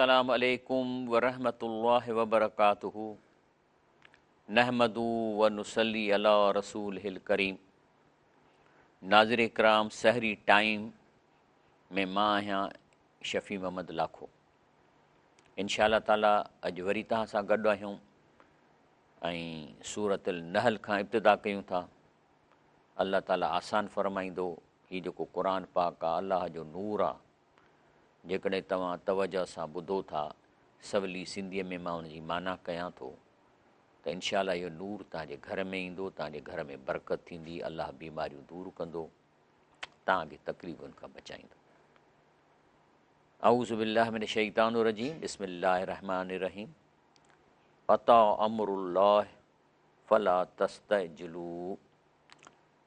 السلام عليڪم ورحمة الله وبرڪاته نحمده و نصلي علي رسوله الڪريم ناظر ڪرام سحري ٽائيم ۾ مان آهيان شفيع محمد لاکو انشاء الله تعالي اڄ وري توهان سان گڏ آهيون ۽ سورة النحل کان ابتدا ڪيون ٿا. الله تعالي آسان فرمائيندو. هي جيڪو قرآن پاڪ آ الله جو نور آ. جيڪڏهن توهان توجه سان ٻڌو ٿا سولي سنڌيء ۾ مان ان جي معنيٰ ڪيان ٿو ته انشاء الله اهو نور توهان جي گهر ۾ ايندو توهان جي گهر ۾ برڪت ٿيندي الله بيماريون دور ڪندو توهان کي تڪليفن کان بچائيندو. اعوذ بالله من الشيطان الرجيم بسم الله الرحمن الرحيم اتي امر الله فلا تستعجلوه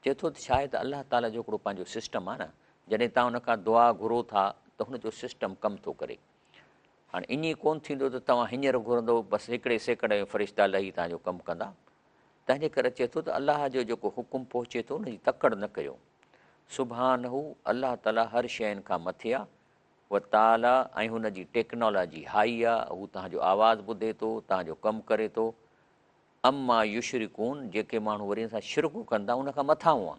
چئي ٿو ته شايد الله تعالي جو هڪڙو پنهنجو سسٽم آهي نه جڏهن توهان ان کان دعا گهرو ٿا ته هن جو سسٽم ڪم ٿو ڪري هاڻي ائين ڪون ٿيندو ته توهان هينئر گهرندو بس هڪڙي سيڪنڊ ۾ فرشتا لهي توهان جو ڪم ڪندا تنهن جي ڪري چئي ٿو ته الله جو جيڪو حڪم پهچي ٿو ان جي تڪڙ نه ڪيو سبحانه الله تعالي هر شين کان مٿي آهي وتعاليٰ ۽ هن جي ٽيڪنالاجي هائي آ، هو توهان جو آواز ٻڌي ٿو، توهان جو ڪم ڪري ٿو. عما يشرڪون جيڪي ماڻهو وري ان سان شرڪ ڪن ٿا ان کان مٿانهون آ.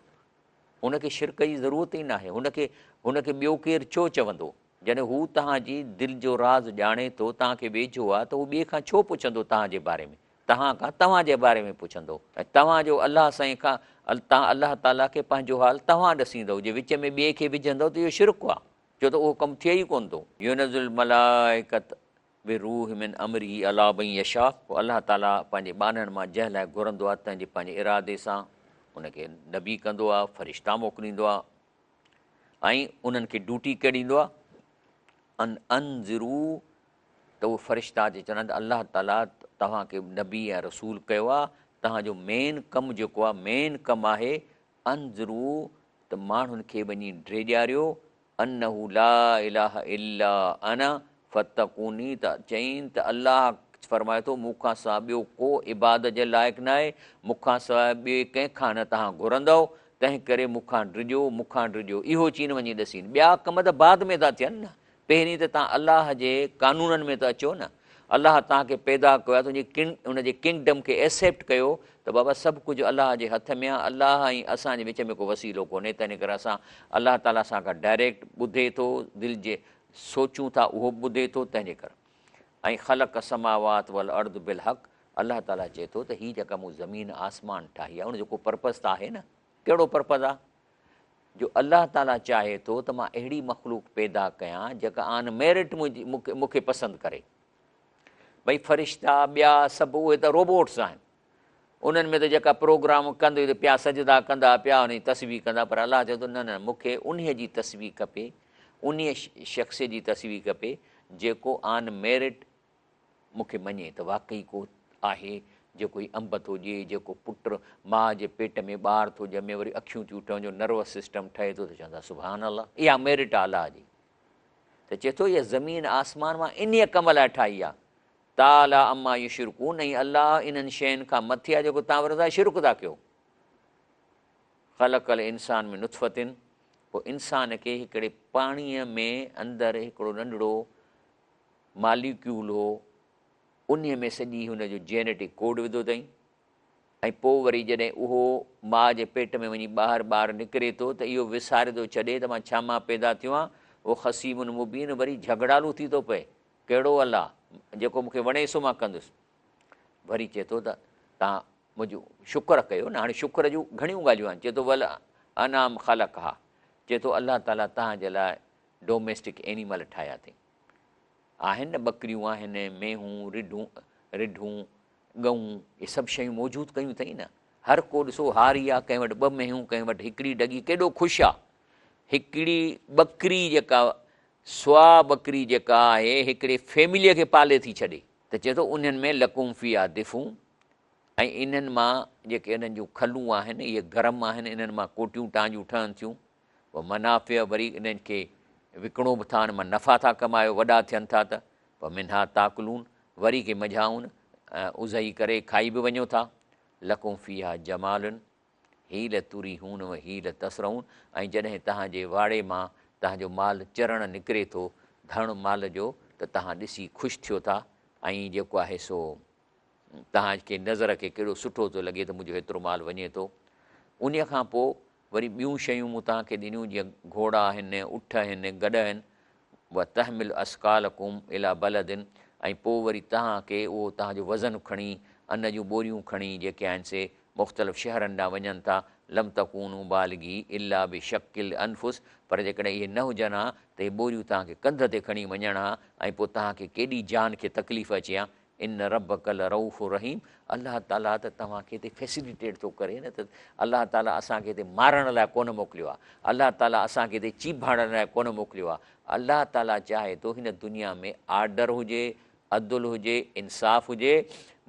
هن کي شرڪ جي ضرورت ئي ناهي. هن کي هن کي ٻيو ڪير ڇو چوندو؟ جڏهن هو توهان جي دل جو راز ڄاڻي ٿو، توهان کي ويجهو آ ته هو ٻئي کان ڇو پڇندو توهان جي باري ۾؟ توهان کان توهان جي باري ۾ پڇندو ۽ توهان جو الله سائين کان توهان الله تعاليٰ کي پنهنجو حال توهان ڏسيندؤ، جي وچ ۾ ٻئي کي وجهندؤ ته اهو شرڪ آ. ڇو ته اهو ڪم ٿئي ئي ڪونه ٿو. ينزل الملائڪة بالروح من امره علي من يشاء پوء الله تعاليٰ پنهنجي ٻانهن مان جنهن لاء گهرندو آهي تنهن جي پنهنجي ارادي سان ان کي نبي ڪندو آهي، فرشتا موڪليندو آهي ۽ انهن کي ڊيوٽي ڪهڙي ڏيندو آهي ان انذروا ته اهي فرشتا اچي چوندا آهن ته الله تعاليٰ توهان کي نبي ۽ رسول ڪيو آهي توهان جو مين ڪم جيڪو آهي مين ڪم آهي انذروا ته ماڻهن کي وڃي ڊيڄاريو، انه لا اله الا انا فاتقوني ته چئين ته الله فرمائي ٿو مون کان سواء ٻيو ڪو عبادت جي لائق ناهي، مون کان سواء ٻئي ڪنهن کان نه توهان گهرندؤ، تنهن ڪري مون کان ڊڄو، مون کان ڊڄو. اهو چين وڃي ڏسين. ٻيا ڪم ته بعد ۾ ٿا ٿين نه. پهرين ته توهان الله جي قانونن ۾ ته اچو نه. الله توهان کي پيدا ڪيو آهي ته ان جي ڪنگڊم کي ايسيپٽ ڪيو ته بابا سڀ ڪجهه الله جي هٿ ۾ آهي، الله ۽ اسان جي وچ ۾ ڪو وسيلو ڪونهي، تنهن ڪري اسان الله تعاليٰ اسان کان ڊائريڪٽ ٻڌي ٿو، دل جي سوچون ٿا اهو به ٻڌي ٿو، تنهن جي ڪري ۽ خلق السماوات والارض بالحق الله تعاليٰ چئي ٿو ته هي جيڪا مون زمين آسمان ٺاهي آهي ان جو ڪو پرپز ته آهي نه، ڪهڙو پرپز آهي؟ جو الله تعاليٰ چاهي ٿو ته مان اهڙي مخلوق پيدا ڪيان جيڪا آن ميرٽ منهنجي مون کي پسند ڪري. ڀئي فرشتا ٻيا سڀ اهي ته روبوٽس آهن انهن ۾ ته جيڪا پروگرام ڪندو ته پيا سجدا ڪندا پيا ان جي تسبيح ڪندا پر الله چئي ٿو نه نه مون کي انهي جي تسبيح کپي انهي شخص جي تسبيح کپي جيڪو آن ميرٽ مون کي مڃي ته واقعي ڪو آهي جيڪو هي انب ٿو ڏئي، جيڪو پٽ ماء جي پيٽ ۾ ٻار ٿو ڄمي، وري اکيون ٿيون ٺهن جو نروس سسٽم ٺهي ٿو ته چوندا سبحان الله اها ميرٽ آهي الله جي ته چئي ٿو اها زمين آسمان مان انهيء ڪم لاء ٺاهي آهي تعالي عما يشرڪون ۽ الله انهن شين کان مٿي آهي جيڪو توهان وري شرڪ ٿا ڪيو. خلق الانسان من نطفة پوء انسان کي هڪڙي پاڻيء ۾ اندر هڪڙو ننڍڙو ماليڪيول هو، انهيء ۾ سڄي هن جو جينيٽڪ ڪوڊ وڌو اٿئين ۽ پوء وري جڏهن اهو ماء جي پيٽ ۾ وڃي ٻاهر ٻار نڪري ٿو ته اهو وساري ٿو ڇڏي ته مان ڇا مان پيدا ٿيو آهيان، اهو خصيم مبين وري جهڳڙالو ٿي ٿو پئي، ڪهڙو الله، جيڪو مون کي وڻي سو مان ڪندس. وري چئي ٿو ته توهان منهنجو شڪر ڪيو نه، هاڻي شڪر جون گهڻيون ڳالهيون آهن، چئي ٿو والانعام خلقها، چئي ٿو الله تعاليٰ توهان جي لاء ڊوميسٽڪ اينيمل ٺاهيا اٿئي. آهن نه ٻڪريون آهن، مينهون، رڍون، رڍون، ڳئون، اهي سڀ شيون موجود ڪيون اٿئي نه. هر ڪو ڏسو هاري آ، ڪنهن وٽ ٻه مينهون، ڪنهن وٽ هڪڙي ڍڳي، ڪيڏو خوش آ. هڪڙي ٻڪري جيڪا سوا ٻڪري جيڪا آهي، هڪڙي فيمليء کي پالي ٿي ڇڏي. ته چئي ٿو انهن ۾ لڪم فيها دفء ۽ انهن مان جيڪي انهن جون کلون آهن، اهي گرم آهن، انهن مان ڪوٽيون ٽانجون ٺهن ٿيون. و منافع وري انهن کي وڪڻو به ٿا ان مان نفع ٿا ڪمايو وڏا ٿين ٿا ته و منها تاڪلون وري ڪي منجهائون اضحي ڪري کائي به وڃو ٿا لڪم فيها جمال حين تريحون و حين تسرحون ۽ جڏهن توهان جي واڙي مان توهان جو مال چرڻ نڪري ٿو ڌڻ مال جو ته توهان ڏسي خوش ٿيو ٿا ۽ جيڪو آهي سو توهان کي نظر کي ڪيڏو سٺو ٿو لڳي ته منهنجو هيترو مال وڃي ٿو. انهيء کان پوء وري ٻيون شيون مون توهان کي ڏنيون جيئن گهوڙا آهن، اٺ آهن، گڏهه آهن، وتحمل اثقالڪم الي بلد ۽ پوء وري توهان کي اهو توهان جو وزن کڻي، ان جون ٻوريون کڻي جيڪي آهن سي مختلف شهرن ڏانهن وڃن ٿا، لم تڪونوا بالغيه الا بشق الانفس پر جيڪڏهن اهي نه هجن ها ته اهي ٻوريون توهان کي ڪنڌ تي کڻي وڃڻ ها ۽ پوء توهان کي ڪيڏي جان کي تڪليف اچي ها، ان ربک لرؤف رحيم الله تعاليٰ ته توهان کي هتي فيسليٽيٽ ٿو ڪري نه ته الله تعاليٰ اسان کي هتي مارڻ لاء ڪونه موڪليو آهي، الله تعاليٰ اسان کي هتي چيڀاڙڻ لاء ڪونه موڪليو آهي، الله تعاليٰ چاهي ٿو هن دنيا ۾ آرڊر هجي، عدل هجي، انصاف هجي،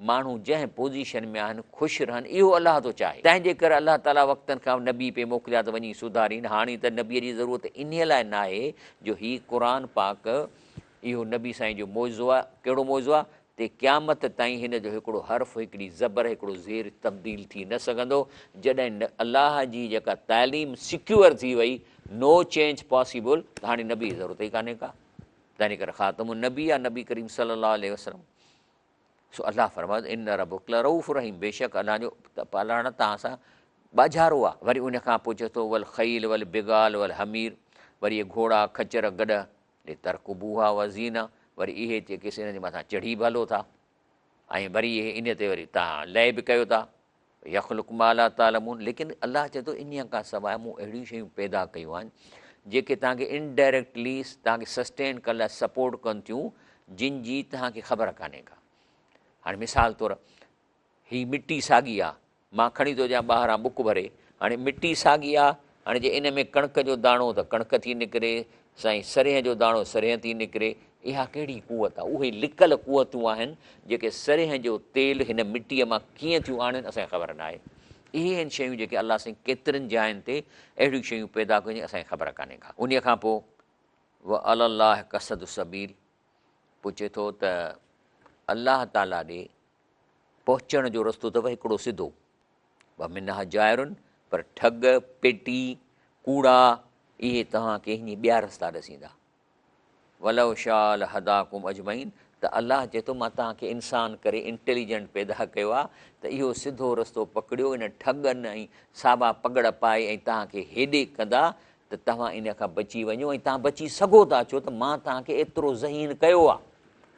ماڻهو جنهن پوزيشن ۾ آهن خوش رهن اهو الله ٿو چاهي، تنهن جي ڪري الله تعاليٰ وقتن کان نبي پئي موڪليا ته وڃي سڌارين، هاڻي ته نبي جي ضرورت انهيء لاء ناهي جو هي قرآن پاڪ اهو نبي سائين جو معجزو آهي، ڪهڙو معجزو آهي؟ تي قيامت تائين هن جو هڪڙو حرف، هڪڙي زبر، هڪڙو زير تبديل ٿي نه سگهندو، جڏهن الله جي جيڪا تعليم سيڪيور ٿي وئي، نو چينج پاسيبل، ته هاڻي نبي جي ضرورت ئي ڪانهي ڪا، تنهن ڪري خاتم النبي آهي نبي ڪريم صلي الله عليه وسلم. سو الله فرمايو ته ان ربک لرؤف رحيم بيشڪ الله جو پالڻهار توهان سان ٻاجهارو آهي. وري ان کان پوء چئي ٿو والخيل والبغال والحمير وري اهي گهوڙا، خچر، گڏهه، لترڪبوها وزينة وري اهي جيڪي سي انهن جي مٿان چڙهي به هلو ٿا ۽ وري اهي ان تي وري توهان لئي به ڪيو ٿا. يخلق ما لا تعلمون ليڪن الله چئي ٿو انهيء کان سواء مون اهڙيون شيون پيدا ڪيون آهن جيڪي توهان کي انڊائريڪٽلي توهان کي سسٽين ڪرڻ لاء سپورٽ ڪن ٿيون جن جي توهان کي خبر ڪانهي ڪا. هاڻي مثال طور هي مٽي ساڳي آ مان کڻي ٿو اچان ٻاهران ٻڪ ڀري هاڻي مٽي ساڳي آ هاڻي جي ان ۾ ڪڻڪ جو داڻو ته ڪڻڪ ٿي نڪري سائين سرينهن جو داڻو سرينهن ٿي نڪري، اها ڪهڙي قوت آ؟ اهي لڪل قوتون آهن جيڪي سرينهن جو تيل هن مٽيء مان ڪيئن ٿيون آڻين اسان کي خبر ناهي. اهي آهن شيون جيڪي الله سائين ڪيترين جاين تي اهڙيون شيون پيدا ڪيون جن اسان کي خبر ڪانهي ڪا. انهيء کان پوء وعلي الله قصد السبيل پوء چئي ٿو ته الله تعاليٰ ڏي پهچڻ جو رستو اٿو هڪڙو سڌو. ومنها جائر پر ٺڳ، پيٽي، ڪوڙا اهي توهان کي هيئن ٻيا رستا ڏسيندا. ولو شاء لهداڪم اجمعين ته الله چئي ٿو مان توهان کي انسان ڪري انٽيليجنٽ پيدا ڪيو آهي ته اهو سڌو رستو پڪڙيو ان ٺڳن ۽ ساوا پڳڙ پائي ۽ توهان کي هيڏي ڪندا ته توهان ان کان بچي وڃو ۽ توهان بچي سگهو ٿا ڇو ته مان توهان کي ايترو ذهين ڪيو آهي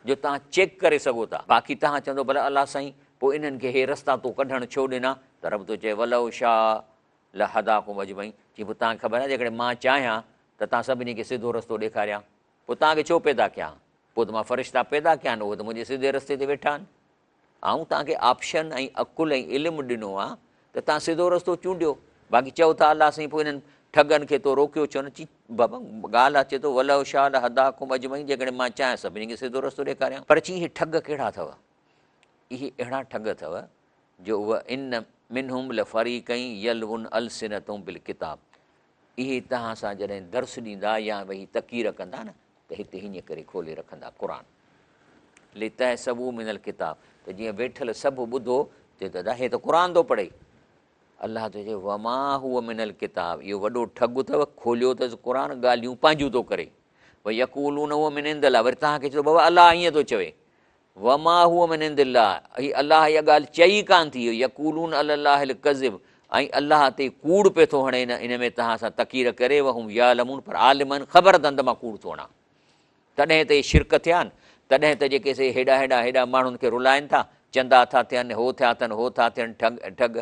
جو توهان چيڪ ڪري سگهو ٿا. باقي توهان چوندو ڀلا الله سائين پوء انهن کي هي رستا تو ڪڍڻ ڇو ڏنا ته رب ٿو چئي ولو شاء لهداڪم اجمعين چي پوء توهان کي خبر آهي جيڪڏهن مان چاهيان ته توهان سڀني کي سڌو رستو ڏيکاريان پوء توهان کي ڇو پيدا ڪيان پوء ته مان فرشتا پيدا ڪيا آهن اهي ته منهنجي سڌي رستي تي ويٺا آهن آئون توهان کي آپشن ۽ عقل ۽ علم ڏنو آهي ته توهان سڌو رستو چونڊيو باقي چئو ٿا الله سائين پوء انهن ٺڳن کي تو روڪيو ڇو نه چي بابا ڳالهه آهي چئي ٿو ولو شاء لهداڪم اجمعين جيڪڏهن مان چاهيان سڀني کي سڌو رستو ڏيکاريان پر چي اهي ٺڳ ڪهڙا اٿو اهي اهڙا ٺڳ اٿو جو وان منهم لفريقا يلوون السنتهم بالڪتاب اهي توهان سان جڏهن درس ڏيندا يا ويهي تقرير ڪندا نه ته هتي هيئن ڪري کولي رکندا قرآن لتحسبوه من الڪتاب ته جيئن ويٺل سڀ ٻڌو چئي ته ادا هي ته قرآن ٿو پڙهي الله ٿو چئي وما هو من الڪتاب اهو وڏو ٺڳ اٿو کوليو اٿس قرآن ڳالهيون پنهنجون ٿو ڪري ويقولون هو من عند الله وري توهان کي چئي ٿو بابا الله ائين ٿو چوي وما هو من عند الله هي الله اها ڳالهه چئي ڪانه ٿي يقولون علي الله الڪذب ۽ الله تي ڪوڙ پيو ٿو هڻي ان ۾ توهان سان تقرير ڪري وهم يعلمون پر عالم آهن خبر اٿن ته مان ڪوڙ ٿو هڻان تڏهن ته اهي شرڪ ٿيا آهن تڏهن ته جيڪي سي هيڏا هيڏا هيڏا ماڻهن کي رلائن ٿا چندا ٿا ٿين هو ٿيا اٿن هو ٿا ٿين ٺڳ ٺڳ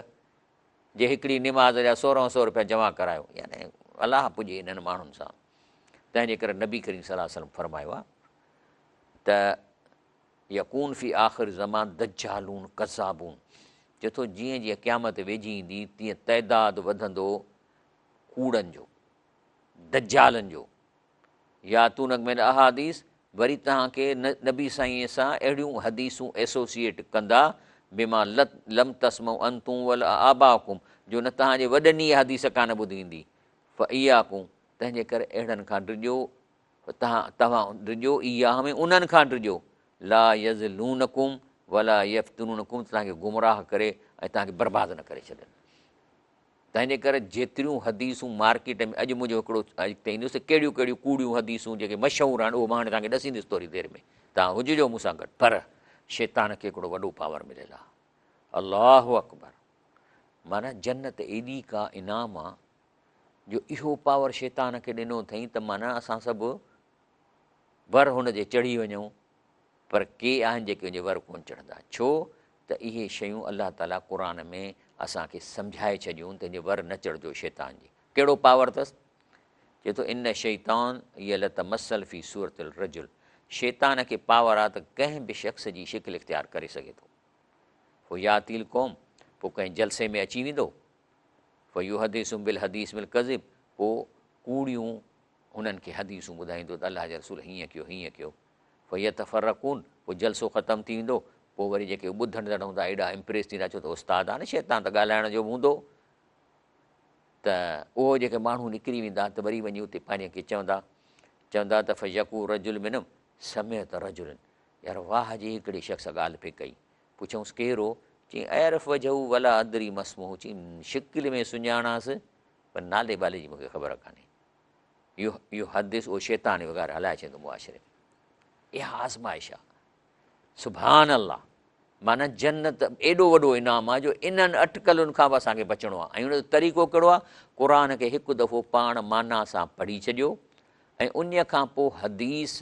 جي هڪڙي نماز جا سورهن سو روپيا جمع ڪرايو يعني الله پڄي انهن ماڻهن سان تنهن جي ڪري نبي ڪريم صلي الله عليه وسلم فرمايو آهي ته يڪون في آخر زمان دجالون ڪذابون چئي ٿو جيئن جيئن قيامت ويجهي ايندي تيئن تعداد وڌندو ڪوڙن جو دجالن جو ياتونک من احاديث وري توهان کي نبي سائين سان اهڙيون حديثون ايسوسيئيٽ ڪندا بما لم تسمعوا انتم ولا آباؤڪم جو نه توهان جي وڏن ئي حديث ڪانه ٻڌي ايندي فاياڪم تنهن جي ڪري اهڙن کان ڊڄو توهان توهان ڊڄو اياهم ۽ انهن کان ڊڄو لا يضلونڪم ولا يفتنونڪم ته توهان کي گمراهه ڪري ۽ توهان کي برباد نه ڪري ڇڏن. تنهن جي ڪري جيتريون حديثون مارڪيٽ ۾ اڄ منهنجو هڪڙو اڳتي ايندس ته ڪهڙيون ڪهڙيون ڪوڙيون حديثون جيڪي مشهور آهن اهو مان هاڻي توهان کي ڏسيندس ٿوري دير ۾ توهان هججو مون سان گڏ. پر شيطان کي هڪڙو وڏو پاور مليل آهي. الله اڪبر معنيٰ جنت ايڏي ڪا انعام آ جو اهو پاور شيطان کي ڏنو اٿئي ته معنيٰ اسان سڀ ور هن جي چڙهي وڃون پر ڪي آهن جيڪي ان جي ور ڪونه چڙهندا ڇو ته اهي شيون الله تعاليٰ قرآن ۾ اسان کي سمجهائي ڇڏيون ته ان جي ور نه چڙهجو شيطان جي ڪهڙو پاور اٿس چئي ٿو ان شيطان يلتمثل في صورت الرجل شيطان کي پاور آ ته ڪنهن به شخص جي شڪل اختيار ڪري سگهي ٿو فياتي القوم پوء ڪنهن جلسي ۾ اچي ويندو فيحدثهم بالحديث بالڪذب پوء ڪوڙيون هنن کي حديثون ٻڌائيندو ته الله جي رسول هيئن ڪيو هيئن ڪيو فيتفرقون پوء جلسو ختم ٿي ويندو پوء وري جيڪي ٻڌندڙ هوندا ايڏا امپريس ٿيندا ڇو ته استاد آ نه شيطان ته ڳالهائڻ جو به هوندو ته اهو جيڪي ماڻهو نڪري ويندا ته وري وڃي اتي پنهنجي کي چوندا چوندا ته فيقول رجل منهم سمعت رجل يار واهه جي هڪڙي شخص ڳالهه پئي ڪئي پڇيائونس ڪير هو؟ چيائين اعرف وجهه ولا ادري ما اسمه چيائين شڪل ۾ سڃاڻانس پر نالي ٻالي جي مونکي خبر ڪانهي. اهو اهو حدث اهو شيطان وغيره هلائي ڇڏيندو معاشري ۾. اها آزمائش آهي. سبحان الله معنيٰ جنت ايڏو وڏو انعام آهي جو انهن اٽڪلن کان به اسان کي بچڻو آهي ۽ ان جو طريقو ڪهڙو آهي قرآن کي هڪ دفعو پاڻ معنيٰ سان پڙهي ڇڏيو ۽ انهيء کان پوء حديث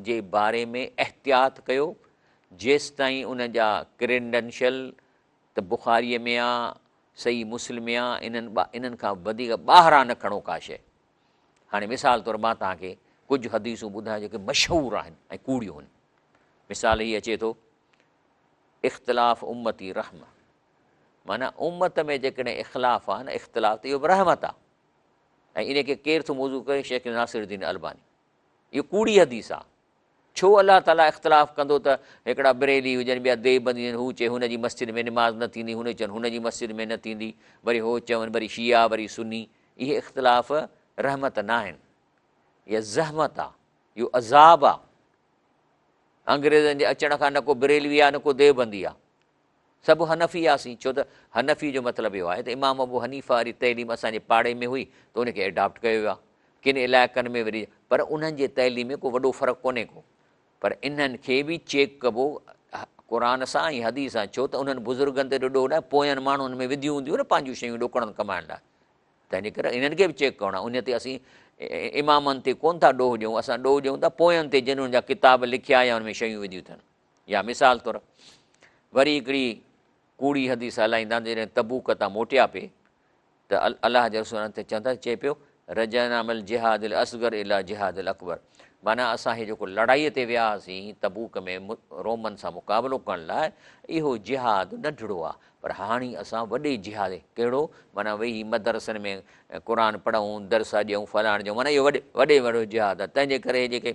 جي باري ۾ احتياط ڪيو جيستائين ان جا ڪريڊنشل ته بخاريء ۾ آ، صحيح مسلم ۾ آ، انهن انهن کان وڌيڪ ٻاهران نه کڻو ڪا شيء. هاڻي مثال طور مان توهان کي ڪجهه حديثون ٻڌايان جيڪي مشهور آهن ۽ ڪوڙيون آهن. مثال هي اچي ٿو، اختلاف امتي رحمة معنيٰ امت ۾ جيڪڏهن اخلاف آ نه اختلاف ته اهو به رحمت آ ۽ ان کي ڪير ٿو موضوع ڪري شيخ ناصر الدين الباني. اهو ڪوڙي حديث آ. ڇو الله تعاليٰ اختلاف ڪندو ته هڪڙا بريلي هجن ٻيا ديوبندي هجن هو چئي هن جي مسجد ۾ نماز نه ٿيندي هن چون هن جي مسجد ۾ نه ٿيندي وري هو چون وري شيعا وري سني اهي اختلاف رحمت ناهن اها زحمت آ اهو عذاب آ انگريزن جي اچڻ کان نه ڪو بريلوي آ نه ڪو ديوبندي آ سڀ حنفي هئاسين، ڇو ته حنفي جو مطلب اهو آهي ته امام ابو حنيفه واري تعليم اسان جي پاڙي ۾ هئي ته ان کي ايڊاپٽ ڪيو ويو آهي. ڪن علائقن ۾ وري پر انهن جي تعليم ۾ ڪو وڏو فرق ڪونهي ڪو. پر انهن کي به چيڪ ڪبو قرآن سان ۽ حديث سان ڇو ته انهن بزرگن تي ڏڍو نه پوين ماڻهن ۾ وڌيون هونديون نه پنهنجون شيون ڏوڪڙن ڪمائڻ لاء تنهن جي ڪري انهن کي به چيڪ ڪرڻو آهي. ان تي اسين امامن تي ڪونه ٿا ڏوهه ڏيون اسان ڏوهه ڏيون ٿا پوين تي جن انهن جا ڪتاب لکيا يا ان ۾ شيون وڌيون اٿن. يا مثال طور وري هڪڙي ڪوڙي حديث هلائيندا آهن ته جڏهن تبوڪ تان موٽيا پئي ته الله جي رسول تي چوندا چئي پيو رجعنا من الجهاد الاصغر الى جهاد الاڪبر معنيٰ اسان هي جيڪو لڙائي تي ويا هئاسين تبوڪ ۾ رومن سان مقابلو ڪرڻ لاء اهو جهاد ننڍڙو آهي پر هاڻي اسان وڏي جهاد ڪهڙو معنيٰ ويهي مدرسن ۾ قرآن پڙهون درس ڏيون فلاڻ ڏيون معنيٰ اهو وڏي وڏي وڏو جهاد آهي تنهن جي ڪري جيڪي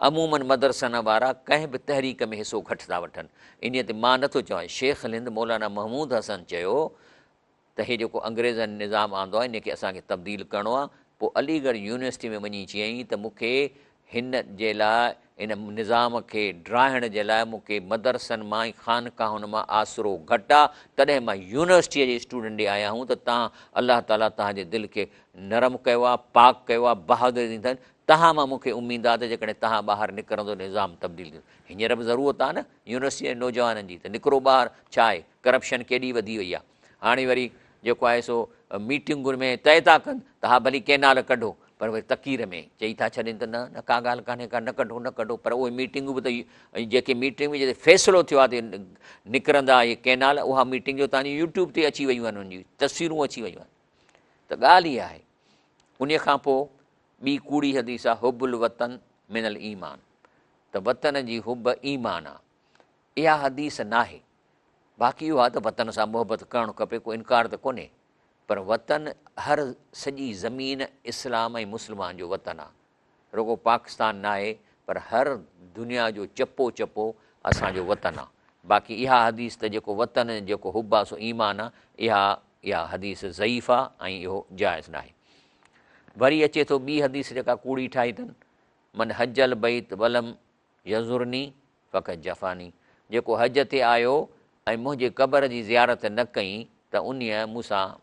عموماً مدرسن وارا ڪنهن به تحريڪ ۾ حصو گهٽ ٿا وٺن. انهيء تي مان نٿو چوان، شيخ الهند مولانا محمود حسن چيو ته هي جيڪو انگريزن نظام آندو آهي، ان کي اسان کي تبديل ڪرڻو آهي. پوء علي ڳڙهه يونيورسٽي ۾ وڃي چيائين ته مون کي هن جي لاء، هن نظام کي ڊاهڻ جي لاء مون کي مدرسن مان ۽ خانقاهن مان آسرو گهٽ آهي، تڏهن مان يونيورسٽيء جي اسٽوڊنٽ ڏي آيو آهيان ته تان الله تعاليٰ توهان جي دل کي نرم ڪيو آهي، پاڪ ڪيو آهي، بهادري ڏني اٿن، تهان مان مون کي اميد آ ته جيڪڏهن تهان ٻاهر نڪرندو نظام تبديل ٿيندو. هينئر به ضرورت آ نه يونيورسٽي جي نوجوانن جي ته نڪرو ٻاهر ڇا آهي ڪرپشن ڪيڏي وڌي وئي آ هاڻي وري جيڪو آهي سو ميٽنگن ۾ طئي ٿا ڪن ته ها ڀلي ڪينال ڪڍو پر وري تقرير ۾ چئي ٿا ڇڏين ته نه نه ڪا ڳالهه ڪانهي ڪا نه ڪڍو نه ڪڍو پر اهي ميٽنگون به ته جيڪي ميٽنگ ۾ جتي فيصلو ٿيو آ ته نڪرندا اهي ڪينال اها ميٽنگ جو تهان جي يوٽيوب تي اچي ويون آهن ان جون تصويرون اچي ويون آهن ته ڳالهه اها آهي انهي کان پوء ٻي ڪوڙي حديث آ حب الوطن من الايمان ته وطن جي حب ايمان آ. اها حديث ناهي. باقي اهو آ ته وطن سان محبت ڪرڻ کپي ڪو انڪار ته ڪونهي پر وطن هر سڄي زمين اسلام ۽ مسلمان جو وطن آ. رڳو پاڪستان ناهي پر هر دنيا جو چپو چپو اسان جو وطن آ. باقي اها حديث ته جيڪو وطن جيڪو حب آ سو ايمان آ اها اها حديث ضعيف آ ۽ اهو جائز ناهي. وري اچي ٿو ٻي حديث جيڪا ڪوڙي ٺاهي اٿن، من حج البيت ولم يزرني فقد جفاني جيڪو حج تي آيو ۽ منهنجي قبر جي زيارت نه ڪئي ته انهيء مون سان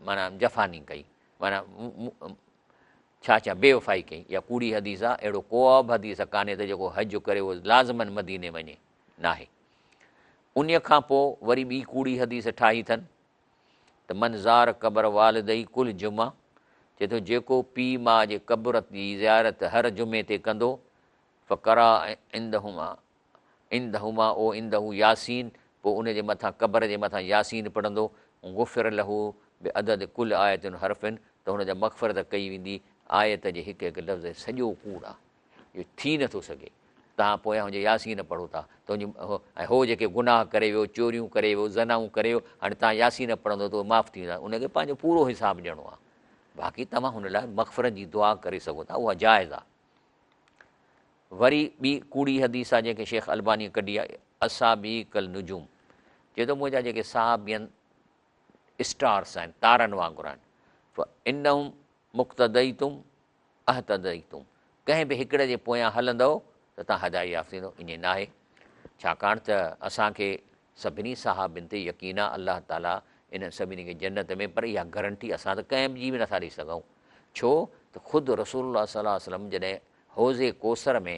معنيٰ جفا ني ڪئي، معنيٰ ڇا چيان بي وفائي ڪئي. اها ڪوڙي حديث آهي، اهڙو ڪو به حديث ڪانهي ته جيڪو حج ڪري اهو لازماً مديني وڃي، ناهي. انهيء کان پوء وري ٻي ڪوڙي حديث ٺاهي اٿن ته من زار قبر والديه ڪل جمعه، چئي ٿو جيڪو پيء ماء جي قبر جي زيارت هر جمعي تي ڪندو، فقرا عندهما عندهما او عنده ياسين، پوء ان جي مٿان قبر جي مٿان ياسين پڙهندو، غفر له بعدد ڪل آية حرف، ته هن جا مغفرت ڪئي ويندي آيت جي هڪ هڪ لفظ جي. سڄو ڪوڙ آ، اهو ٿي نٿو سگهي. توهان پويان هن جي ياسين پڙهو ٿا ته هن جي ۽ هو جيڪي گناهه ڪري ويو، چوريون ڪري ويو، زنائون ڪري ويو، هاڻي توهان ياسين پڙهندو ته اهي معاف ٿي ويندا. ان کي پنهنجو پورو حساب ڏيڻو آ. باقي توهان هن لاء مغفرت جي دعا ڪري سگهو ٿا، اها جائز آ. وري ٻي ڪوڙي حديث آ جنهن کي شيخ البانيء ڪڍي آ، اصحابي ڪالنجوم، چئي ٿو منهنجا جيڪي صحابي آهن اسٽارس آهن، تارن وانگر آهن، فانهم مقتديتم اهتديتم، ڪنهن به هڪڙي جي پويان هلندؤ ته توهان هدايت يافت ٿيندؤ، ائين ناهي، ڇاڪاڻ ته اسان کي سڀني صحابين تي يقين آ الله تعالي انهن سڀني کي جنت ۾ پر اها گرنٽي اسان ته ڪنهن جي به نٿا ڏئي سگهون ڇو ته خود رسول الله صلي الله عليه وسلم جڏهن حوض ڪوثر ۾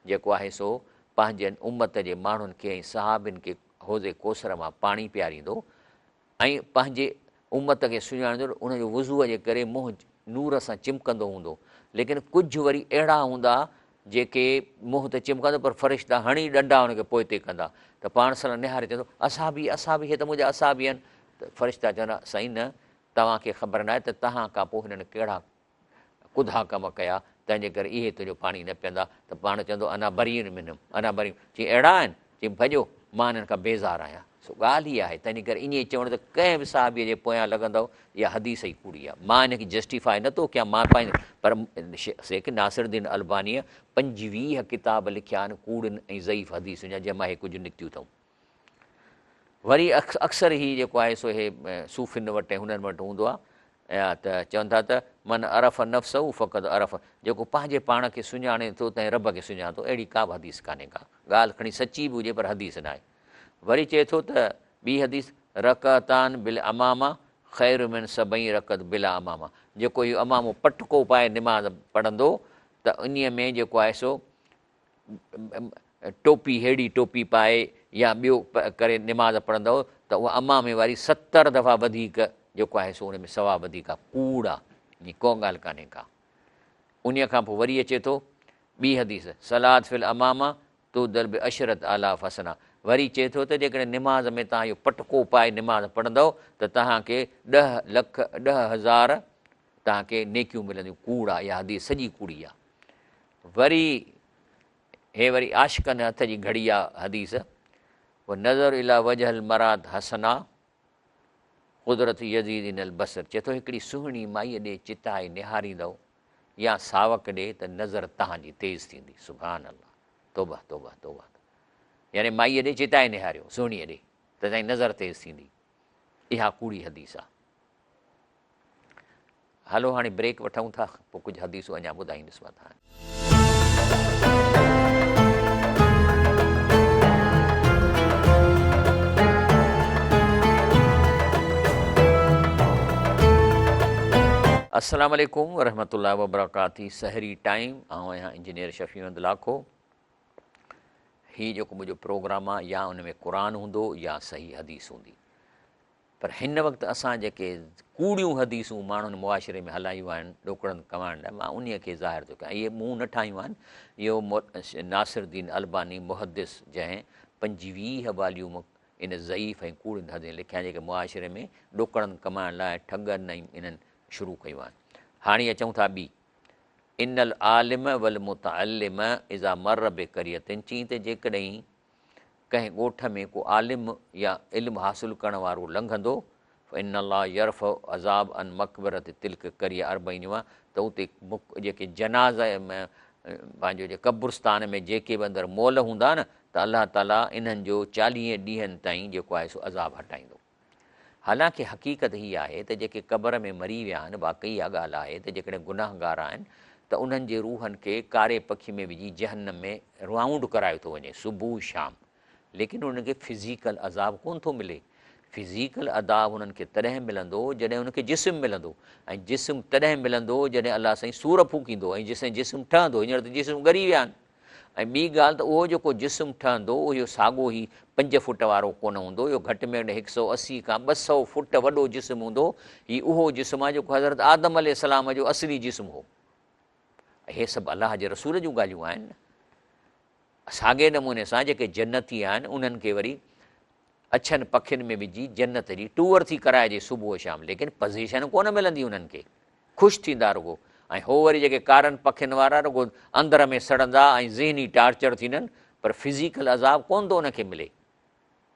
جيڪو آهي سو پنهنجن امت جي ماڻهن کي ۽ صحابين کي حوض ڪوثر مان پاڻي پياريندو ۽ پنهنجي امت کي سڃاڻيندو ته ان جو وضوء جي ڪري منهن نور سان چمڪندو هوندو، ليڪن ڪجهه وري اهڙا هوندا جيڪي منهن ته چمڪندو پر فرشتا هڻي ڏنڊا ان کي پوئتي ڪندا ته پاڻ صلي الله نهاري چوندو اصحابي اصحابي هي ته منهنجا اصحابي آهن ته فرشتا چوندا سائين نه توهان کي خبر ناهي ته توهان کان پوء هنن ڪهڙا ڪڌا ڪم ڪيا، تنهن جي ڪري اهي تنهنجو پاڻي نه پيئندا ته پاڻ چوندو انا بريء منهم، انا بريء، چي اهڙا آهن؟ چي ڀڄو، مان انهن کان بيزار آهيان. سو ڳالهه هيء آهي، تنهن جي ڪري ائين چوڻ ته ڪنهن به صحابيء جي پويان لڳندؤ، اها حديث ئي ڪوڙي آهي. مان ان کي جسٽيفاء نه ٿو ڪيان، مان پنهنجو، پر شيخ ناصر الدين البانيء 25 ڪتاب لکيا آهن ڪوڙين ۽ ضعيف حديثن جا، جنهن مان هي ڪجهه نڪتيون اٿئون. وري اڪثر هي جيڪو آهي سو هي صوفين وٽ ۽ هنن وٽ هوندو آهي ته چون ٿا ته من عرف نفسه فقد عرف، جيڪو پنهنجي پاڻ کي سڃاڻي ٿو تنهن رب کي سڃاڻي ٿو. اهڙي ڪا به حديث ڪانهي ڪا ڳالهه کڻي سچي به هجي پر حديث ناهي. وري چئي ٿو ته ٻي حديث رڪعتان بالعمامه خير من سبعين رڪعت بلا عمامه، جيڪو اهو عمامو پٽڪو پائي نماز پڙهندو ته انهيء ۾ جيڪو آهي سو ٽوپي ههڙي ٽوپي پائي يا ٻيو ڪري نماز پڙهندؤ ته اها عمامي واري 70 دفعا وڌيڪ جيڪو آهي سو ان ۾ ثواب وڌيڪ آهي. ڪوڙ آهي، ائين ڪو ڳالهه ڪانهي ڪا. انهيء کان پوء وري اچي ٿو ٻي حديث صلات في العمامه تعدل بعشرة آلاف حسنه، وري چئي ٿو ته جيڪڏهن نماز ۾ توهان اهو پٽڪو پائي نماز پڙهندؤ ته توهان کي ڏهه لک 10,000 توهان کي نيڪيون ملنديون. ڪوڙ آهي، اها حديث سڄي ڪوڙي آهي. وري هي وري عاشقن هٿ جي گهڙي آ حديث، والنظر الي وجه المرات حسنا قدرت يزيد البصر، چئي ٿو هڪڙي سهڻي مائيء ڏي چتائي نهاريندؤ يا ساوڪ ڏي ته نظر تهان جي تيز ٿيندي. سبحان الله، توبه توبه توبه، يعني مائيء ڏي چتائي نهاريو سهڻيء ڏي ته تهان جي نظر تيز ٿيندي. اها ڪوڙي حديث آ. هلو هاڻي بريڪ وٺون ٿا، پوء ڪجهه حديثون اڃا ٻڌائيندس مان توهان کي. السلام عليڪم ورحمة الله وبرڪاته. سحري ٽائيم، آئون آهيان انجنيئر شفيع احمد لاکو. هي جيڪو منهنجو پروگرام آهي يا ان ۾ قرآن هوندو يا صحيح حديث هوندي، پر هن وقت اسان جيڪي ڪوڙيون حديثون ماڻهن معاشري ۾ هلايون آهن ڏوڪڙن ڪمائڻ لاء، مان انهيء کي ظاهر ٿو ڪيان. اهي مون نه ٺاهيون آهن، اهو ناصر الدين الباني محدث جنهن 25 واليوم ان ضعيف ۽ ڪوڙين حديثن لکيا آهن، جيڪي معاشري ۾ ڏوڪڙن ڪمائڻ لاء ٺڳن ۽ انهن شروع ڪيون آهن. هاڻي اچون ٿا ٻي، ان العالم والمتعلم اذا مر بقرية، چين ته جيڪڏهن ڪنهن ڳوٺ ۾ ڪو عالم يا علم حاصل ڪرڻ وارو لنگهندو، فإن الله يرفع عذاب عن مقبرة تلڪ قرية اربعين يوما، ته اتي جيڪي جنازه پنهنجو جي قبرستان ۾ جيڪي به اندر مئل هوندا نه ته الله تعالي انهن جو 40 ڏينهن تائين جيڪو آهي سو عذاب هٽائيندو. حالانڪه حقيقت هي آهي ته جيڪي قبر ۾ مري ويا آهن، واقعي اها ڳالهه آهي ته جيڪڏهن گناهگار آهن ته انهن جي روحن کي ڪاري پکي ۾ وجهي جهنم ۾ رائونڊ ڪرايو ٿو وڃي صبح شام، ليڪن انهن کي فزيڪل عذاب ڪونه ٿو ملي. فزيڪل عذاب هنن کي تڏهن ملندو جڏهن هن کي جسم ملندو ۽ جسم تڏهن ملندو جڏهن الله سائين سور ڦوڪيندو ۽ جيسين جسم ٺهندو هينئر ته جسم ڳري ويا آهن ۽ ٻي ڳالهه ته اهو جيڪو جسم ٺهندو اهو ساڳو هي پنج فوٽ وارو ڪونه هوندو اهو گهٽ ۾ گهٽ هڪ سئو 80 کان 200 فوٽ وڏو جسم هوندو. هي اهو جسم آهي جيڪو حضرت آدم عليه السلام جو اصلي جسم هو. اهي سڀ الله جي رسول جون ڳالهيون آهن. ساڳئي نموني سان جيڪي جنتي آهن انهن کي وري اڇن پکين ۾ وجهي جنت جي ٽوئر ٿي ڪرائجي صبح شام، ليڪن پزيشن ڪونه ملندي انهن کي، خوش ٿيندا رڳو، ۽ هو وري جيڪي ڪارن پکين وارا رڳو اندر ۾ سڙندا ۽ ذهني ٽارچر ٿيندن، پر فزيڪل عذاب ڪونه ٿو ان کي ملي.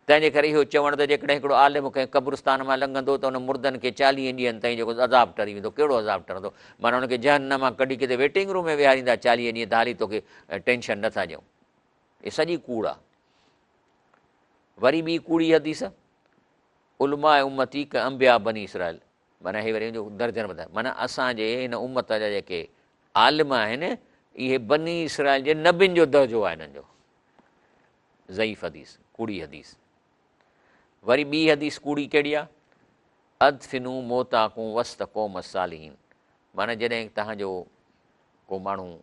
تنهن جي ڪري اهو چوڻ ته جيڪڏهن هڪڙو عالم ڪنهن قبرستان مان لنگهندو ته ان مردن کي 40 ڏينهن تائين جيڪو عذاب ٽري ويندو، ڪهڙو عذاب ٽرندو؟ معنيٰ ان کي جهنم مان ڪڍي ڪٿي ويٽنگ روم ۾ ويهاريندا 40 ڏينهن ته هالي توکي ٽينشن نه ٿا ڏيون. هي سڄي ڪوڙ آ. وري ٻي ڪوڙي حديث، علماء امتي ڪ انبياء بني اسرائيل، معنيٰ هي وري ان جو درجن وڌائي، معنيٰ اسان جي هن امت جا جيڪي عالم آهن اهي بني اسرائيل جي نبين جو درجو آهي انهن جو. ضعيف حديث، ڪوڙي حديث. وري ٻي حديث ڪوڙي ڪهڙي آ؟ ادفنو موتاڪم وسط قوم الصالحين، معنيٰ جڏهن توهان جو ڪو ماڻهو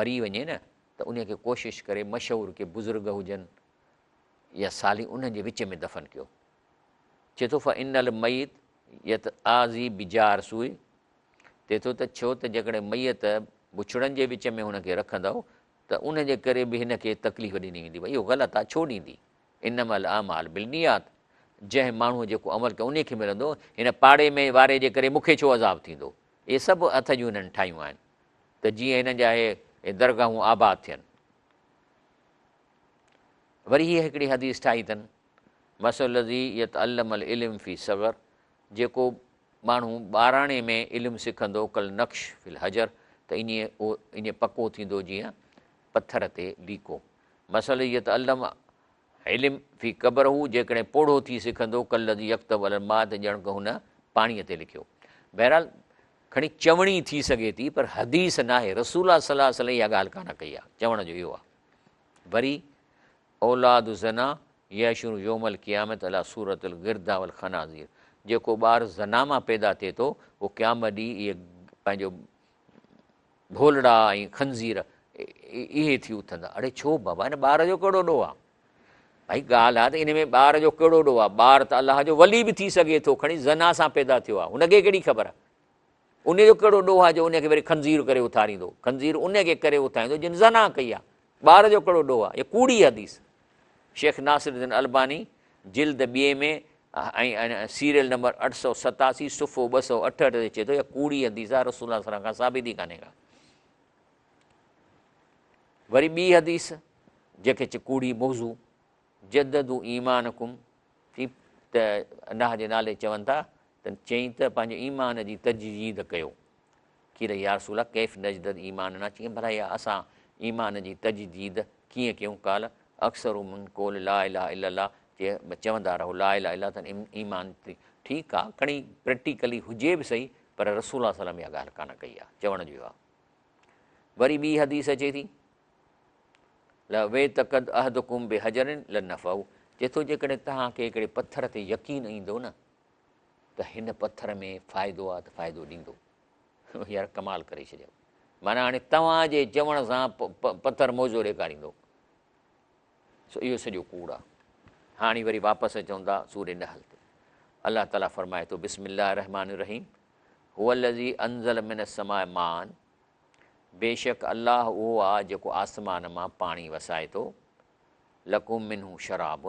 مري وڃي نه ته انهي کي ڪوشش ڪري مشهور ڪي بزرگ هجن يا صالح انهن جي وچ ۾ دفن ڪيو. چئي ٿو فان الميت يتآذي بجار سوء، چئي ٿو ته ڇو ته جيڪڏهن ميت بڇڙن جي وچ ۾ هن کي رکندؤ ته ان جي ڪري به هن کي تڪليف ڏني ويندي. ڀئي اهو غلط آهي، ڇو ڏيندي؟ انما الاعمال بالنيات، جنهن ماڻهوء جيڪو عمل ڪيو انهي کي ملندو، هن پاڙي ۾ واري جي ڪري مون کي ڇو عذاب ٿيندو؟ اهي سڀ هٿ جون هنن ٺاهيون آهن ته جيئن هنن جا اهي درگاهون آباد ٿين. وري هيء هڪڙي حديث ٺاهي اٿن، مثل الذي يتعلم العلم في صغر، جيڪو ماڻهو ٻاراڻي ۾ علم سکندو ڪل نقش في الحجر ته ائين اهو ائين پڪو ٿيندو جيئن پٿر تي ليڪو. مثل يتعلم علم في ڪبره جيڪڏهن پوڙهو ٿي سکندو ڪل الذي يڪتب علي الماء ته ڄڻ ڪه هن پاڻيء تي لکيو. بهرحال کڻي چوڻي ٿي سگهي ٿي پر حديث ناهي، رسول الله صلي الله عليه وسلم اها ڳالهه ڪانه ڪئي آهي، چوڻ جو اهو آهي. وري اولاد زنا يحشر يوم القيامت علي صورت القرده والخنازير جيڪو ٻار زنا مان پيدا ٿئي ٿو اهو قيامت ڏينهن اهي پنهنجو ڀولڙا ۽ خنزير اهي ٿي اٿندا. اڙي ڇو بابا هن ٻار جو ڪهڙو ڏوهه آهي؟ ڀائي ڳالهه آهي ته ان ۾ ٻار جو ڪهڙو ڏوهه آهي؟ ٻار ته الله جو ولي به ٿي سگهي ٿو، کڻي زنا سان پيدا ٿيو آهي، هن کي ڪهڙي خبر آهي؟ ان جو ڪهڙو ڏوهه آهي جو ان کي وري خنزير ڪري اٿاريندو؟ خنزير ان کي ڪري اٿاريندو جن زنا ڪئي آهي. ٻار جو ڪهڙو ڏوهه آهي؟ هي ڪوڙي حديث شيخ ناصر الدين الباني جلد ٻئي ۾ ۽ سيريل نمبر 887 صفحو 268 تي چئي ٿو اها ڪوڙي حديث آهي، رسول الله صلي الله عليه وسلم کان ثابت ئي ڪانهي ڪا. وري ٻي حديث جيڪي چي ڪوڙي موضوع، جددوا ايمانڪم چي ته الله جي نالي چون ٿا ته چئين ته پنهنجي ايمان جي تجديد ڪيو. قيل يا رسول الله ڪيف نجدد ايماننا، چيائين ڀلا اها اسان ايمان جي تجديد ڪيئن ڪيون؟ قال اڪثروا من قول لا اله الا الله، چي چوندا رهو لا اله الا الله ته ايمان ٺيڪ آ، کڻي پريڪٽيڪلي هجي به صحيح پر رسول الله صلي الله عليه وسلم اها ڳالهه ڪانه ڪئي آ، چوڻ جو اهو آ. وري ٻي حديث اچي ٿي لو اعتقد احدڪم بحجر لنفعه، چئي ٿو جيڪڏهن توهان کي هڪڙي پٿر تي يقين ايندو نه ته هن پٿر ۾ فائدو آ ته فائدو ڏيندو. يار ڪمال ڪري ڇڏيو، معنيٰ هاڻي توهان جي چوڻ سان پٿر معجزو ڏيکاريندو. سو اهو سڄو ڪوڙ آ. هاڻي وري واپس اچون ٿا سورة نحل تي. الله تعاليٰ فرمائي ٿو بسم الله الرحمٰن الرحيم هو الذي انزل من السماء ماء، بيشڪ الله اهو آ جيڪو آسمان مان پاڻي وسائي ٿو، لڪم منه شراب،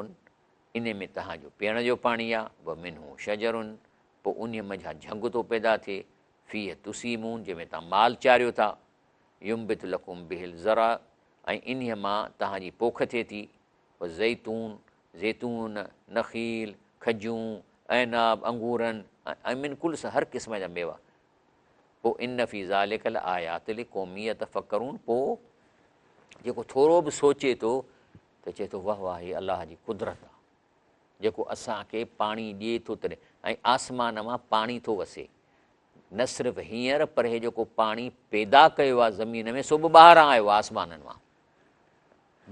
انهي ۾ توهان جو پيئڻ جو پاڻي آ، و منه شجر، پوء انهي منجهان جهنگ ٿو پيدا ٿئي، فيه تسيمون، جنهن ۾ توهان مال چاريو ٿا، ينبت لڪم به الزرع، ۽ انهي مان توهان جي پوک ٿئي ٿي، والزيتون، زيتون، نخيل، کجون، اعناب، انگورن، ۽ من ڪل هر قسم جا ميوا، پوء ان في ذلک لآيات لقوم يتفڪرون، پوء جيڪو ٿورو به سوچي ٿو ته چئي ٿو واه واه هي الله جي قدرت آ جيڪو اسان کي پاڻي ڏئي ٿو تڏهن ۽ آسمان مان پاڻي ٿو وسي، نه صرف هينئر پر هي جيڪو پاڻي پيدا ڪيو آ زمين ۾ سو به ٻاهران آيو آ آسمانن مان.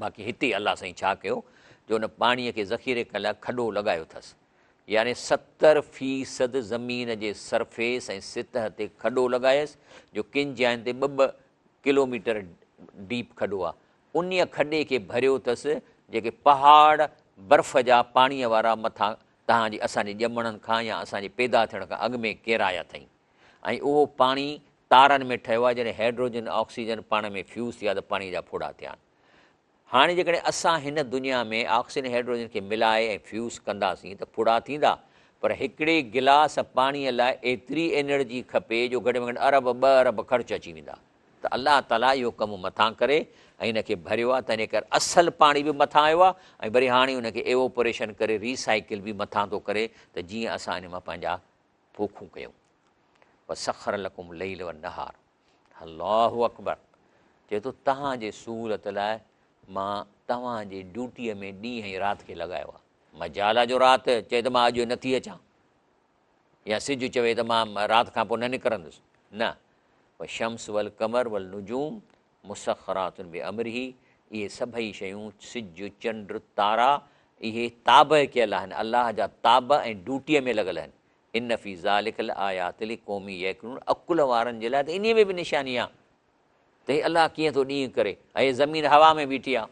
باقي هتي الله سائين ڇا ڪيو جو ان پاڻي کي ذخيري ڪرڻ لاء کڏو لڳايو اٿس. يعني 70% زمين جي سرفيس ۽ سطح تي کڏو لڳايس جو ڪن جاين تي ٻه ٻه ڪلوميٽر ڊيپ کڏو آ. انهيء کڏي کي ڀريو اٿس جيڪي پهاڙ برف جا پاڻيء وارا مٿان توهان جي اسان جي ڄمڻ کان يا اسان جي پيدا ٿيڻ کان اڳ ۾ ڪيرايا اٿئين ۽ اهو پاڻي تارن ۾ ٺهيو آهي جڏهن هيڊروجن آڪسيجن پاڻ ۾ فيوز ٿيا ته پاڻي جا ڦڙا ٿيا آهن. هاڻي جيڪڏهن اسان هن دنيا ۾ آڪسيجن هيڊروجن کي ملائي ۽ فيوز ڪنداسين ته ڦڙا ٿيندا پر هڪڙي گلاس پاڻيء لاء ايتري انرجي کپي جو گهٽ ۾ گهٽ ارب ٻه ارب خرچ اچي ويندا ته الله تعاليٰ اهو ڪم مٿان ڪري ۽ ان کي ڀريو آهي تنهنجي ڪري اصل پاڻي به مٿان آيو آهي ۽ وري هاڻي ان کي ايوپوريشن ڪري ريسائيڪل به مٿان ٿو ڪري ته جيئن اسان ان مان پنهنجا پوکون ڪيون. وسخر لڪم الليل والنهار الله اڪبر چئي ٿو توهان جي سهولت لاء مان توهان جي ڊيوٽيء ۾ ڏينهن ۽ رات کي لڳايو آهي. مجال آ جو رات چئي ته مان اڄ نه ٿي اچان يا سج چوي ته مان رات کان پوء نه نڪرندس. نه، والشمس والقمر والنجوم مسخرات بامره اهي سڀئي شيون، سج، چنڊ، تارا، اهي تابع ڪيل آهن، الله جا تابع ۽ ڊيوٽيء ۾ لڳل آهن. ان في ذلک لآيات لقوم يعقلون عقل وارن جي لاء ته انهيء ۾ به نشاني آهي ته هي الله ڪيئن ٿو ڏينهن ڪري ۽ هي زمين هوا ۾ بيٺي آهي،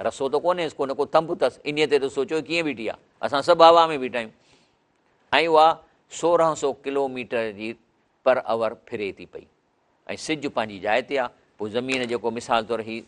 رسو ته ڪونهيس، ڪو نه ڪو ٿنڀ اٿس، انهيء تي ته سوچو ڪيئن بيٺي آهي، اسان سڀ هوا ۾ بيٺا آهيون ۽ اها 1600 ڪلوميٽر جي پر اور ڦري ٿي پئي. ۽ سج پنهنجي جاء تي آ، پوء زمين جيڪو مثال طور هي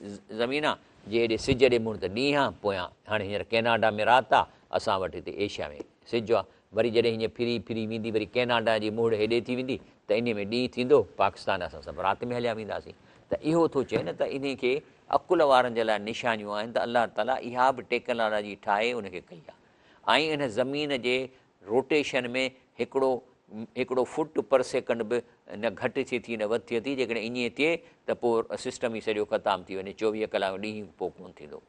زمين آ، جي هيڏي سج ڏي منهن ته ڏينهن آ، پويان هاڻي هينئر ڪيناڊا ۾ رات آ، اسان وٽ هتي ايشيا ۾ سج آ، وري جڏهن هيئن ڦري ڦري ويندي وري ڪيناڊا جي مهڙ هيڏي ٿي ويندي ته انهي ۾ ڏينهن ٿيندو، پاڪستان اسان سڀ رات ۾ هليا وينداسين ته اهو ٿو چئي نه ته انهي کي عقل وارن جي لاء نشانيون آهن ته الله تعالي اها به ٽيڪنالاجي ٺاهي ان کي ڪئي آ ۽ ان زمين جي روٽيشن ۾ هڪڙو هڪڙو فٽ پر سيڪنڊ به نه گهٽ ٿئي ٿي نه وڌ ٿئي ٿي جيڪڏهن ائين ٿئي ته پوء سسٽم ئي سڄو ختام ٿي وڃي 24 ڪلاڪ ڏينهن پوء ڪونه ٿيندو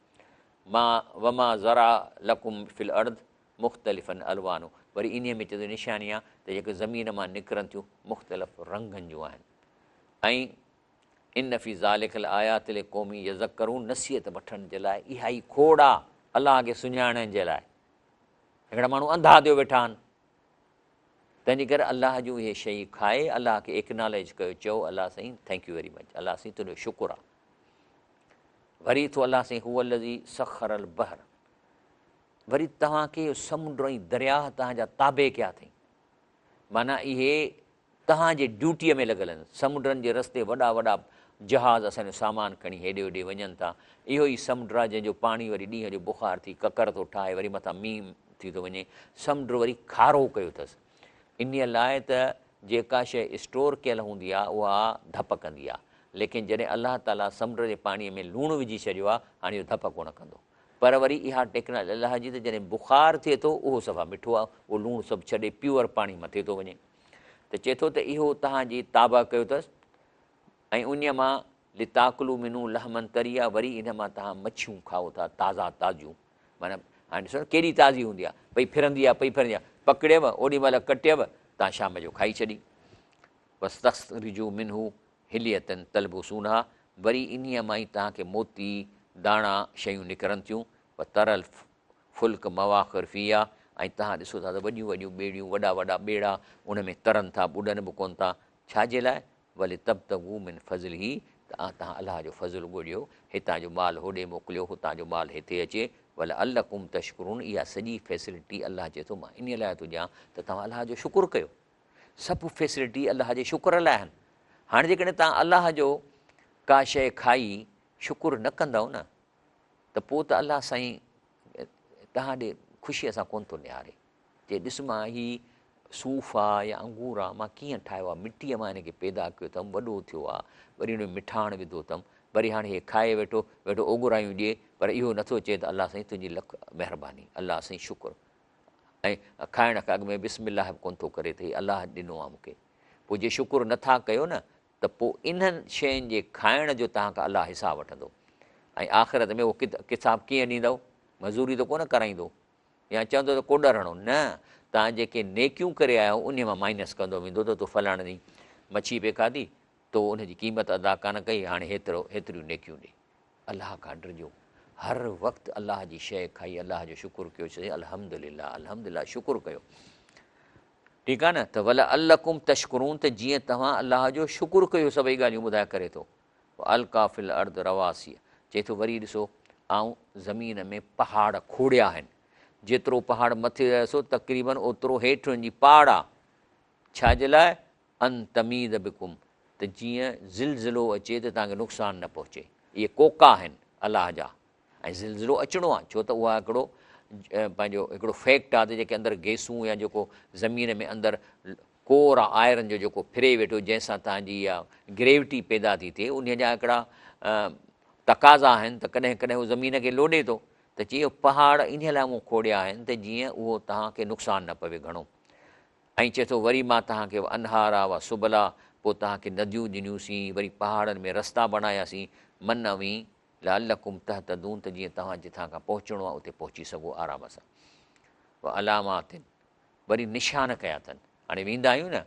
ما وما ذرا لڪم في الارض مختلفا الوانه وري انهي ۾ چئي ٿو نشاني آ ته جيڪي زمين مان نڪرن ٿيون مختلف رنگن جون آهن ۽ ان في ذلک لآيات لقوم يذڪرون نصيحت وٺڻ جي لاء اها ئي کوڙ آ الله کي سڃاڻڻ جي لاء هڪڙا ماڻهو انڌا ٿيو ويٺا آهن تنهنجي ڪري الله جون اهي شيون کائي الله کي ايڪناليج ڪيو چئو الله سائين thank you very much الله سائين تنهنجو شڪر آ وري ٿو الله سائين هو الذي سخر البحر وري توهان کي سمنڊ ۽ درياهه توهان جا تابع ڪيا اٿئي معنيٰ اهي توهان جي ڊيوٽيء ۾ لڳل آهن. سمنڊن جي رستي وڏا وڏا جهاز اسان جو سامان کڻي هيڏي هوڏي وڃن ٿا. اهو ئي سمنڊ آهي جنهن جو پاڻي وري ڏينهن جو بخار ٿي ڪڪر ٿو ٺاهي وري مٿان مينهن ٿي ٿو وڃي. سمنڊ وري کارو ڪيو اٿس. انهيء لاء ته جيڪا شيء اسٽور ڪيل هوندي آهي اها ڌپ ڪندي آهي. ليڪن جڏهن الله تعاليٰ سمنڊ جي پاڻيء ۾ لوڻ وجهي ڇڏيو آهي هاڻي اهو ڌپ ڪونه ڪندو. پر وري اها ٽيڪنالاجي الله جي ته جڏهن بخار ٿئي ٿو اهو صفا مٺو آهي اهو لوڻ سڀ ڇڏي پيور پاڻي مٿي ٿو وڃي. ته چئي ٿو ته اهو توهان جي تابع ڪيو اٿس ۽ انهيء مان لتاڪلوا منه لحما طريا وري ان مان توهان مڇيون کائو ٿا تازا تازيون معنيٰ هاڻي ڏسو نه ڪيڏي تازي هوندي آهي پئي ڦرندي آهي پئي ڦرندي آهي پڪڙيو اوڏي مهل ڪٽيو توهان شام جو کائي ڇڏي واستخرجوا منه حلية تلبسونها وري انهيء مان ئي توهان کي موتي داڻا شيون نڪرن ٿيون وتري الفلڪ مواخر فيها ۽ توهان ڏسو ٿا ته وڏيون وڏيون ٻيڙيون، وڏا وڏا ٻيڙا ان ۾ ترن ٿا، ٻڏن به ڪونه ٿا، ڇا جي لاء؟ ولتبتغوا من فضله ته توهان الله جو فضل ڳوليو، هتان جو مال هوڏي موڪليو، هتان جو مال هتي اچي، ولعلڪم تشڪرون اها سڄي فيسلٽي الله چئي ٿو مان انهيء لاء ٿو ڏيان ته توهان الله جو شڪر ڪيو. سڀ فيسلٽي الله جي شڪر لاء آهن. هاڻي جيڪڏهن توهان الله جو ڪا شيء کائي شڪر نه ڪندؤ نه ته پوء ته الله سائين توهان ڏي خوشيء سان ڪونه ٿو نهاري. چئي ڏس مان هي صوف آ يا انگور آ مان ڪيئن ٺاهيو آ، مٽيء مان هن کي پيدا ڪيو اٿم، وڏو ٿيو آ، وري هن ۾ مٺاڻ وڌو اٿم، وري هاڻي هي کائي ويٺو، ويٺو اوڳرايون ڏئي، پر اهو نٿو چئي ته الله سائين تنهنجي لک مهرباني، الله سائين شڪر. ۽ کائڻ کان اڳ ۾ بسم الله به ڪونه ٿو ڪري ته هي الله ڏنو آ مون کي. پوء جي شڪر نٿا ڪيو نه ته پوء انهن شين جي کائڻ جو توهان کان الله حساب وٺندو ۽ آخرت ۾ اهو حساب ڪيئن ڏيندؤ؟ مزوري ته ڪونه ڪرائيندو يا چوندو ته ڪوڏر هڻو، نه، توهان جيڪي نيڪيون ڪري آيا آهيو انهي مان مائنس ڪندو ويندو ته تو فلاڻي ڏينهن مڇي پئي کاڌي، تو ان جي قيمت ادا ڪانه ڪئي، هاڻي هيترو هيتريون نيڪيون ڏي. الله کان ڊڄو. هر وقت الله جي شيء کائي الله جو شڪر ڪيو، چئي الحمدلله الحمدلله شڪر ڪيو. ٺيڪ آ نه، ته ولعلڪم تشڪرون ته جيئن توهان الله جو شڪر ڪيو. سڀئي ڳالهيون ٻڌائي ڪري ٿو. والقيٰ في الارض رواسي، چئي ٿو وري ڏسو آئون زمين ۾ پهاڙ کوڙيا آهن، جيترو پهاڙ مٿي رهيسو تقريباً اوترو هيٺ ان جي پاڙ آ، ڇا جي لاء؟ ان تميد بڪم، ته جيئن زلزلو اچي ته توهان کي نقصان نه پهچي. اهي ڪوڪا آهن الله جا ۽ زلزلو اچڻو آهي، ڇو ته اها هڪڙو پنهنجو هڪڙو فيڪٽ آهي ته جيڪي اندر گيسون يا جيڪو زمين ۾ اندر ڪور آهي آئرن جو جيڪو ڦري ويٺو جنهن سان توهان جي اها گريوٽي پيدا ٿي ٿئي، انهيء جا هڪڙا تقاضا آهن ته ڪڏهن ڪڏهن هو زمين کي لوڏي ٿو. ته چئي پهاڙ انهيء لاء مون کوڙيا آهن ته جيئن اهو توهان کي نقصان نه پوي گهڻو. ۽ چئي ٿو وري مان توهان کي انهارا و سبلا، پوء توهان کي نديون ڏنيون سين، وري پهاڙن ۾ رستا بڻاياسين، من اوهين لعلڪم تهتدون ته جيئن توهان جتان کان پهچڻو آهي اتي پهچي سگهو آرام سان. و علامات، وري نشان ڪيا اٿن. هاڻي ويندا آهيون نه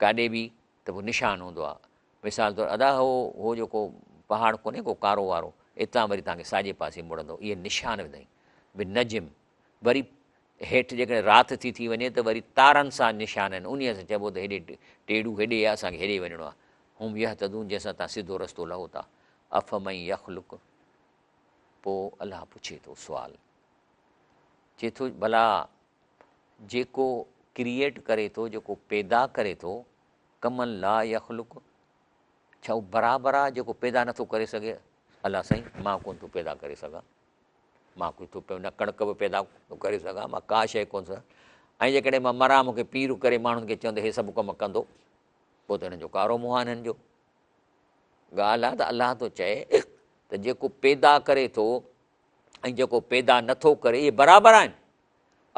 ڪاڏي به ته پوء نشان هوندو آهي. مثال طور ادا هو هو جيڪو پهاڙ ڪونهي ڪو ڪارو وارو، اتان وري توهان کي ساڄي پاسي مڙندو، اهي نشان وڌائين. بالنجم، وري هيٺ جيڪڏهن رات ٿي ٿي وڃي ته وري تارن سان نشان آهن، انهيء سان چئبو ته هيڏي ٽيڙو هيڏي آهي، اسان کي هيڏي وڃڻو آهي. هم يهتدون، جنهن سان توهان سڌو رستو لهو ٿا. افمن يخلق، پوء الله پڇي ٿو سوال، چئي ٿو ڀلا جيڪو ڪريئيٽ ڪري ٿو، جيڪو پيدا ڪري ٿو، ڪمن لا يخلق، ڇا هو برابر آهي جيڪو پيدا نٿو ڪري سگهي؟ الله سائين مان ڪونه ٿو پيدا ڪري سگهان، مان ڪجهه ٿو پيو نه ڪڻڪ به پيدا ٿو ڪري سگهان، مان ڪا شيء ڪونه سگهان، ۽ جيڪڏهن مان مران مون کي پير ڪري ماڻهن کي چوندو هي سڀ ڪم ڪندو، پوء ته هنن جو ڪارو منهن آهي. هنن جو ڳالهه آهي ته الله ٿو چئي ته جيڪو پيدا ڪري ٿو ۽ جيڪو پيدا نٿو ڪري اهي برابر آهن.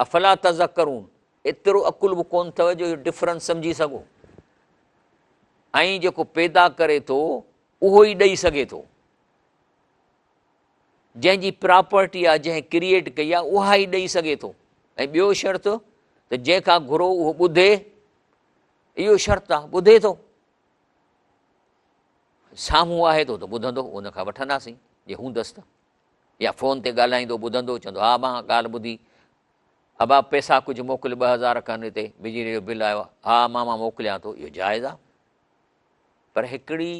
افلا تذڪرون، ايترو عقل به ڪونه اٿو جو اهو ڊفرنس سمجهي سگهو. ۽ جيڪو پيدا ڪري ٿو اهو ئي ڏئي سگهي ٿو. جنهن جي پراپرٽي آهي، جنهن ڪريئيٽ ڪئي آهي، اها ئي ڏئي سگهي ٿو. ۽ ٻيو شرط ته جنهن کان گهرو اهو ٻڌي، اهو شرط آهي، ٻڌي ٿو، سامهون آهي ٿو ته ٻڌندو، ان کان وٺنداسين جي هوندس ته، يا فون تي ڳالهائيندو ٻڌندو، چوندو ها مان ڳالهه ٻڌي، ابا پئسا ڪجهه موڪل 2000 کن هتي بجلي جو بل آيو آهي، ها ماما موڪليان ٿو، اهو جائز آهي. پر هڪڙي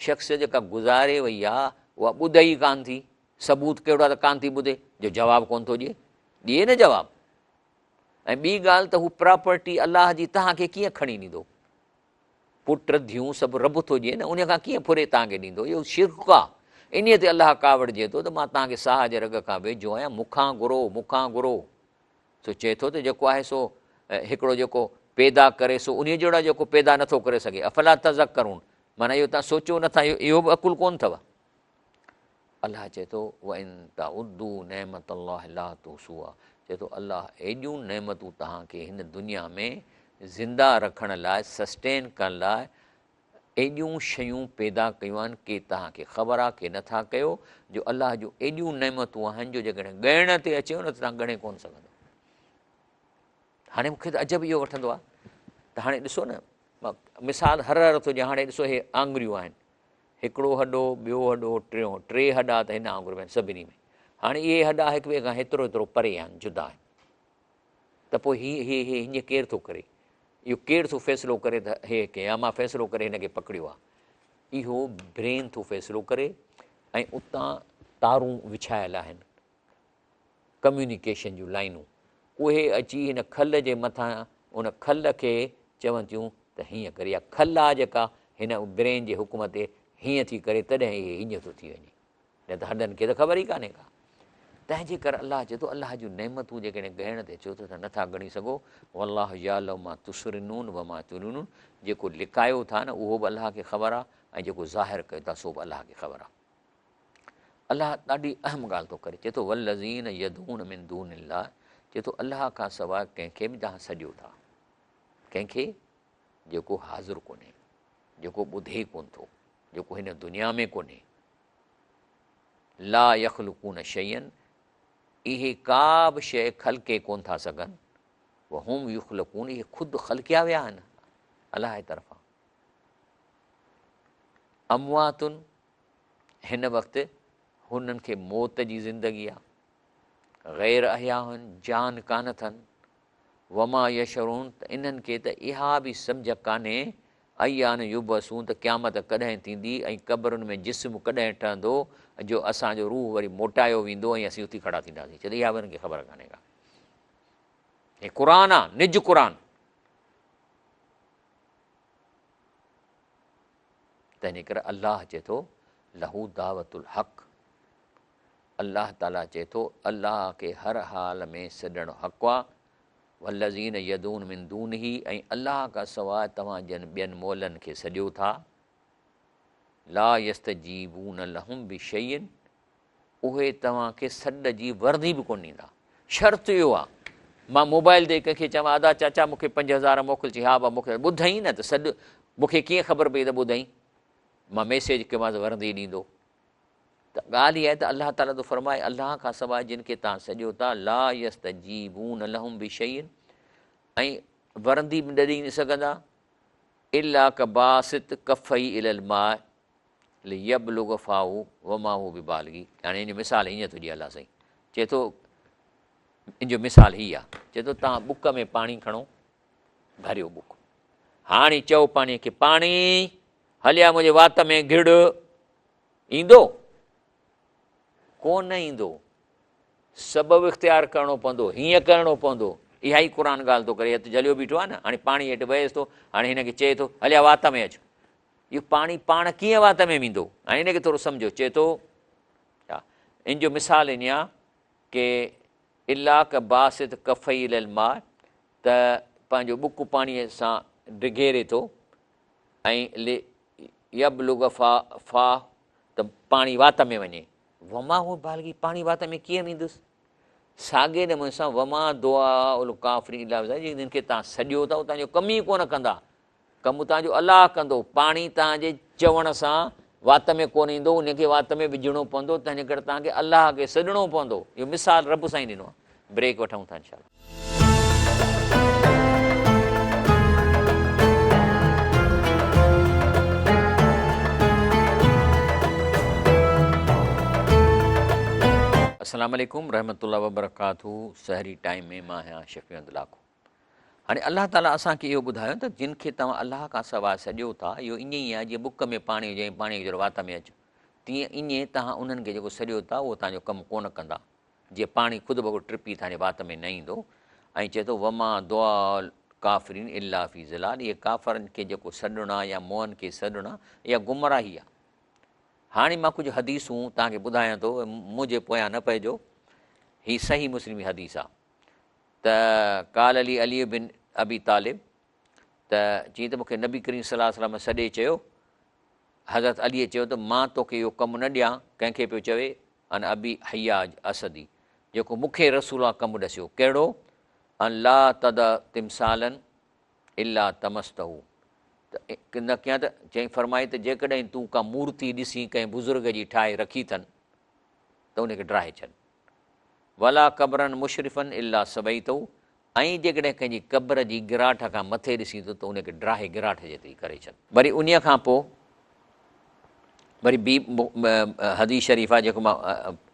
شخص جيڪا گذاري وئي آ اها ٻڌي ئي ڪانه ٿي، ثبوت ڪهڙو آ ته ڪانه ٿي ٻڌي، جو جواب ڪونه ٿو ڏئي، ڏئي نه جواب. ۽ ٻي ڳالهه ته هو پراپرٽي الله جي توهان کي ڪيئن کڻي ڏيندو؟ پٽ ڌيون سڀ رب ٿو ڏئي نه، ان کان ڪيئن ڦري توهان کي ڏيندو؟ اهو شرڪ آ. انهيء تي الله ڪاوڙجي ٿو ته مان توهان کي ساهه جي رڳ کان ويجهو آهيان، مون کان گهرو، مون کان گهرو. سو چئي ٿو ته جيڪو آهي سو هڪڙو جيڪو پيدا ڪري سو انهيء جهڙو آهي جيڪو پيدا نٿو ڪري سگهي. افلا تذڪرون، معنيٰ اهو توهان سوچيو نٿا، اهو به عقل ڪونه اٿو. الله چئي ٿو وان تعدوا نعمت الله لا تحصوها، چئي ٿو الله ايڏيون نعمتون توهان کي هن دنيا ۾ زنده رکڻ لاء، سسٽين ڪرڻ لاء ايڏيون شيون پيدا ڪيون آهن، ڪي توهان کي خبر آهي ڪي نٿا ڪيو، جو الله جون ايڏيون نعمتون آهن جو جيڪڏهن ڳڻڻ تي اچيو نه ته توهان ڳڻي ڪونه سگهندو. هاڻي مون کي ته عجب اهو وٺندو آهي ته هاڻي ڏسو نه، مثال هر هر ٿو ڏيان، هاڻي ڏسو هي آڱريون آهن، هڪڙو هڏو، ٻيو هڏو، ٽيون، ٽي هڏا ته هن آڱر ۾ آهن سڀني ۾. هاڻي اهي هڏا هڪ ٻئي کان هيترو هيترو پري آهن، جدا آهن. ته پوء هي هي هي هيئن ڪير ٿو ڪري؟ اهو ڪير ٿو فيصلو ڪري ته هي ڪي يا مان فيصلو ڪري هن کي پڪڙيو آهي؟ اهو برين ٿو فيصلو ڪري ۽ اتان تارون وڇايل آهن، ڪميونيڪيشن جون لائنون، اهي اچي هن کل جي مٿان ان کل کي چون ٿيون ته هيئن ڪري، يا کل آ جيڪا هن برين جي حڪم تي هيئن ٿي ڪري تڏهن هي هيئن ٿو ٿي وڃي، نه ته هڏن کي ته خبر ئي ڪانهي ڪا. تنهن جي ڪري الله چئي ٿو الله جون نعمتون جيڪڏهن ڳڻڻ تي اچو ته نٿا ڳڻي سگهو، والله يعلم ما تسرنون وما تعلنون، جيڪو لڪايو ٿا نه اهو به الله کي خبر آ ۽ جيڪو ظاهر ڪيو ٿا سو به الله کي خبر آ. الله ڏاڍي اهم ڳالهه ٿو ڪري، چئي ٿو والذين يدعون من دون الله، چئي ٿو الله کان سواء ڪنهن کي به توهان سڏيو ٿا، ڪنهن کي جيڪو حاضر ڪونهي، جيڪو ٻڌي ڪونه ٿو، جيڪو هن دنيا ۾ ڪونهي، لا يخلقون شيئا، اهي ڪا به شيء خلقي ڪونه ٿا سگهن، وهم يخلقون، اهي خود خلقيا ويا آهن الله جي طرفان. اموات، هن وقت هنن کي موت جي زندگي آ، غير احياء جان ڪانه اٿن، وما يشعرون ته انهن کي ته اها به سمجهه ڪانهي، ايان يبعثون ته قيامت ڪڏهن ٿيندي ۽ قبرن ۾ جسم ڪڏهن ٺهندو جو اسان جو روح وري موٽايو ويندو ۽ اسين اٿي کڙا ٿينداسين، چي ته اها به انهن کي خبر ڪانهي ڪا. هي قرآن آ، نج قرآن. تنهن جي ڪري الله چئي ٿو له دعوت الحق، الله تعاليٰ چئي ٿو الله کي هر حال ۾ سڏڻ حق آ، والذين يدعون من دونه ۽ الله کان سواء توهان جن ٻين مئلن کي سڏيو ٿا، لا يستجيبون لهم بشيء اهي توهان کي سڏ جي ورندي به ڪونه ڏيندا. شرط اهو آ مان موبائل تي ڪنهن کي چوان ادا چاچا مون کي 5000 موڪل، چي ها ابا موڪل، ٻڌئين نه ته سڏ مون کي ڪيئن خبر پئي ته ٻڌئين، مان ميسيج ڪيومانس ورندي ڏيندو. ته ڳالهه اها آهي ته الله تعاليٰ ٿو فرمائي الله کان سواء جن کي توهان سڏيو ٿا لا يستجيبون لهم بشيء ۽ ورندي به نه ڏئي نه سگهندا الا ڪباسط ڪفيه الي الماء ليبلغ فاه وما هو ببالغه. هاڻي ان جو مثال ائين ٿو ڏئي الله سائين چئي ٿو ان جو مثال هي آهي چئي ٿو توهان ٻڪ ۾ پاڻي کڻو ڀريو ٻڪ هاڻي چئو پاڻي کي پاڻي هليا منهنجي وات ۾ گهڙ ايندو؟ ڪونه ايندو. سبب اختيار ڪرڻو پوندو، هيئن ڪرڻو پوندو. اها ئي قرآن ڳالهه ٿو ڪري، هت جهليو بيٺو آهي نه، هاڻي پاڻي هيٺ وهيس ٿو، هاڻي هن کي چئي ٿو، هليا وات ۾ اچ. اهو پاڻي پاڻ ڪيئن وات ۾ ويندو؟ هاڻي ان کي ٿورو سمجهو، چئي ٿو، ان جو مثال ائين آهي ڪي الا ڪباسط ڪفيه الي الماء ته پنهنجو ٻڪ پاڻيء سان ڊگهيري ٿو ۽ ليبلغ فاه ته پاڻي وات ۾ وڃي. وما هو ببالغه پاڻي وات ۾ ڪيئن ويندس؟ ساڳئي نموني سان وما دعاء الڪافرين الا في ضلال جن کي توهان سڏيو ٿا اهي توهان جو ڪم ئي ڪونه ڪندا، ڪم توهان جو الله ڪندو، پاڻي توهان جي چوڻ سان وات ۾ ڪونه ايندو، ان کي وات ۾ وجهڻو پوندو، تنهن جي ڪري توهان کي الله کي سڏڻو پوندو. اهو مثال رب سائين ڏنو آهي. بريڪ وٺون ٿا انشاء الله. السلام عليڪم رحمة الله وبرڪاته سحري ٽائيم ۾ مان آهيان شفيع احمد لاکو. هاڻي الله تعالي اسان کي اهو ٻڌايو ته جن کي توهان الله کان سواء سڏيو ٿا اهو ائين ئي آهي جيئن ٻڪ ۾ پاڻي هجي ۽ پاڻي کي چئو وات ۾ اچ تيئن ائين توهان انهن کي جيڪو سڏيو ٿا اهو توهان جو ڪم ڪونه ڪندا. جيئن پاڻي خود بخود ٽپي توهان جي وات ۾ نه ايندو ۽ چئي ٿو وما دعاء الڪافرين الا في ضلال اهي ڪافرن کي جيڪو سڏڻ آ يا مئن کي سڏڻ آ اها گمراهي آ. هاڻي مان ڪجهه حديثون توهان کي ٻڌايان ٿو منهنجي پويان نه پئجو هي صحيح مسلم جي حديث آ ته قال لي علي بن ابي طالب ته چيائين ته مون کي نبي ڪريم صلي الله عليه وسلم سڏي چيو حضرت علي چيو ته مان توکي اهو ڪم نه ڏيان ڪنهن کي پيو چوي عن ابي حياج اسدي، جيڪو مون کي رسول الله ڪم ڏسيو، ڪهڙو؟ ان لا تدع تمثالا الا طمسته ته نه ڪيان ته چئي فرمائي ته جيڪڏهن تون ڪا مورتي ڏسين ڪنهن بزرگ جي ٺاهي رکي اٿن ته ان کي ڊاهي ڇڏ. ولا قبرا مشرفا الا سويته ۽ جيڪڏهن ڪنهن جي قبر جي گراٺ کان مٿي ڏسين ٿو ته ان کي ڊاهي گراٺ جيتري ڪري ڇڏ. وري انهيء کان پوء وري ٻي حديث شريف آهي جيڪو مان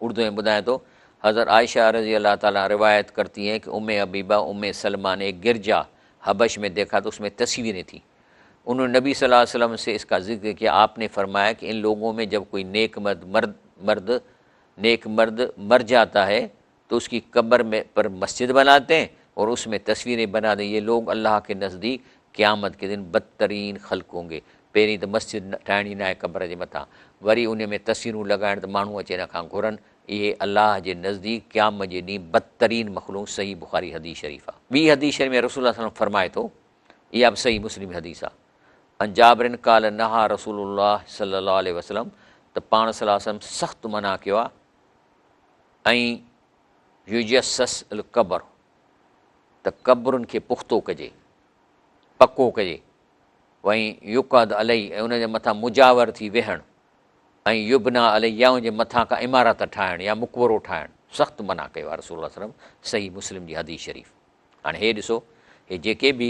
اردو ۾ ٻڌايان ٿو. حضرت عائشه رضي الله تعالٰي عنها روايت ڪرتي هين ڪه ام حبيبه ام سلمه ني ايڪ گرجا حبش ۾ ديکا تو اس ۾ تصويرين ٿي انهون ني نبي صلي الله عليه وسلم سي اس ڪا ذڪر ڪيا آپ ني فرمايا ڪه ان لوگون ۾ جب ڪوئي نيڪ مرد مرد نيڪ مرد مر جاتا هي تو اس ڪي قبر ۾ پر مسجد بناتي هين اور اس ۾ تصويرين بنا the يي لوگ الله ڪي نزديڪ قيامت ڪي دن بدترين خلق هونگي پهرين ته مسجد ٺاهڻي ناهي قبر جي مٿان وري انهي ۾ تصويرون لڳائڻ ته ماڻهو اچي ان کان گهرن اهي الله جي نزديڪ قيامت جي ڏينهن بدترين مخلوق صحيح بخاري حديث شريف آ. ٻي حديث شريف ۾ رسول الله صلي الله عليه وسلم فرمائي ٿو اها به صحيح مسلم حديث آ عن جابر قال نهي رسول الله صلي الله عليه وسلم ته پاڻ صلي الله عليه وسلم سخت منع ڪيو آ ۽ يجسس القبر ته قبرن کي پختو ڪجي، پڪو ڪجي، وان يقعد عليه ۽ ان جي مٿان مجاور ٿي ويهڻ، ۽ يبنيٰ عليه يا ان جي مٿان ڪا عمارت ٺاهڻ يا مقبرو ٺاهڻ سخت منع ڪيو آهي رسول الله صلي الله عليه وسلم صحيح مسلم جي حديث شريف. هاڻي هي ڏسو هي جيڪي به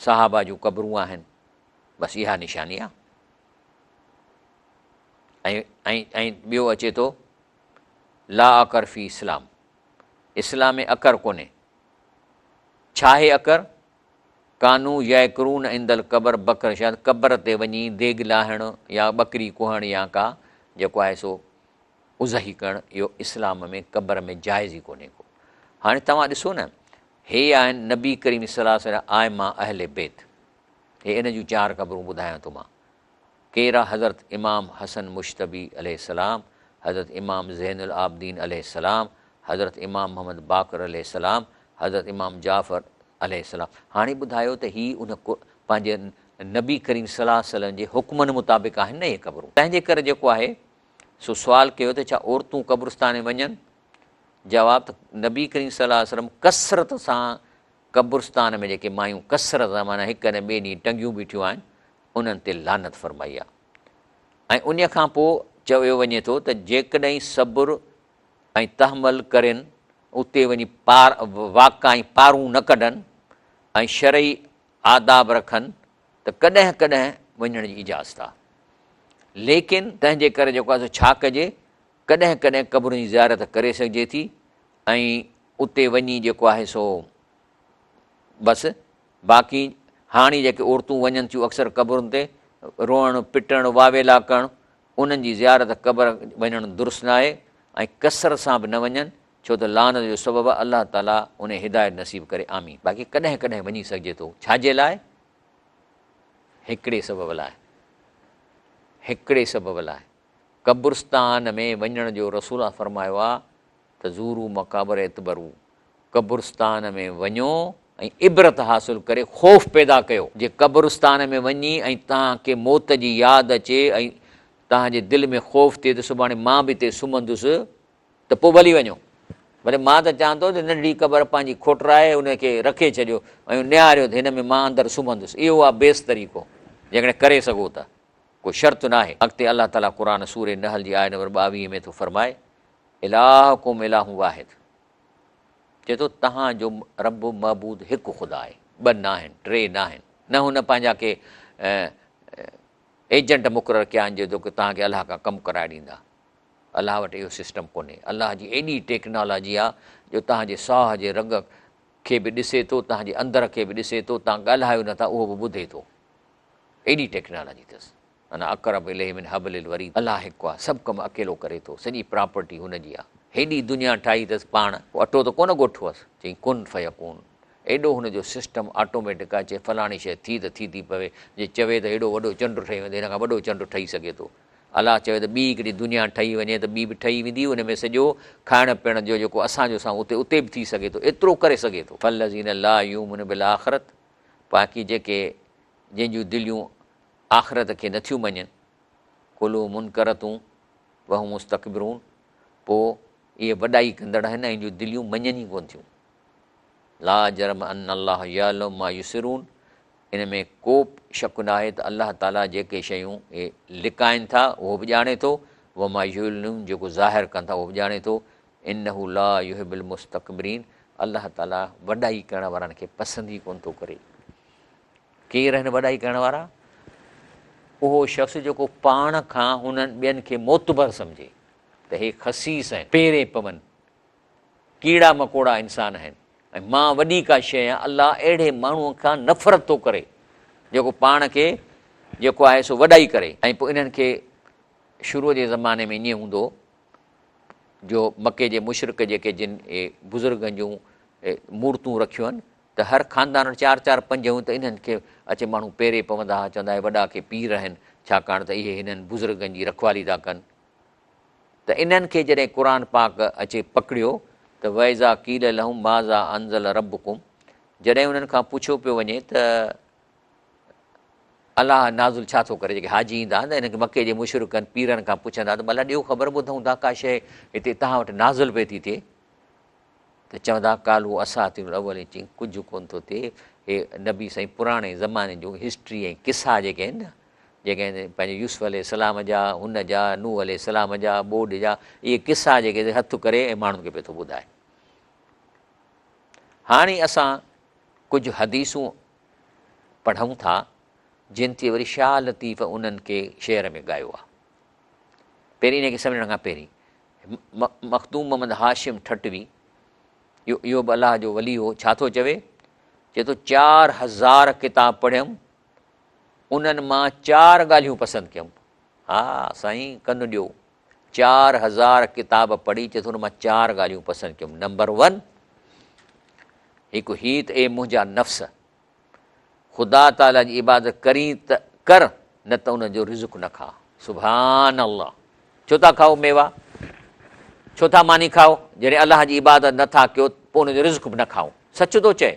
صحابه جون قبرون آهن بس اها نشاني آهي. ۽ ۽ ۽ ٻيو اچي ٿو لا اڪر في اسلام، اسلام ۾ اڪر ڪونهي. ڇا آهي اڪر؟ ڪانو يعقرون عند القبر بقر شايد قبر تي وڃي ديڳ لاهڻ يا ٻڪري ڪهڻ يا ڪا جيڪو آهي سو اضحي ڪرڻ اهو اسلام ۾ قبر ۾ جائز ئي ڪونهي ڪو. هاڻي توهان ڏسو نه هي آهن نبي ڪريم صلي الله عليه وسلم ائمه اهل بيت هي ان جون چار قبرون ٻڌايان ٿو مان. ڪير آ حضرت امام حسن مجتبي عليه السلام، حضرت امام زين العابدين عليه السلام، حضرت امام محمد باقر عليه السلام، حضرت امام جعفر عليه السلام. هاڻي ٻڌايو ته هي ان پنهنجي نبي ڪريم صلي الله عليه وسلم جي حڪمن مطابق آهن نه اهي قبرون. تنهن جي ڪري جيڪو آهي سو سوال ڪيو ته ڇا عورتون قبرستان ۾ وڃن؟ جواب ته نبي ڪريم صلي الله عليه وسلم ڪثرت سان قبرستان ۾ جيڪي مايون ڪثرت سان معنيٰ هڪ نه ٻئي ڏينهن ٽنگيون بيٺيون آهن انهن تي لعنت فرمائي آهي ۽ انهيء کان پوء چيو وڃي ٿو ته جيڪڏهن صبر ۽ تحمل ڪرين اتي وڃي پار واڪا ۽ پارون نه ڪڍن ۽ شرعي آداب رکن ته ڪڏهن ڪڏهن وڃڻ جي اجازت آهي ليڪن تنهن جي ڪري جيڪو آهي سو ڇا ڪجي ڪڏهن ڪڏهن قبرن جي زيارت ڪري سگهجي ٿي ۽ اتي وڃي جيڪو آهي سو بس باقي هاڻي جيڪي عورتون وڃن ٿيون اڪثر قبرن تي روئڻ پٽڻ واويلا ڪرڻ انهن جي زيارت قبر وڃڻ درست ناهي ۽ ڪثرت سان به نه وڃن ڇو ته لعنت جو سبب آهي الله تعالي انهي هدايت نصيب ڪري آمين باقي ڪڏهن ڪڏهن وڃي سگهجي ٿو ڇا جي لاء هڪڙي سبب لاء هڪڙي سبب لاء قبرستان ۾ وڃڻ جو رسول الله فرمايو آهي ته زورو مقابر اعتبرو، قبرستان ۾ وڃو ۽ عبرت حاصل ڪري خوف پيدا ڪيو. جي قبرستان ۾ وڃي ۽ توهان کي موت جي ياد اچي ۽ توهان جي دل ۾ خوف ٿئي ته سڀاڻي مان به هتي سمهندس ته پوء ڀلي وڃو. ڀلي مان ته چوان ٿو ته ننڍڙي قبر پنهنجي کوٽرائي ان کي رکي ڇڏيو ۽ نهاريو ته هن ۾ مان اندر سمهندس. اهو آهي بيست طريقو جيڪڏهن ڪري سگهو ته. ڪو شرط ناهي. اڳتي الله تعاليٰ قرآن سورة نحل جي آيت نمبر 22 ۾ ٿو فرمائي. الهڪم اله واحد، چئي ٿو توهان جو رب معبود هڪ خدا آهي، ٻه ناهن، ٽي ناهن، نه هن پنهنجا ڪي ايجنٽ مقرر ڪيا آهن جيڪو توهان کي الله کان ڪم ڪرائي ڏيندا. الله وٽ اهو سسٽم ڪونهي. الله جي ايڏي ٽيڪنالاجي آهي جو توهان جي ساهه جي رڳ کي به ڏسي ٿو، توهان جي اندر کي به ڏسي ٿو، توهان ڳالهايو نٿا اهو به ٻڌي ٿو. ايڏي ٽيڪنالاجي اٿس. انا اقرب اليه من حبل الوريد الله هڪ آ سڀ ڪم اڪيلو ڪري ٿو سڄي پراپرٽي هن جي آ هيڏي دنيا ٺاهي اٿس پاڻ ڪو اٽو ته ڪونه ڳوٺو هئس چئين ڪن فيڪون ايڏو هن جو سسٽم آٽوميٽڪ آ چئي فلاڻي شيء ٿي ته ٿي ٿي پوي جي چوي ته هيڏو وڏو چنڊ ٺهي ويندو هن کان وڏو چنڊ ٺهي سگهي ٿو الله چوي ته ٻي هڪڙي دنيا ٺهي وڃي ته ٻي به ٺهي ويندي ان ۾ سڄو کائڻ پيئڻ جو جيڪو اسان جو سان اتي اتي به ٿي سگهي ٿو ايترو ڪري سگهي ٿو. فالذين لا يؤمنون بالاخرة باقي جيڪي جن جون دليون آخرت کي نٿيون مڃين، قلوب منڪرة وهم مستڪبرون، پوء اهي وڏائي ڪندڙ آهن ۽ جون دليون مڃن ئي ڪونه ٿيون. لا جرم ان الله يعلم ما يسرون، ان ۾ ڪو شڪ ناهي ته الله تعاليٰ جيڪي شيون اهي لڪائن ٿا اهو به ڄاڻي ٿو، وما يعلنون جيڪو ظاهر ڪن ٿا اهو به ڄاڻي ٿو، انه لا يحب المستڪبرين، الله تعاليٰ وڏائي ڪرڻ وارن کي پسند ئي ڪونه ٿو ڪري. ڪير آهن وڏائي ڪرڻ وارا؟ اهو شخص جيڪو پاڻ کان انهن ٻين کي معتبر سمجهي ته هي خسيس آهن، پيرين پون، ڪيڙا مڪوڙا انسان آهن ۽ مان وڏي ڪا شيء آهيان، الله اهڙي ماڻهوء کان نفرت ٿو ڪري جيڪو پاڻ کي جيڪو آهي سو وڏائي ڪري. ۽ پوء انهن کي شروع جي زماني ۾ ائين هوندو هو جو مڪي جي مشرڪ جيڪي جن بزرگن جون مورتون رکيون آهن ته هر خاندان وٽ چار چار پنج هيون ته انهن کي اچي ماڻهو پيري پوندا ها، چوندا اهي وڏا ڪي پير آهن، ڇاڪاڻ ته اهي هنن بزرگن جي رکوالي ٿا ڪن. ته انهن کي جڏهن قرآن پاڪ اچي پڪڙيو ته واذا قيل لهم ماذا انزل ربڪم جڏهن انهن کان پڇيو پيو وڃي ته الله نازل ڇا ٿو ڪري، جيڪي حاجي ايندا ته انهن کي مڪي جي مشرڪن پيرن کان پڇندا ته ڀلا ڏيو خبر ٻڌون ٿا ڪا شيء هتي توهان وٽ نازل پئي ٿي ٿئي. ته چوندا قالوا اساطير الاولين چيائين ڪجهه ڪونه ٿو ٿئي هي نبي سائين پراڻي زماني جون هسٽري ۽ قصا جيڪي آهن نه جيڪي آهن پنهنجي يوسف عليه السلام جا هن جا نوح عليه السلام جا ٻوڏ جا اهي قصا جيڪي هٿ ڪري ۽ ماڻهن کي پيو ٿو ٻڌائي. هاڻي اسان ڪجهه حديثون پڙهون ٿا جن تي وري شاهه لطيف انهن کي شعر ۾ ڳايو آهي. پهرين ان کي سمجهڻ کان پهرين مخدوم محمد هاشم ٺٽوي اهو اهو به الله جو ولي هو، ڇا ٿو چوي؟ چئي ٿو 4000 ڪتاب پڙهيم، انهن مان چار ڳالهيون پسند ڪيم. ها سائين ڪن ڏيو، 4000 ڪتاب پڙهي چئي ٿو ان مان چار ڳالهيون پسند ڪيم. نمبر ون، هڪ هي ته اي منهنجا نفس، خدا تعاليٰ جي عبادت ڪرين ته ڪر نه ته ان جو رزق نه کاء. سبحان الله ڇو ٿا کائو ميوا، ڇو ٿا ماني کائو، جڏهن الله جي عبادت نه ٿا ڪيو پوء ان جو رزق به نه کائو. سچ ٿو چئي.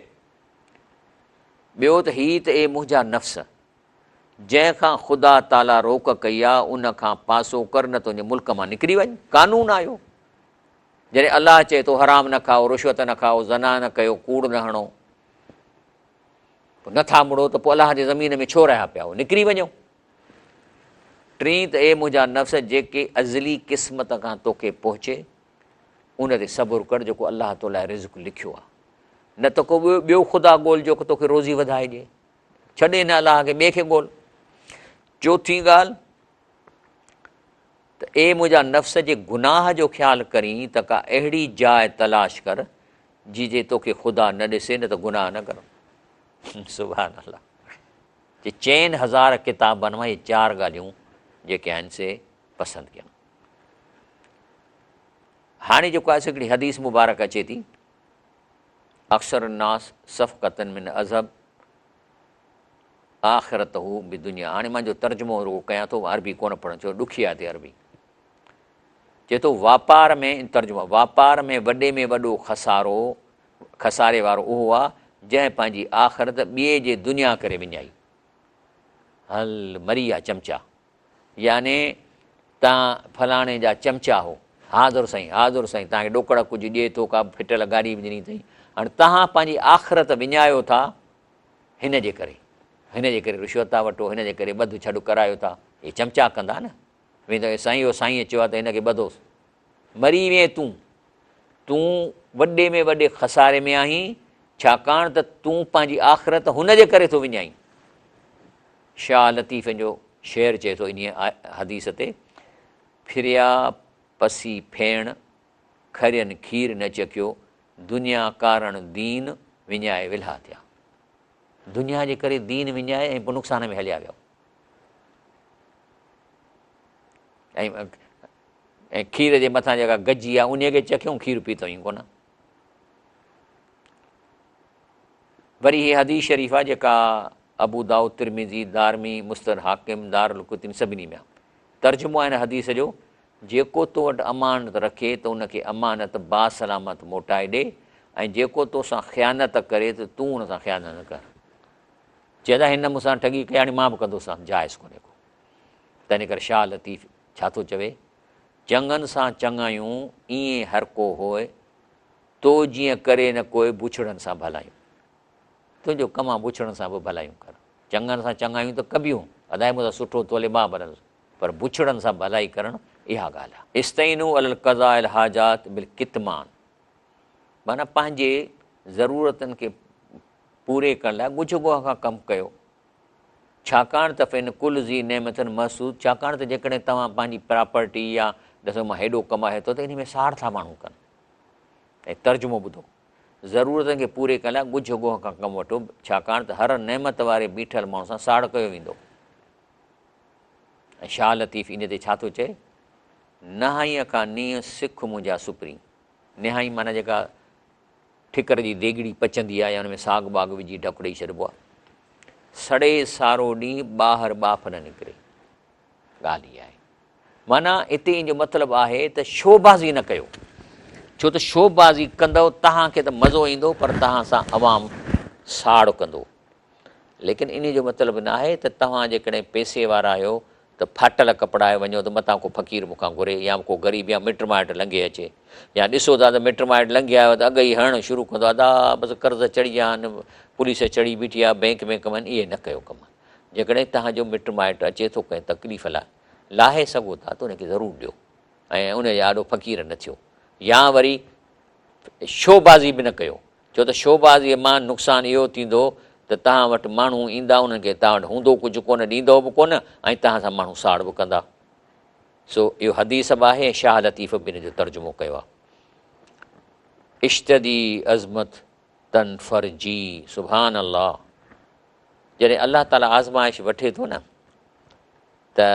ٻيو ته هي ته اي منهنجا نفس، جنهن کان خدا تعاليٰ روڪ ڪئي آ ان کان پاسو ڪر نه ته ان ملڪ مان نڪري وڃ. قانون آيو. جڏهن الله چئي ٿو حرام نه کائو، رشوت نه کائو، زنا نه ڪيو، ڪوڙ نه هڻو، پوء نه ٿا مڙو ته پوء الله جي زمين ۾ ڇو رهيا پيا آهيو، نڪري وڃو. ٽين ته اي منهنجا نفس، جيڪي ازلي قسمت کان توکي پهچي، ان تي صبر ڪر جيڪو الله تو لاء رزق لکيو آهي. نه ته ڪو ٻيو خدا ڳول جيڪو توکي روزي وڌائي ڏئي. ڇڏ هن الله کي، ٻئي کي ڳول. چوٿين ڳالهه ته اي منهنجا نفس، جي گناهه جو خيال ڪرين ته ڪا اهڙي جاء تلاش ڪر جي جي توکي خدا نه ڏسي، نه ته گناهه نه ڪر. سبحان الله. جي 4000 ڪتابن مان اهي چار ڳالهيون جيڪي آهن سي پسند ڪيم. هاڻي جيڪو آهي سو هڪڙي حديث مبارڪ اچي ٿي، اڪثر الناس صفقة من اذهب آخرته بدنيا. هاڻي مان جو ترجمو رڳو ڪيان ٿو، عربي ڪونه پڙهان ڇو ڏکي آهي عربي. چئي ٿو واپار ۾، ترجمو، واپار ۾ وڏي ۾ وڏو خسارو، خساري وارو اهو آ جنهن پنهنجي آخرت ٻئي جي دنيا ڪري وڃائي. هل مري آ چمچا، يعني تان فلاڻي جا چمچا هو، حاضر سائين حاضر سائين، تان کي ڏوڪڙ ڪجهه ڏئي ٿو، ڪا ڦٽل گاڏي به ڏني اٿئي، هاڻي تهان پنهنجي آخرت وڃايو ٿا هن جي ڪري، هن جي ڪري رشوت ٿا وٺو، هن جي ڪري ٻڌ ڇڏ ڪرايو ٿا، هي چمچا ڪندا نه. ويندو اي سائين اهو سائينء چيو آهي ته هن کي ٻڌوس. مري وئين تون. تون وڏي ۾ وڏي خساري ۾ آهين، ڇاڪاڻ ته تون پنهنجي آخرت هن جي ڪري ٿو وڃائين. شاهه لطيف جو شعر چئي ٿو انهيء حديث تي، ڦريا پسي ڦيڻ، کرين کير نه چکيو، دنيا ڪارڻ دين، وڃائي ولها ٿيا. دنيا جي ڪري دين وڃائي ۽ پوء نقصان ۾ هليا ويا. ۽ کير جي مٿان جيڪا گجي آهي انهيء کي چکيون، کير پيتو ئي ڪونه. وري هي حديث شريف آهي جيڪا ابو دائود، ترمذي، دارمي، مستد حاڪم، دارالقطني سڀني ۾ آهي. ترجمو آهي هن حديث جو، جيڪو تو وٽ امانت رکي ته ان کي امانت باسلامت موٽائي ڏي ۽ جيڪو تو سان خيانت ڪري ته تون ان سان خيانت نه ڪر. چئي ته هن مون سان ٺڳي ڪئي هاڻي مان به ڪندوسانس، جائز ڪونهي ڪو. تنهن ڪري شاهه لطيف ڇا ٿو چوي، چڱن سان چڱايون ائين هر ڪو هوء، تو جيئن ڪري نه ڪوئي بڇڙن سان ڀلايون. تنهنجو ڪم آ بڇڙن سان به ڀلايون ڪر. چڱن سان چڱايون ته ڪبيون، ادائي مون سان سٺو ٿو هلي مان به هلندس، پر بڇڙن سان ڀلائي ڪرڻ اها ڳالهه آ. استعينوا علي القضاء الحاجات بالڪتمان معنيٰ پنهنجي ضرورتن کي پوري ڪرڻ لاء ڳجهه ڳوهه کان ڪم ڪيو، ڇاڪاڻ ته فإن ڪل ذي نعمة محسود، ڇاڪاڻ ته جيڪڏهن توهان پنهنجي پراپرٽي يا ڏسو مان هيڏو ڪمايو ٿو ته انهي ۾ ساڙ ٿا ماڻهو ڪن. ۽ ترجمو ٻڌو، ضرورتن کي پوري ڪرڻ لاء ڳجهه ڳوهه کان ڪم وٺو، ڇاڪاڻ ته هر نعمت واري بيٺل ماڻهو سان ساڙ ڪيو ويندو. ۽ شاهه لطيف انهي تي ڇا ٿو چئي، نهائينء کان نينهن سک منهنجا سپرين. نهائين معنيٰ جيڪا ٺڪر جي ديڳڙي پچندي آهي يا ان ۾ ساڳ ٻاڳ وجهي ڍڪ ڏئي ڇڏبو آهي. سڙي سارو ڏينهن ٻاهر ٻاڦ نه نڪري. ڳالهه اها آهي. معنيٰ هتي ان جو مطلب آهي ته شوبازي نه ڪيو. ڇو ته شوبازي ڪندؤ توهان کي ته مزو ايندو پر توهان سان عوام ساڙ ڪندو. ليڪن انهي جو مطلب نه آهي ته توهان جيڪڏهن پئسي وارا آهيو ته ڦاٽل ڪپڙا آهي وڃو ته متان ڪو فقير مون کان گهري يا ڪو غريب يا مٽ مائٽ لنگهي اچي يا ڏسو ٿا ته مٽ مائٽ لنگهي آيو ته اڳ ئي هڻڻ شروع ڪندو ادا بس قرض چڙهي ويا آهن پوليس چڙهي بيٺي آهي بئنڪ ۾ ڪم آهن اهي نه ڪيو ڪم جيڪڏهن توهان جو مٽ مائٽ اچي ٿو ڪنهن تڪليف لاء لاهي سگهو ٿا ته ان کي ضرور ڏيو ۽ ان جي آڏو فقير نه ٿيو يا وري شوبازي به نه ڪيو ڇو ته شوبازيء مان نقصان اهو ٿيندو ته توهان وٽ ماڻهو ايندا، انهن کي توهان وٽ هوندو ڪجهه ڪونه، ڏيندؤ به ڪونه ۽ توهان سان ماڻهو ساڙ به ڪندا. سو اهو حديث به آهي ۽ شاهه لطيف به ان جو ترجمو ڪيو آهي. اشتدي عظمت تن فرجي سبحان الله جڏهن الله تعالي آزمائش وٺي ٿو نه ته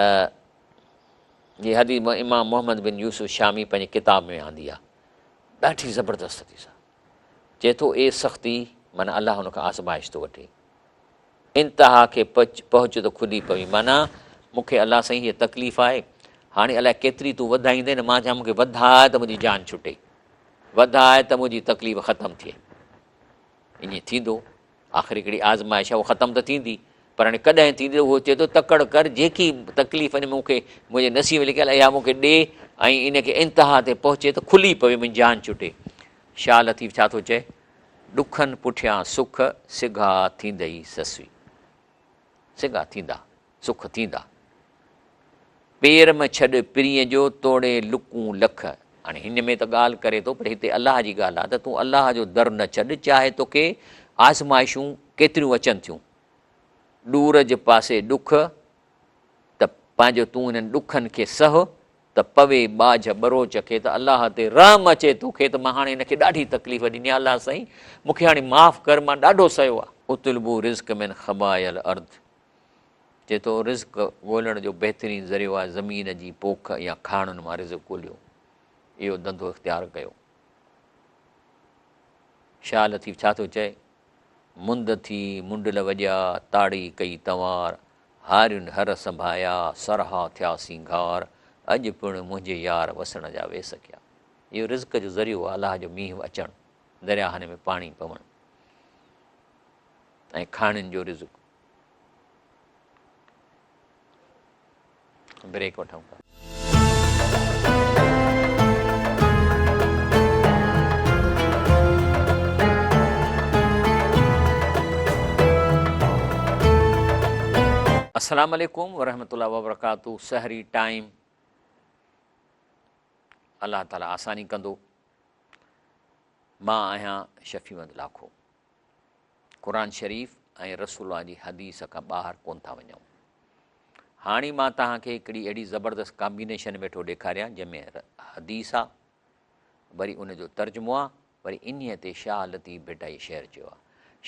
هي حديث امام محمد بن يوسف شامي پنهنجي ڪتاب ۾ آندي آهي ڏاڍي زبردست حديث آهي چئي ٿو اي سختي معنيٰ الله هن کان آزمائش ٿو وٺي انتها کي پهچ ته کلي پوين معنيٰ مون کي الله سائين هيء تڪليف آهي هاڻي الائي ڪيتري تون وڌائيندين نه مان چوان مون کي وڌاء ته منهنجي جان ڇٽي وڌاء ته منهنجي تڪليف ختم ٿئي ائين ٿيندو آخر هڪڙي آزمائش آهي اها ختم ته ٿيندي پر هاڻي ڪڏهن ٿيندي اهو چئي ٿو تڪڙ ڪر جيڪي تڪليف ان مون کي منهنجي نصيب ۾ لکيل اها مون کي ڏي ۽ ان کي انتها تي پهچي ته کلي پوي منهنجي جان ڇٽي شاهه لطيف ڇا ٿو چئي ڏکن پٺيان سک سگها ٿيندئي سسئي. سگها ٿيندا، سک ٿيندا. پير م ڇڏ پرينء جو، توڙي لڪون لک. هاڻي هن ۾ ته ڳالهه ڪري ٿو پر هتي الله جي ڳالهه آهي ته تون الله جو در نه ڇڏ چاهي توکي آزمائشون ڪيتريون اچن ٿيون. ڏور جي پاسي ڏک ته پنهنجو تون انهن ڏکن کي سهه ته پوي ٻاجهه ٻروچ کي ته الله تي رحم اچي توکي ته مان هاڻي هن کي ڏاڍي تڪليف ڏني آهي الله سائين مون کي هاڻي معاف ڪر مان ڏاڍو سهيو آهي. اطلبوا رزق من خبايا الارض چئي ٿو رزق ڳولڻ جو بهترين ذريعو آهي زمين جي پوک يا کاڻن مان رزق ڳوليو اهو ڌنڌو اختيار ڪيو. شاهه لطيف ڇا ٿو چئي؟ مند ٿي منڊل وڄيا تاڙي ڪئي تنوار هارين هر سنڀايا، سرها ٿيا سينگار، اڄ پڻ منهنجي يار وسڻ جا ويس ڪيا. اهو رزق جو ذريعو آهي الله جو مينهن اچڻ، درياهن ۾ پاڻي پوڻ ۽ کاڻين جو رزق. بريڪ وٺون ٿا. السلام عليڪم ورحمة الله وبرڪاته سحري ٽائيم الله تعالي آساني ڪندو مان آهيان شفيع محمد لاکو قرآن شريف ۽ رسول الله جي حديث کان ٻاهر ڪون ٿا وڃون هاڻي مان توهان کي هڪڙي اهڙي زبردست ڪامبينيشن ويٺو ڏيکاريان جنهن ۾ حديث آ وري ان جو ترجمو آ وري انهيء تي شاهه لطيف ڀٽائي شعر چيو آ.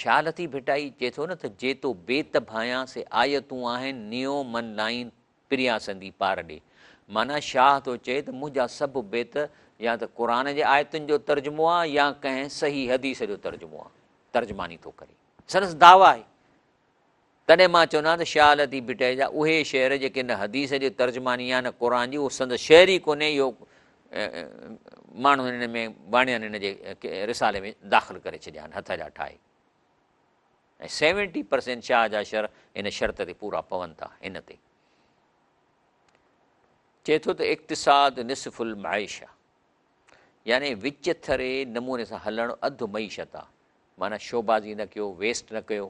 شاهه لطيف ڀٽائي چئي ٿو نه ته جي تو بيت ڀانيان سي آيتون آهن نيو من لائين پريان سندي پار ڏي. معنيٰ شاهه ٿو چئي ته منهنجا سڀ بيت يا ته قرآن جي آيتن جو ترجمو آ يا ڪنهن صحيح حديث جو ترجمو آ. ترجماني ٿو ڪري. سندس دعويٰ آهي. تڏهن مان چوندو آهيان ته شاهه لطيف ڀٽائي جا اهي شعر جيڪي نه حديث جي ترجماني آهي نه قرآن جي اهو سندس شعر ئي ڪونهي اهو ماڻهن ان ۾ واڻين ان جي رسالي ۾ داخل ڪري ڇڏيا آهن هٿ جا ٺاهي ۽ سيونٽي پرسينٽ شاهه جا شعر ان شرط تي پورا پون ٿا ان تي چئي ٿو ته اقتصاد نصف المعيشه يعني وچٿري نموني سان هلڻ اڌ معيشت آهي معنيٰ شوبازي نه ڪيو ويسٽ نه ڪيو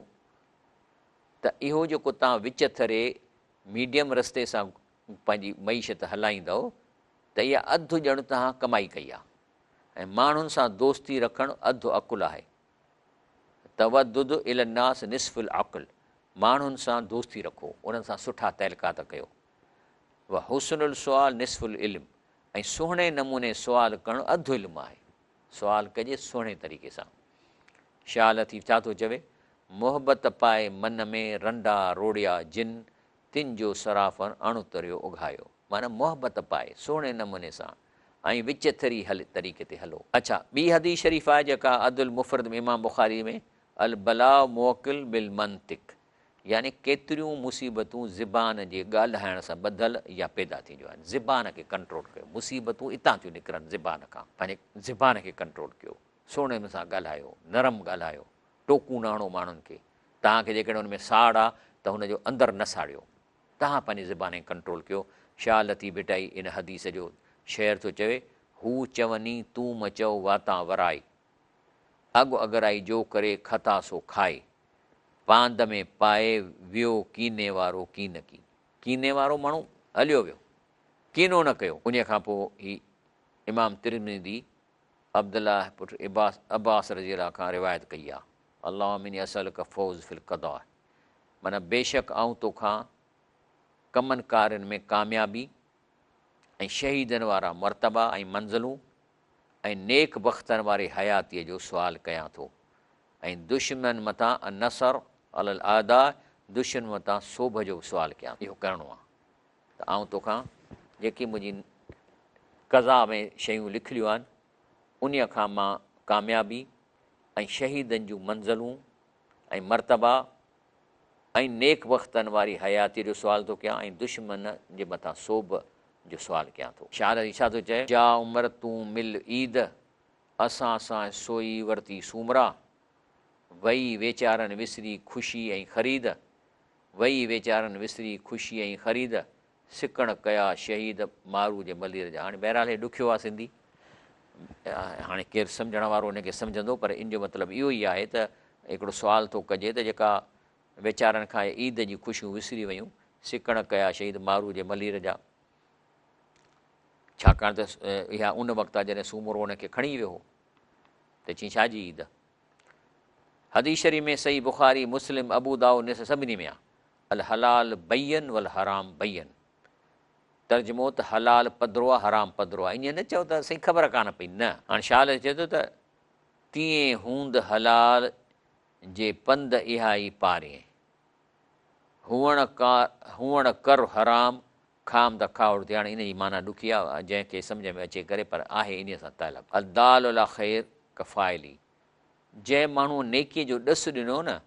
ته اهو جيڪو توهان وچٿري ميڊيم رستي سان پنهنجي معيشت هلائيندؤ ته اها اڌ ڄڻ توهان ڪمائي ڪئي آهي ۽ ماڻهن سان دوستي رکڻ اڌ عقل آهي. تودد الي الناس نصف العقل ماڻهن سان دوستي رکو، انهن سان سٺا تعلقات ڪيو. وحسن السؤال نصف العلم ۽ سهڻي نموني سوال ڪرڻ اڌ علم آهي. سوال ڪجي سهڻي طريقي سان. شاهه لطيف ڇا ٿو چوي؟ محبت پائي من ۾، رنڊا روڙيا جن، تن جو صرافن اڻ تريو اگهايو. معنيٰ محبت پائي، سهڻي نموني سان ۽ وچٿري هل طريقي تي هلو. اڇا ٻي حديث شريف آهي جيڪا ادب المفرد ۾ امام بخاري ۾ البلاء موڪل بالمنطق يعني ڪيتريون مصيبتون زبان جي ڳالهائڻ سان ٻڌل يا پيدا ٿينديون آهن. زبان کي ڪنٽرول ڪيو. مصيبتون اتان ٿيون نڪرن زبان کان. پنهنجي زبان کي ڪنٽرول ڪيو. سهڻي سان ڳالهايو، نرم ڳالهايو، ٽوڪون نه هڻو ماڻهن کي. توهان کي جيڪڏهن ان ۾ ساڙ آ ته هن جو اندر نه ساڙيو. توهان پنهنجي زبان کي ڪنٽرول ڪيو. شاهه لطيف ڀٽائي ان حديث جو شعر ٿو چوي، هو چوني تون م چئو واتان ورائي. اڳ اڳرائي جو ڪري خطا سو کائي. پاند ۾ پائي ويو ڪيني وارو ڪينڪي. ڪيني وارو ماڻهو هليو ويو. ڪينو نه ڪيو. انهيء کان پوء هي امام ترمذي عبدالله پٽ عباس عباس رضي الله کان روايت ڪئي آهي. اللهم اني اسألک فوز في القضاء معنيٰ بيشڪ آئون توکان ڪمن ڪارين ۾ ڪاميابي ۽ شهيدن وارا مرتبا ۽ منزلون ۽ نيڪ بختن واري حياتيء جو سوال ڪيان ٿو ۽ دشمن مٿان النصر علي الاعداء دشمن مٿان سوڀ جو به سوال ڪيان ٿو. اهو ڪرڻو آهي ته آئون توکان جيڪي منهنجي قضا ۾ شيون لکليون آهن انهيء کان مان ڪاميابي ۽ شهيدن جون منزلون ۽ مرتبا ۽ نيڪ بختن واري حياتيء جو سوال ٿو ڪيان ۽ دشمن جي مٿان سوڀ جو سوال ڪيان ٿو. شاهه لطيف ڇا ٿو چئي؟ جا عمر تون مل عيد، اسان سان سوئي ورتي سومرا، وئي ويچارن وسري خوشي ۽ خريد، وئي ويچارن وسري خوشي ۽ خريد، سڪڻ ڪيا شهيد مارو جي ملير جا. هاڻي بهرحال هي ڏکيو آهي سنڌي، هاڻي ڪير سمجهڻ وارو ان کي سمجهندو، پر ان جو مطلب اهو ئي آهي ته هڪڙو سوال ٿو ڪجي ته جيڪا ويچارن کان عيد جون خوشيون وسري ويون، سڪڻ ڪيا شهيد مارو جي ملير جا، ڇاڪاڻ ته اها ان وقت آهي جڏهن سومرو ان کي کڻي ويو هو ته چيائين ڇا جي عيد؟ حديث شريف ۾ صحيح بخاري، مسلم، ابو دائود، نسائي سڀني ۾ آهي، الحلال بين والحرام بين، ترجمو ته حلال پڌرو آهي حرام پڌرو آهي، ائين نه چئو ته سائين خبر ڪانه پئي، نه. هاڻي شاهه لطيف چئي ٿو ته تيئن هوند حلال جي پنڌ اها ئي پارين، هئڻ ڪر حرام کام ته کاهوڙ ٿئي. هاڻي ان جي معنيٰ ڏکي آهي، جنهن کي سمجهه ۾ اچي ڪري، پر آهي انهيء سان تعلق. الدال علي الخير ڪفاعله، جنهن ماڻهوء نيڪيء جو ڏس ڏنو نه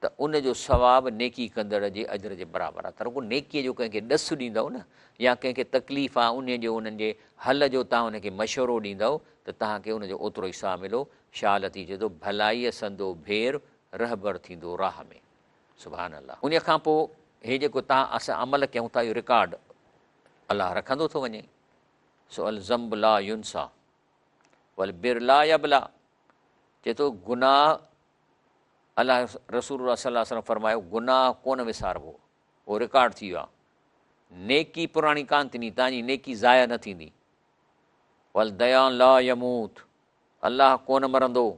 ته ان جو ثواب نيڪي ڪندڙ جي اجر جي برابر آهي. ته رڳو نيڪيء جو ڪنهن کي ڏس ڏيندؤ نه يا ڪنهن کي تڪليف آهي انهيء جو انهن جي حل جو توهان ان کي مشورو ڏيندؤ ته توهان کي ان جو اوترو ئي ثواب ملو. شاهه لطيف چئي ٿو، ڀلائيء سندو ڀير، رهبر ٿيندو راهه ۾. سبحان الله. انهيء کان پوء هي جيڪو توهان اسان عمل ڪيون ٿا اهو رڪارڊ الله رکندو ٿو وڃي. سو الذنب لا ينسيٰ والبر لا يبليٰ چئي ٿو گناهه الله رسول الله صلي الله عليه وسلم فرمايو گناهه ڪونه وساربو اهو رڪارڊ ٿي ويو آهي. نيڪي پراڻي ڪانه ٿيندي، توهان جي نيڪي ضايع نه ٿيندي. والديان لا يموت الله ڪونه مرندو.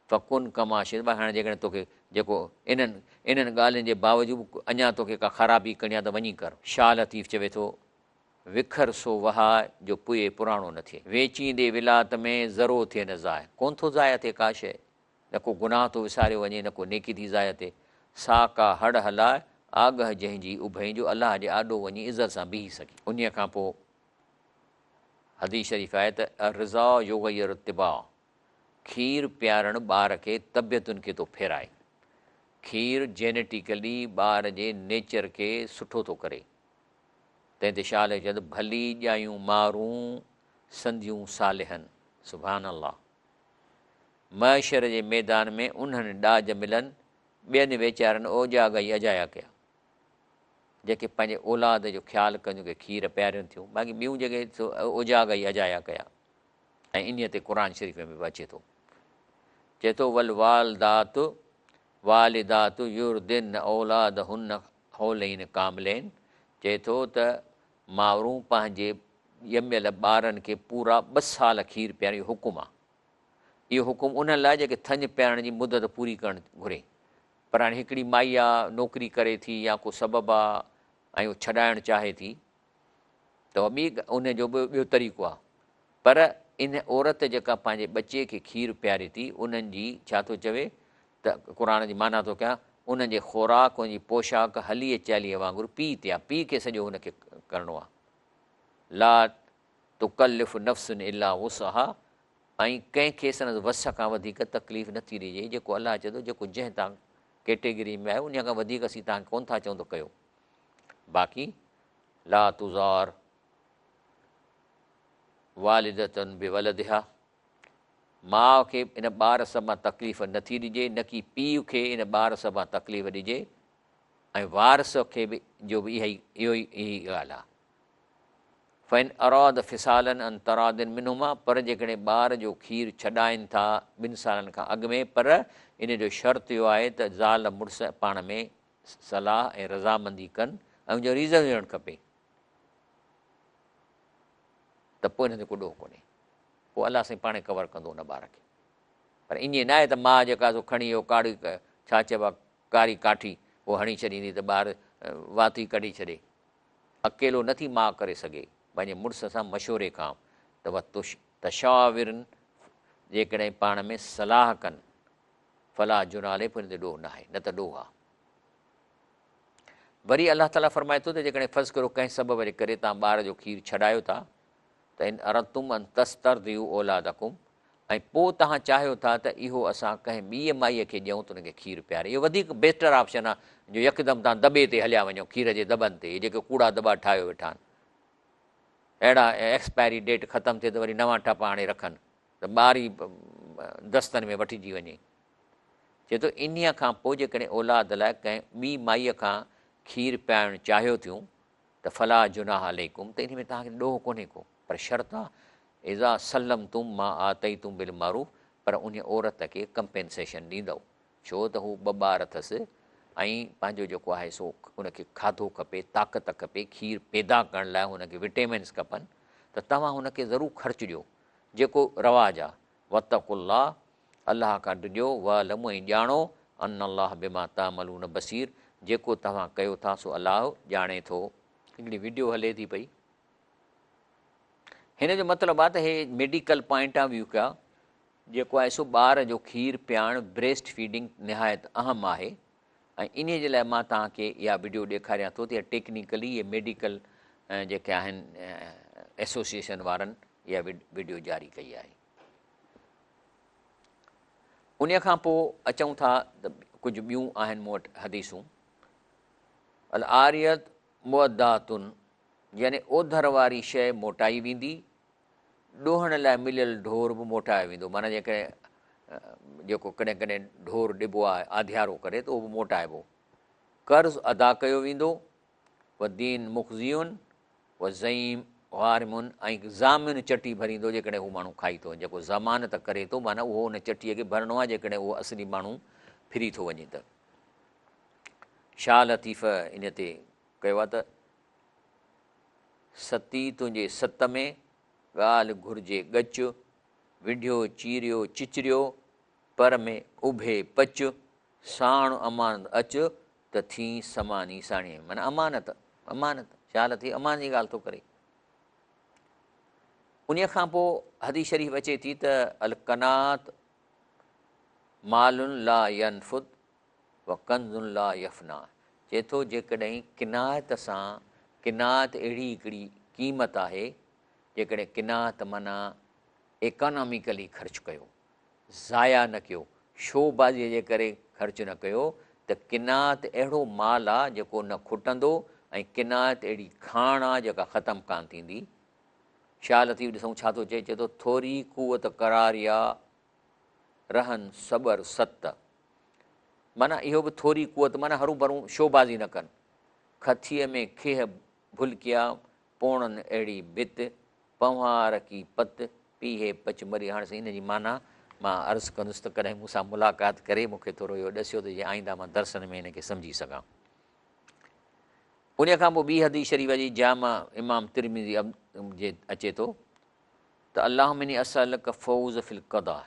فڪن ڪما شئت ڀاء هاڻي جيڪڏهن توکي جيڪو انهن انهن ڳالهين جي باوجود به اڃا توکي ڪا خرابي ڪرڻي آهي ته وڃي ڪر. شاهه لطيف چوي ٿو، وکر سو وهاء جو پوئي پراڻو نه ٿئي. ويچيندي ولات ۾ ذرو ٿئي نه ضايع. ڪونه ٿو ضايع ٿئي ڪا شيء، نه ڪو گناهه ٿو وساريو وڃي نه ڪو نيڪي ٿي ضايع ٿئي. سا ڪا هڙ هلاء، آڳهه جنهن جي اڀئين جو الله جي آڏو وڃي عزت سان بيهي سگهي. انهيء کان پوء حديث شريف آهي ته الرضاع يغير الطباع کير پيارڻ ٻار کي طبيعتن کي ٿو ڦيرائي. کير جينيٽيڪلي ٻار جي نيچر کي سٺو ٿو ڪري. تنهن تي شاهه لطيف چوي ٿو، ڀلي ڄايون مارون، سنديون صالحن. سبحان الله. محشر جي ميدان ۾ انهن ڏاج ملن، ٻين ويچارن اوجاڳا ئي اجايا ڪيا. جيڪي پنهنجي اولاد جو خيال ڪنديون ڪي کير پيارين ٿيون، باقي ٻيون جيڪي سو اوجاڳا ئي اجايا ڪيا. ۽ انهيء تي قرآن شريف ۾ به اچي ٿو. چئي ٿو والوالدات والدات يرضعن اولادهن حولين ڪاملين چئي ٿو ته مائرون پنهنجي ڄميل ٻارن کي پورا ٻه سال کير پيارين اهو حڪم آهي. اهو حڪم انهن لاء جيڪي ٿڃ پيارڻ جي مدت پوري ڪرڻ گهرين. پر هاڻي هڪڙي مائي آ نوڪري ڪري ٿي يا ڪو سبب آ ۽ اهو ڇڏائڻ چاهي ٿي ته ٻي ان جو به ٻيو طريقو آهي پر ان عورت جيڪا پنهنجي ٻچي کي کير پياري ٿي انهن جي ڇا ٿو چوي ته قرآن جي معنيٰ ٿو ڪيان انهن جي خوراڪ ان جي پوشاڪ هليء چاليء وانگر پيء تي آهي پيء کي سڄو هن کي ڪرڻو آهي لا تڪلف نفس الا وسعها ۽ ڪنهن کي سندس وس کان وڌيڪ تڪليف نٿي ڏجي جيڪو الله چئي ٿو جيڪو جنهن تان ڪيٽيگري ۾ آهي ان کان وڌيڪ اسين توهان کي ڪونه ٿا چئون ته ڪيو باقي لا تضار والدة بولدها ماء کي ان ٻار سببان تڪليف نه ٿي ڏجي نه ڪي پيء کي ان ٻار سببان تڪليف ڏجي ۽ وارث کي به جو به اها ئي اهو ئي اها ئي ڳالهه آهي فان اراد فصالا عن تراض منهما پر جيڪڏهن ٻار جو کير ڇڏائين ٿا ٻن سالن کان اڳ ۾ پر ان جو شرط اهو آهي ته زال مڙس پاڻ ۾ صلاح ۽ رضامندي ڪن ۽ ان جو ريزن هجڻ کپي ته پوء هن تي ڪو ڏوهه ڪونهي پوء الله سائين پاڻ ڪور ڪندو ان ٻار کي پر ائين نه آهي ته ماء جيڪا سو کڻي اهو ڪاڙي ڇا چئبو آهي ڪاري ڪاٺي اهو هڻي ڇڏيندي ته ٻار وات ئي ڪڍي ڇڏي اڪيلو نٿي ماء ڪري سگهي. پنهنجي مڙس سان مشوري کان ته وتشاورن جيڪڏهن پاڻ ۾ صلاح ڪن، فلا جناح عليه پوء ان تي ڏوهه ناهي، نه ته ڏوهه آهي. وري الله تعاليٰ فرمائي ٿو ته جيڪڏهن فرض ڪريو ڪنهن سبب جي ڪري توهان ٻار جو کير ڇڏايو ٿا ته ان اردتم ان تسترضعوا اولادڪم ۽ پوء توهان چاهيو ٿا ته اهو اسان ڪنهن ٻيء مائيء کي ڏيون ته ان کي کير پياري. اهو وڌيڪ بيٽر آپشن آهي جو يڪدم توهان دٻي تي هليا وڃو کير جي دٻن تي، اهي جيڪي ڪوڙا دٻا ٺاهيو ويٺا آهن. اهڙا ايڪسپائري ڊيٽ ختم ٿئي ته وري نوان ٺپا آڻي رکن ته ٻار ئي دستن ۾ وٺجي وڃي. چئي ٿو انهيء کان پوء جيڪڏهن اولاد لاء ڪنهن ٻي مائيء کان کير پيائڻ چاهيو ٿيون ته فلا جناح عليڪم ته انهي ۾ توهان کي ڏوهه ڪونهي ڪو پر شرط آ اذا سلمتم ما آتيتم بالمعروف پر انهي عورت کي ڪمپينسيشن ڏيندؤ ڇو ته هو ٻه ٻار اٿس ۽ پنهنجو جيڪو آهي سو ان کي کاڌو کپي طاقت کپي کير پيدا ڪرڻ لاء هن کي وٽيمنس کپن ته توهان هن کي ضرور خرچ ڏيو جيڪو رواج آ واتقوا الله الله کان ڊڄو واعلموا ۽ ڄاڻو ان الله بما تعملون بصير جيڪو توهان ڪيو ٿا سو الله ڄاڻي ٿو. هڪڙي وڊيو هلي ٿي پئي هن جو مطلب آ ته هي ميڊيڪل پوائنٽ آف ويو کان جيڪو آهي سو ٻار جو کير پياڻ بريسٽ فيڊنگ نهايت اهم آهي ۽ انهي جي لاء مان توهان کي اها وڊيو ڏيکاريان ٿو ته اها ٽيڪنيڪلي اهي ميڊيڪل جيڪي آهن ايسوسيئيشن وارن اها وڊيو جاري ڪئي آهي. انهي کان پوء اچون ٿا ته ڪجهه ٻيون آهن مون وٽ حديثون. العاريت مؤدات يعني اوڌر واري شيء موٽائي ويندي، ڏوهڻ لاء مليل ڍور به موٽايو ويندو، معنيٰ جيڪڏهن جيڪو ڪڏهن ڪڏهن ڍور ڏبو آهي آڌيارو ڪري ته اهو به موٽائبو. قرض ادا ڪيو ويندو، والدين مقضي والزعيم غارم ۽ ضامن چٽي ڀريندو جيڪڏهن هو ماڻهو کائي ٿو وڃي جيڪو ضمانت ڪري ٿو معنيٰ اهو ان چٽيء کي ڀرڻو آهي جيڪڏهن اهو اصلي ماڻهو ڦري ٿو وڃي ته شاهه لطيف ان تي ڪيو آهي ته ستي تنهنجي ست ۾، ڳالهه گهرجي ڳچ، وڍيو چيريو چچريو، پر ۾ اڀي پچ، ساڻ امانت اچ، ته ٿئين سماني ساڻيهه. معنيٰ امانت، امانت، شاهه لطيف امانت جي ڳالهه ٿو ڪري. انهيء کان پوء حديث شريف اچي ٿي ته القناعت مال لا ينفد وڪنز لا يفنا چئي ٿو جيڪڏهن قناعت سان، قناعت اهڙي هڪڙي قيمت آهي، جيڪڏهن قناعت معنيٰ ايڪاناميڪلي خرچ ڪيو، ضايع نه ڪيو، شو بازيء جي ڪري خرچ نه ڪيو ته قناعت اهڙو مال آ جيڪو نه کٽندو ۽ قناعت اهڙي کاڻ آ جيڪا ختم ڪانه ٿيندي. شاهه لطيف ڏسون ڇا ٿو چئي، چئي ٿو ٿوري قوت قراريا رهن صبر ست. معنيٰ اهو به ٿوري قوت معنيٰ هروڀرو شوبازي نه ڪن. کٿيء ۾ کيهه ڀلڪيا، پوڻن اهڙي ڀت، پنهوار ڪي پت، پيهي پچ مري. هاڻي سائين ان جي معنيٰ مان عرض ڪندس ته ڪڏهن مون سان ملاقات ڪري مون کي ٿورو اهو ڏسيو ته جيئن آئنده مان درسن ۾ هن کي سمجهي سگهان. انهيء کان پوء ٻي حديث شريف جي جامع امام ترمذي جي اچي ٿو ته اللهم اني اسالک فوز في القضاء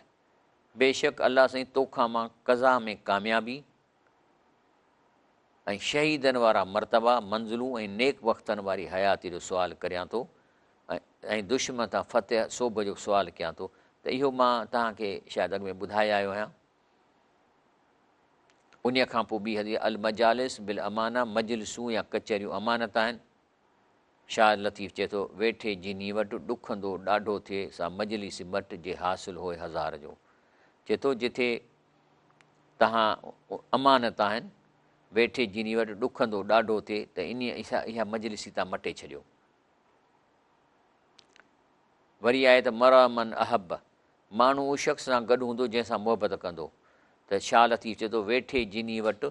بيشڪ الله سائين توکان مان قضا ۾ ڪاميابي ۽ شهيدن وارا مرتبا، منزلون ۽ نيڪ بختن واري حياتي جو سوال ڪريان ٿو ۽ دشمن تان فتح، سوڀ، جو سوال ڪيان ٿو ته اهو مان توهان کي شايد اڳ ۾ ٻڌائي آيو آهيان. انهيء کان پوء ٻي حديث المجالس بالامانه مجلسون يا ڪچهريون امانت آهن. شاهه لطيف چئي ٿو، ويٺي جني وٽ، ڏکندو ڏاڍو ٿئي، سا مجلس مٽ، جي حاصل هوء هزار جو. چئي ٿو، جٿي تهان امانت آهن، ويٺي جني وٽ، ڏکندو ڏاڍو ٿئي، ته انهيء اها مجلس ئي تهان مٽي ڇڏيو. وري آهي ته مرء من احب، ماڻهو ان شخص سان گڏ هوندو جنهن سان محبت ڪندو. ته شاهه لطيف چئي ٿو، ويٺي جني وٽ،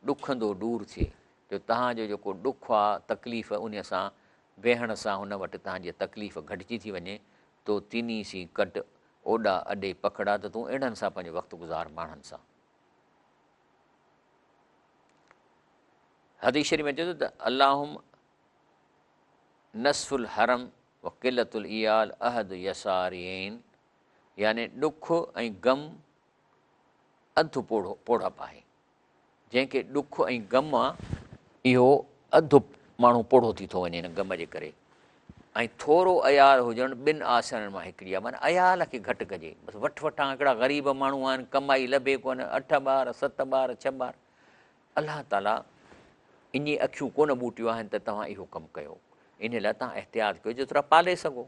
ڏکندو ڏور ٿئي، جو توهان جو جيڪو ڏک آ، تڪليف، انهيء سان ويهڻ سان هن وٽ توهان جي تڪليف گهٽجي ٿي وڃي، تو تني سين ڪٽ، اوڏا اڏي پکڙا ته تون اهڙن سان پنهنجو وقت گذار ماڻهن سان. حديث شريف ۾ اچي ٿو ته اللهم نصف الهرم و قلة العيال احد يسارين يعني ڏک ۽ غم اڌ پوڙهو پوڙهپ آهي. جنهن کي ڏک ۽ غم آ، اهو اڌ ماڻهو پوڙهو ٿي ٿو وڃي ان غم جي ڪري. ۽ ٿورو عيال هجڻ ٻن آسانين مان هڪڙي آهي، معنيٰ عيال کي گهٽ ڪجي. بس وٺ وٺان هڪڙا غريب ماڻهو آهن، ڪمائي لڀي ڪونه، اٺ ٻار، ست ٻار، ڇهه ٻار. الله تعاليٰ اڃي اکيون ڪونه ٻوٽيون آهن ته توهان اهو ڪم ڪيو. انهيء لاء توهان احتياط ڪيو جيترا پالي سگهو.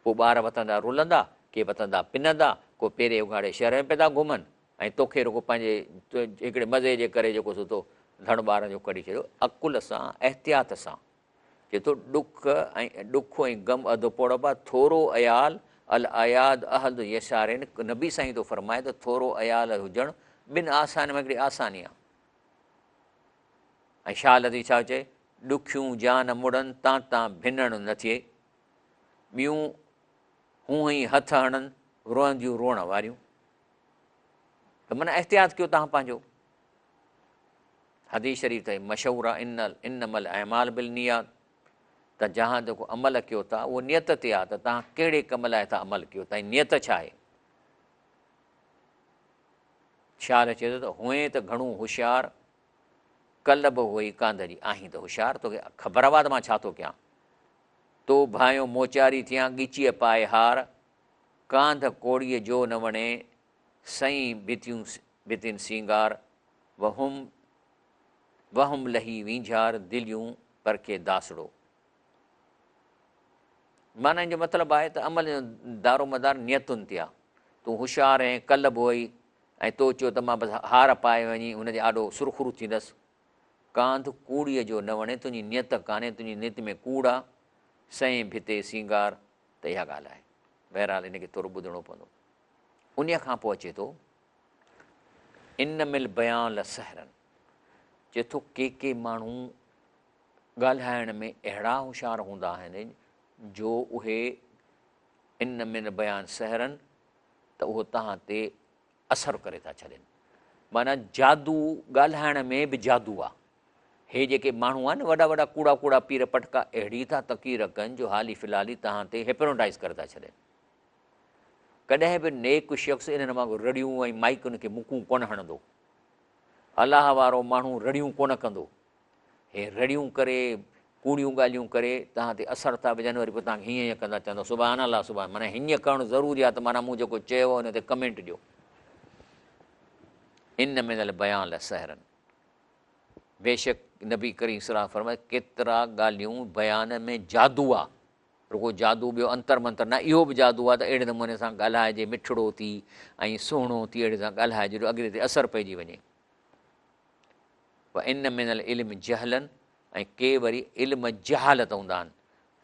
پوء ٻار وتندا رلندا، ڪي وتندا پنندا، ڪو پيري اگهاڙي شهر ۾ پيا ٿا گهمن ۽ توکي رڳو پنهنجي هڪڙي مزي جي ڪري جيڪو سو تو ڌڻ ٻارن جو ڪڍي ڇڏيو. عقل سان، احتياط سان. چئي ٿو، ڏک ۽ ڏک ۽ غم اڌ پوڙهپ آ، ٿورو عيال، الاياد احد يسارين، نبي سائين ٿو فرمائي ته ٿورو عيال هجڻ ٻن آسانين مان هڪڙي آساني آ. ۽ شاهه لطيف ڇا چئي، ڏکيون جان مڙن تان تان ڀنڻ نه ٿئي، ٻيون هونهن ئي هٿ هڻن روئنديون روئڻ واريون. ته معنيٰ احتياط ڪيو توهان پنهنجو. حديث شريف ته مشهور آ ان انما الاعمال بالنيات ته جهان جيڪو عمل ڪيو ٿا اهو نيت تي آ ته توهان ڪهڙي ڪم لاء ٿا عمل ڪيو تنهن نيت ڇا آهي. شاهه چئي ٿو ته هئين ته گهڻو هوشيار ڪل به هئي ڪانڌ جي آهين ته هوشيار توکي خبر آ ته مان ڇا ٿو ڪيان تو ڀانيو موچاري ٿيان ڳچيء پائي هار ڪانڌ ڪوڙيء جو نه وڻي سئين ڀتيون ڀتين سينگار، وهم وهم لهي وينجهار دليون پرکي داسڙو. معنيٰ ان جو مطلب آهي ته عمل جو دارومدار نيتن تي آهي. تون هوشيار آهين، ڪل به هئي ۽ تو چيو ته مان بس هار پائي وڃي هن جي آڏو سرخرو ٿيندس. ڪانڌ ڪوڙيء جو نه وڻي، تنهنجي نيت ڪانهي، تنهنجي نيت ۾ ڪوڙ آ، سئين ڀتي سينگار ته اها ڳالهه آهي. بهرحال ان کي ٿورو ٻڌڻو پوندو. انهيء کان پوء اچي ٿو، ان من البيان لسحرا، چئي ٿو ڪي ڪي ماڻهو ڳالهائڻ ۾ اهڙا هوشيار هوندا آهن جو اهي ان من البيان سحرا ته اهو توهان تي اثر ڪري ٿا ڇڏين. معنيٰ جادو ڳالهائڻ ۾ به جادو آ. هي جيڪي ماڻهو آهن نه وڏا وڏا ڪوڙا ڪوڙا پير پٽڪا اهڙي ٿا تقرير ڪن جو حالي في الحال ئي توهان تي هپنوٽائيز ڪري ٿا ڇڏين. ڪڏهن به نيڪ شخص انهن وانگر رڙيون ۽ مائيڪن کي مڪون ڪونه هڻندو. الله وارو ماڻهو رڙيون ڪونه ڪندو. هي رڙيون ڪري، ڪوڙيون ڳالهيون ڪري توهان تي اثر ٿا وجهن وري پوء توهان کي هيئن هيئن ڪندا چوندا سبحان الله سبحان معنيٰ هيئن ڪرڻ ضروري آهي ته معنيٰ مون جيڪو چيو آهي ان تي ڪمينٽ ڏيو. ان من البيان لسحرا بيشڪ نبي ڪريم صلي الله عليه وسلم فرمايو ڪيترا ڳالهيون بيان ۾ جادو آ. رڳو جادو ٻيو انتر منتر نه اهو به جادو آهي ته اهڙي نموني سان ڳالهائجي مٺڙو ٿي ۽ سهڻو ٿي اهڙي سان ڳالهائجي جو اڳلي تي اثر پئجي وڃي. وان من العلم جهلا ۽ ڪي وري علم جهالت هوندا آهن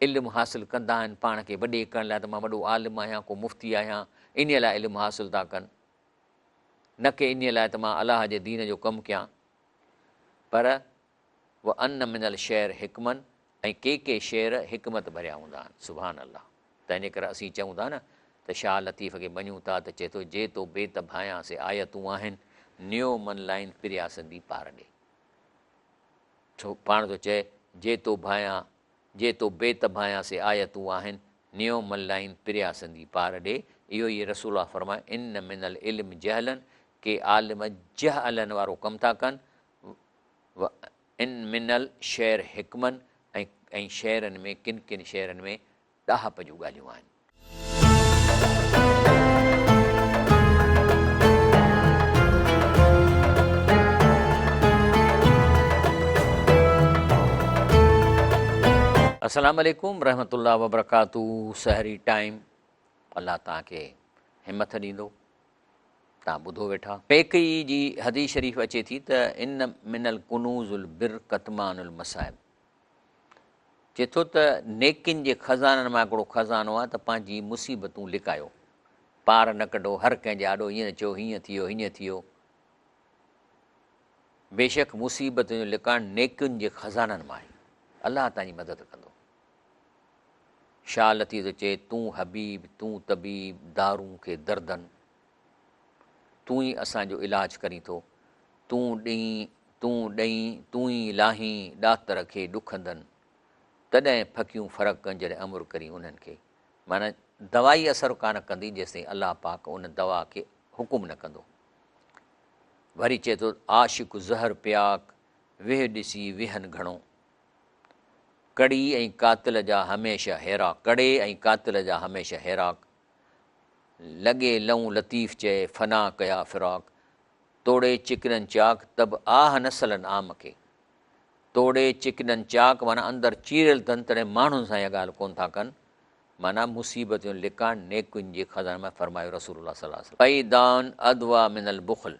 علم حاصل ڪندا آهن پاڻ کي وڏي ڪرڻ لاء ته مان وڏو عالم آهيان ڪو مفتي آهيان انهي لاء علم حاصل ٿا ڪن نه ڪي انهي لاء ته مان الله جي دين جو ڪم ڪيان پر وان من الشعر حڪما ۽ ڪي ڪي شعر حڪمت ڀريا هوندا آهن. سبحان الله تنهن جي ڪري اسين چئون ٿا نه ته شاهه لطيف کي مڃون ٿا ته چئي ٿو جي تو بيت ڀانيان سي آيتون آهن نيو من لائين پريا سندي پار ڏي. ڇو پاڻ ٿو چئي جي تو ڀانيان جي تو بيت ڀانيان سي آيتون آهن نيو من لائين پريا سندي پار ڏي. اهو ئي رسول الله فرمايو ان من العلم جهلا ڪي عالم جهلن وارو ڪم ٿا ڪن وان من الشعر حڪما ۽ ۽ شعرن ۾ ڪن ڪن شعرن ۾ ڏاهپ جون ڳالهيون آهن. السلام عليڪم رحمة الله وبرڪاته سحري ٽائيم الله توهان کي همٿ ڏيندو. توهان ٻڌو ويٺا. بيهقي جي حديث شريف اچي ٿي ته ان من الڪنوز البر ڪتمان المصائب چئي ٿو ته نيڪين جي خزانن مان هڪڙو خزانو آهي ته پنهنجي مصيبتون لڪايو پار نه ڪڍو هر ڪنهن جي آڏو ائين نه چئو هيئن ٿي ويو هيئن ٿي ويو بيشڪ مصيبتن جو لڪائڻ نيڪين جي خزانن مان آهي الله توهان جي مدد ڪندو. شاهه لطيف ٿو چئي، تون حبيب، تون طبيب، دارون کي دردن، تون ئي اسان جو علاج ڪرين ٿو، تون ڏئين، تون ڏئين، تون ئي لاهين، ڏاتر کي ڏکندن، تڏهن ڦڪيون فرق ڪن جڏهن امر ڪرين انهن کي. معنيٰ دوائي اثر ڪانه ڪندي جيستائين الله پاڪ ان دوا کي حڪم نه ڪندو. وري چئي ٿو، عاشق زهر پياڪ، ويهه ڏسي ويهن گهڻو. ڪڙي ۽ قاتل جا هميشه هيراڪ. ڪڙي ۽ قاتل جا هميشه هيراڪ. لڳي لئون لطيف چئي، فنا ڪيا فراق. توڙي چڪنن چاڪ، ته به آهه نه سلن عام کي. توڙي چڪنن چاڪ معنيٰ اندر چيريل اٿن، تڏهن ماڻهن سان اها ڳالهه ڪونه ٿا ڪن. معنيٰ مصيبتون لڪائڻ نيڪين جي خزاني مان فرمايو رسول الله صلي الله عليه وسلم. اي داء ادويٰ من البخل،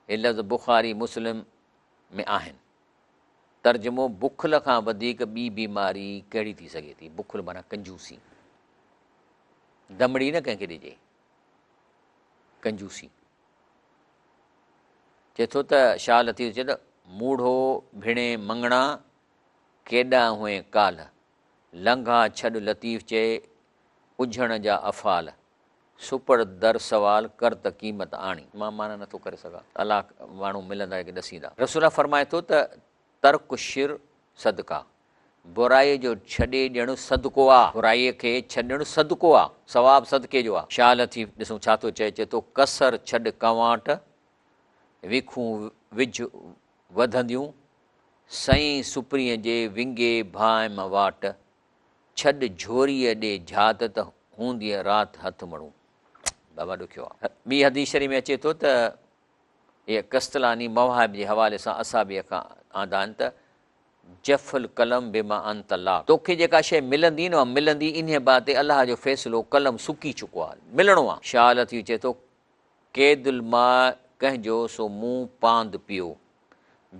هي لفظ بخاري مسلم ۾ آهن. ترجمو، بخل کان وڌيڪ ٻي بيماري ڪهڙي ٿي سگهي ٿي؟ بخل معنيٰ ڪنجوسي. دمڙي نه ڪنهن کي ڏجي. ڪنجوسي. چئي ٿو ته شاهه لطيف چئي ته موڙهو ڀيڻي مڱڻا ڪيڏانهن هئين ڪالهه، لنگها ڇڏ لطيف چئي اجهڻ جا افعال، سپڙ در سوال ڪر ته قيمت آڻي. مان معنيٰ نٿو ڪري سگهان. الله ماڻهو ملندا جيڪي ڏسيندا. رسول الله فرمائي ٿو ته ترڪ الشر صدقه، برائيء جو ڇڏي ڏيڻ صدقو آ. برائيء کي ڇڏڻ صدقو آ، ثواب صدقي جو آ. شاهه لطيف ڏسون ڇا ٿو چئي، چئي ٿو ڪسر ڇڏ ڪنواٽ، وکون وجهه وڌنديون، سئين سپرينء جي ونگي ڀانئم واٽ، ڇڏ جهوريء ڏي جهات ته هوندينء رات هٿ مڙون. بابا ڏکيو آ. ٻي حديث شريف ۾ اچي ٿو ته اهي قسطلاني مواهب جي حوالي سان اصحابيء کان آندا آهن ته جف القلم بما انت لاق توکي جيڪا شيء ملندي نه اها ملندي انهيء بات تي الله جو فيصلو قلم سڪي چڪو آ ملڻو آ. شاهه لطيف چئي ٿو قيد الماء ڪنهن جو سو مون پاند پيو.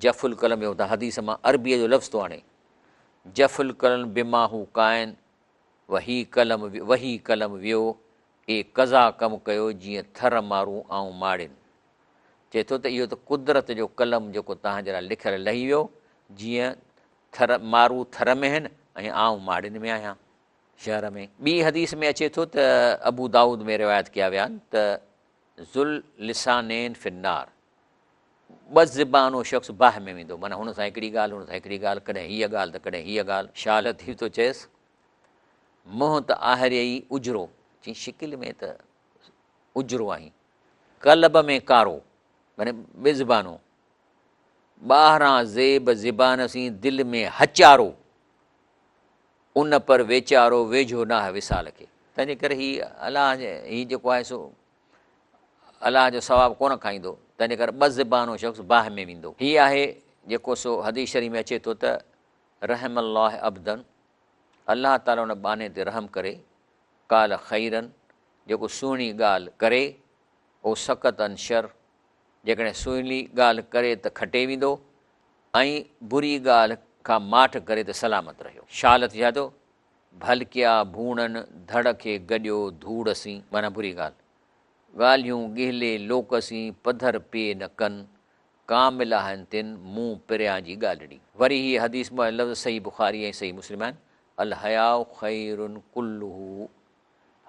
جف القلم جو ته حديث مان عربيء جو لفظ ٿو آڻي. جف القلم بما هو ڪائن وهي قلم وهي قلم ويو اي قضا ڪم ڪيو جيئن ٿر مارون آئون ماڙين. چئي ٿو ته اهو ته قدرت جو قلم جيڪو توهان جي لاء لکيل لهي ويو جيئن ٿر مارو ٿر ۾ هن ۽ آئون ماڙين ۾ آهيان. شهر ۾. ٻي حديث ۾ اچي ٿو ته ابو دائود ۾ روايت ڪيا ويا آهن ته ذواللسانين في النار ٻه زبانو شخص باهه ۾ ويندو معنيٰ هن سان هڪڙي ڳالهه هن سان هڪڙي ڳالهه ڪڏهن هيء ڳالهه ته ڪڏهن هيء ڳالهه. شاهه لطيف ٿو چئيس منهن ته آهريئي اجرو چئين شڪل ۾ ته اجرو آهين قلب ۾ ڪارو معنيٰ ٻه زبانو ٻاهران زيب زبان سين دل ۾ هچارو ان پر ويچارو ويجهو ناهه وصال کي. تنهنجي ڪري هي الله هي جيڪو آهي سو الله جو ثواب ڪونه کائيندو، تنهنجي ڪري ٻه زبانو شخص باهه ۾ ويندو. هي آهي جيڪو سو حديث شريف ۾ اچي ٿو ته رحم الله عبدا الله تعالي ان ٻانهي تي رحم ڪري قال خيرا جيڪو سهڻي ڳالهه ڪري او سڪت عن شر جيڪڏهن سهڻي ڳالهه ڪري ته کٽي ويندو ۽ بري ڳالهه کان ماٺ ڪري ته سلامت رهيو. شال ٿي ٿو، ڀلڪيا ڀوڻن ڌڙ کي گڏيو ڌوڙ سين، معنيٰ بري ڳالهه. ڳالهيون ڳهلي لوڪ سين، پڌر پئي نه ڪن، ڪامل آهن تن، مون پريان جي ڳالهڙي. وري هيء حديث ۾ لفظ صحيح بخاري ۽ صحيح مسلم آهن، الحياء خير ڪله،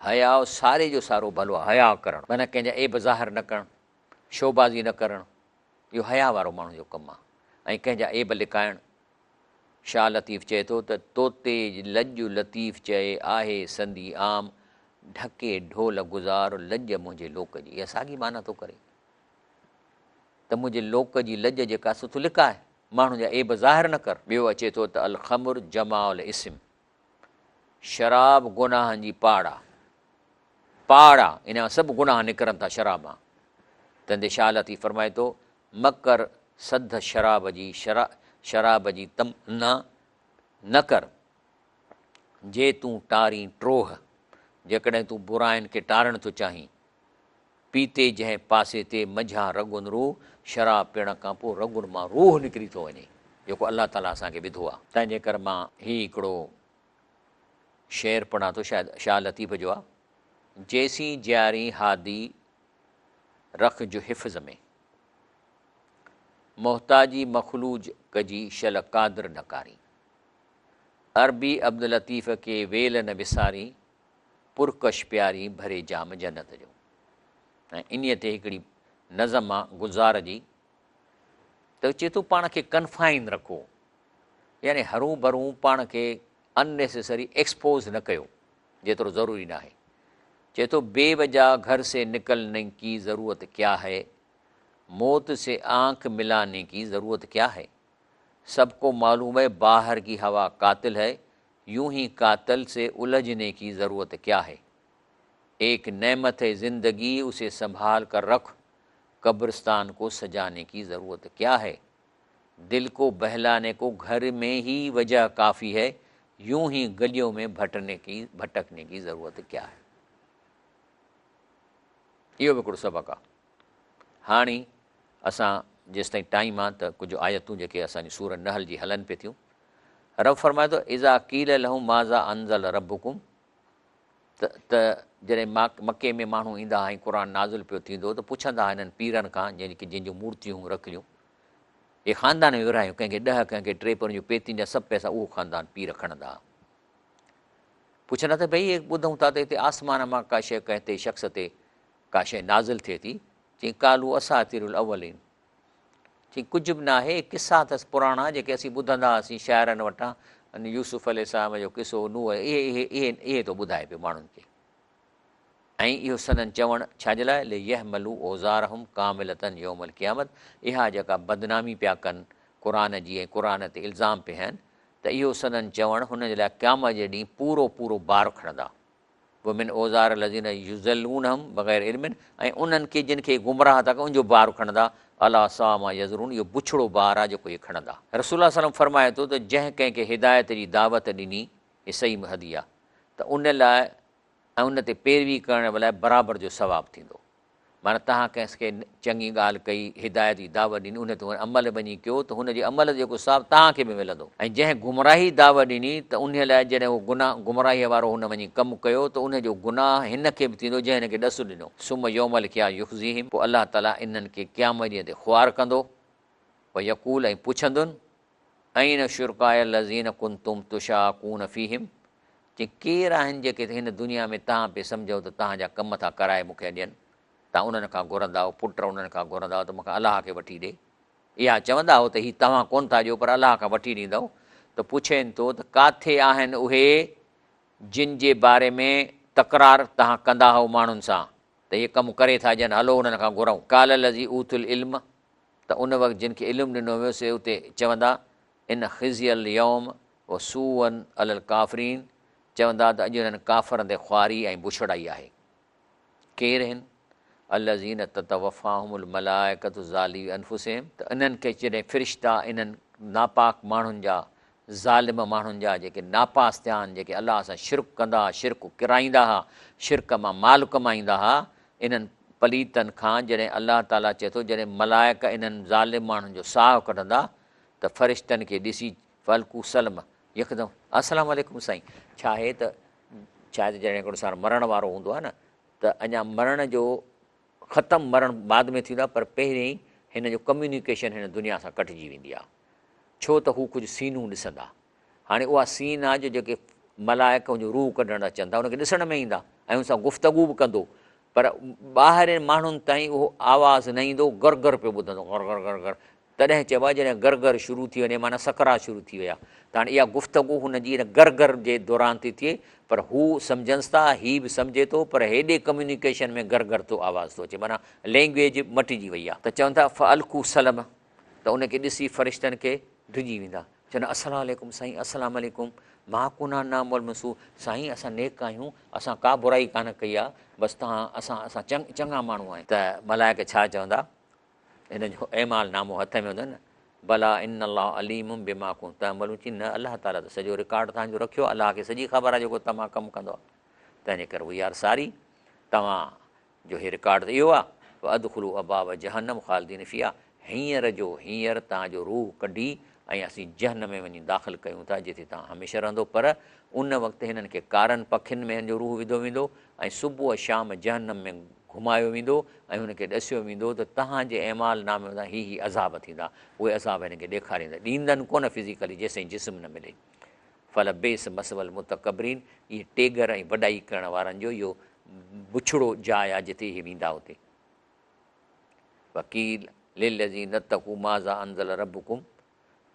حياء ساري جو سارو ڀلو آهي، حياء ڪرڻ معنيٰ ڪنهن جا عيب ظاهر نه ڪرڻ، شوبازي نه ڪرڻ، اهو حياء وارو ماڻهو جو ڪم آهي ۽ ڪنهن جا عيب لڪائڻ. شاهه لطيف چئي ٿو ته توتي لڄ لطيف چئي آهي سندي عام، ڍڪي ڍول گذار لڄ منهنجي لوڪ جي. اها ساڳي معنيٰ ٿو ڪري ته منهنجي لوڪ جي لڄ جيڪا سو تون لڪاء، ماڻهن جا عيب ظاهر نه ڪر. ٻيو اچي ٿو ته الخمر جماع الاثم، شراب گناهن جي پاڙ آ. پاڙ آ، ان مان سڀ گناهه نڪرن ٿا شراب مان. تنهن تي شاهه لطيف فرمائي ٿو، م ڪر سڌ شراب جي، شراب جي تمنا نه ڪر، جي تون ٽارين ٽوهه، جيڪڏهن تون براين کي ٽارڻ ٿو چاهين. پيتي جنهن پاسي تي منجهان رڳن روح، شراب پيئڻ کان پوء رڳن مان روح نڪري ٿو وڃي، جيڪو الله تعاليٰ اسان کي وڌو آ. تنهن جي ڪري مان هي هڪڙو شعر پڙهان ٿو، شايد شاهه لطيف جو آ، جيسين جيارين هادي رکج حفظ ۾، محتاجي مخلوج ڪجي شل قادر نه ڪارين. عربي عبداللطيف کي ويل نه وسارين، پرڪش پيارين ڀري جام جنت جو. ۽ انهيء تي هڪڙي نظم آ گلزار جي ته چئي ٿو پاڻ کي ڪنفائن رکو، يعني هرون ڀرون پاڻ کي ان نيسيسري ايڪسپوز نه ڪيو جيترو ضروري ناهي. چئي ٿو بي وجه گهر سي نڪلني ڪي ضرورت ڪيا هي، موت سي آنک ملاني ڪي ضرورت ڪيا هي. सबको मालूम है बाहर की हवा कातिल है, यूं ही कातिल से उलझने की ज़रूरत क्या है। एक नेमत है ज़िंदगी, उसे संभाल कर रख, कब्रिस्तान को सजाने की ज़रूरत क्या है। दिल को बहलाने को घर में ही वजह काफ़ी है, यूं ही गलियों में भटकने की ज़रूरत क्या है। इहो बि हिकिड़ो सबक़ु आहे। हाणे असां जेसिताईं टाइम आहे त कुझु आयतूं जेके असांजी सूर नहल जी हलनि पई थियूं। रब फरमाए थो इज़ा क़ील लहुम माज़ा अंज़ल रब्बुकुम, त जॾहिं मक्के में माण्हू ईंदा हुआ ऐं क़ुर नाज़िल पियो थींदो त पुछंदा हुआ हिननि पीरनि खां जिन जूं मूर्तियूं रखियूं, इहे ख़ानदान में विरायूं, कंहिंखे 10 कंहिंखे 3, पर उनजूं पेतियुनि जा सभु पैसा उहो ख़ानदान पीर खणंदा हुआ। पुछंदा त भई ॿुधूं था त हिते आसमान मां का शइ कंहिं ते शख़्स ते का शइ नाज़िल थिए थी। चई कालू असातिरुल अव्वलीन, चई कुझु बि न आहे, किसा अथसि पुराणा जेके असीं ॿुधंदा हुआसीं शाइरनि वटां, यूसुफ़ अलैहिस्सलाम जो किसो, नूह, इहे इहे इहे इहे थो ॿुधाए पियो माण्हुनि खे। ऐं इहो संदन चवणु छाजे लाइ, लियहमलू औज़ारहुम कामिलतन यौमल क़ियामत, इहा जेका बदनामी पिया कनि क़ुर जी ऐं क़ुर ते इल्ज़ाम पिया आहिनि, त इहो संदन चवणु हुन जे लाइ क़यामत जे ॾींहुं पूरो पूरो बार खणंदा। वमिन औज़ार लज़ीन युज़ल्लूनहुम बग़ैर इल्मिन, ऐं उन्हनि खे जिन खे गुमराह था कनि उनजो बार खणंदा। अला सा मा यज़रून, इहो बुछड़ो बार आहे जेको इहे खणंदा। रसूल सल्लम फरमाए थो त जंहिं कंहिंखे हिदायत जी दावत ॾिनी, इहा सही हदी आहे, त उन लाइ ऐं उन ते पैरवी करण लाइ बराबरि जो सवाबु थींदो। माना तव्हां कंहिंखे चङी ॻाल्हि कई, हिदायत जी दावत ॾिनी, उन ते अमल वञी कयो त हुनजे अमल जेको सवाबु तव्हांखे बि मिलंदो। ऐं जंहिं गुमराही दावत ॾिनी त उन लाइ जॾहिं उहो गुनाह गुमराहीअ वारो हुन वञी कमु कयो त उनजो गुनाह हिन खे बि थींदो जंहिं हिनखे ॾसु ॾिनो। सुम यौमल क़िया युख़्ज़ीहिम, पोइ अलाह ताला इन्हनि खे क़यामत ॾींहं ते ख़ुआर कंदो। व यक़ूल, ऐं पुछंदुनि, ऐन शुरकाए लज़ीन कुंतुम तुशाकून फ़ीहिम, चई केरु आहिनि जेके हिन दुनिया में तव्हां पे सम्झो त तव्हांजा कम था कराए मूंखे ॾियनि, तव्हां उन्हनि खां घुरंदा हो, पुट उन्हनि खां घुरंदा हो त मूंखे अलाह खे वठी ॾे, इहा चवंदा हो त हीउ तव्हां कोन था ॾियो पर अलाह खां वठी ॾींदव। त पुछनि थो त काथे आहिनि उहे जिन जे बारे में तकरार तव्हां कंदा हो माण्हुनि सां त इहे कमु करे था ॾियनि, हलो उन्हनि खां घुरूं। काल लज़ी ऊतुल इल्म, त उन वक़्तु जिन खे इल्मु ॾिनो वियो से उते चवंदा इन ख़िज़ियल यौम व सूअन अलल काफ़रीन, चवंदा त अॼु हिननि काफ़रनि ते ख़ुआरी ऐं बुछड़ाई आहे। केरु आहिनि? अल्लज़ीन ततवफ़ाहुमुल मलाइकतु ज़ालिमी अनफुसिहिम, त इन्हनि खे जॾहिं फ़रिश्ता इन्हनि नापाक माण्हुनि जा, ज़ालिम माण्हुनि जा जेके नापास थिया आहिनि, जेके अलाह सां शिरक कंदा हुआ, शिरक किराईंदा हुआ, शिरक मां माल कमाईंदा हुआ, इन्हनि पलीतनि खां जॾहिं अलाह ताला चए थो जॾहिं मलाइक इन्हनि ज़ालिम माण्हुनि जो साहु कढंदा त फ़रिश्तनि खे ॾिसी फ़लकू सलम, यकदमि अस्सलाम वालेकुम साईं। छा आहे त जॾहिं हिकिड़ो सारो मरण वारो हूंदो आहे न, त अञा मरण जो ख़तमु मरण बाद में थींदो आहे, पर पहिरीं हिन जो कम्यूनिकेशन हिन दुनिया सां कटिजी वेंदी आहे। छो त हू कुझु सीनूं ॾिसंदा, हाणे उहा सीन आहे जो जेके मलाइक हुनजो रूह कढण अचनि था हुनखे ॾिसण में ईंदा ऐं हुन सां गुफ़्तगू बि कंदो, पर ॿाहिरि माण्हुनि ताईं उहो आवाज़ न ईंदो, गर गर पियो ॿुधंदो, गर गर गर गर। तॾहिं चइबो आहे जॾहिं गर गर शुरू थी वञे माना सकरा शुरू थी विया, त हाणे इहा गुफ़्तगू हुनजी हिन गर गर जे दौरान थी थिए, पर हू सम्झनि था, हीउ बि सम्झे थो, पर हेॾे कम्यूनिकेशन में गर गर थो आवाज़ थो अचे, माना लैंग्वेज मटिजी वई आहे। त चवनि था फ़अलकू सलम, त उनखे ॾिसी फ़रिश्तनि खे डिॼी वेंदा, चवंदा अस्सलाम वालेकुम साईं, अस्सलाम वालेकुम, मां कुना नामुल मसूह, साईं असां नेक आहियूं, असां का बुराई कान कई आहे, बसि तव्हां असां असां चङा माण्हू आहियूं। त मलाइक छा चवंदा, हिन जो एमाल नामो हथ में हूंदो न, भला इन अल्लाह अलीमुम बिमा कुंतुम तअमलून, चई न अलाह ताला त सॼो रिकॉर्ड तव्हांजो रखियो, अलाह खे सॼी ख़बर आहे जेको तव्हां कमु कंदो आहे, तंहिंजे करे we are सारी, तव्हां जो हे रिकॉर्ड त इहो आहे। अदखुलू अबाब जहन्नम ख़ालिदीन फ़ीहा, हींअर जो हींअर तव्हांजो रूह कढी ऐं असीं जहन्नम में वञी दाख़िल कयूं था जिते तव्हां हमेशह रहंदो। पर उन वक़्तु हिननि खे कारनि पखियुनि में हिन जो रूह विधो वेंदो ऐं सुबुह शाम जहन्नम में घुमायो वेंदो ऐं हुनखे ॾसियो वेंदो त तव्हांजे एमाल नामे सां ही ही अज़ाब थींदा, उहे अज़ाब हिनखे ॾेखारींदा, ॾींदनि कोन फिज़िकली जेसिताईं जिस्म न मिले। फल बेस मसवल मुतकबरीन, इहे टेगर ऐं वॾाई करण वारनि जो इहो बुछड़ो जाइ आहे जिते इहे वेंदा उते। वकील लिल्लज़ीन तक़ू माज़ा अंज़ल रब्बुकुम,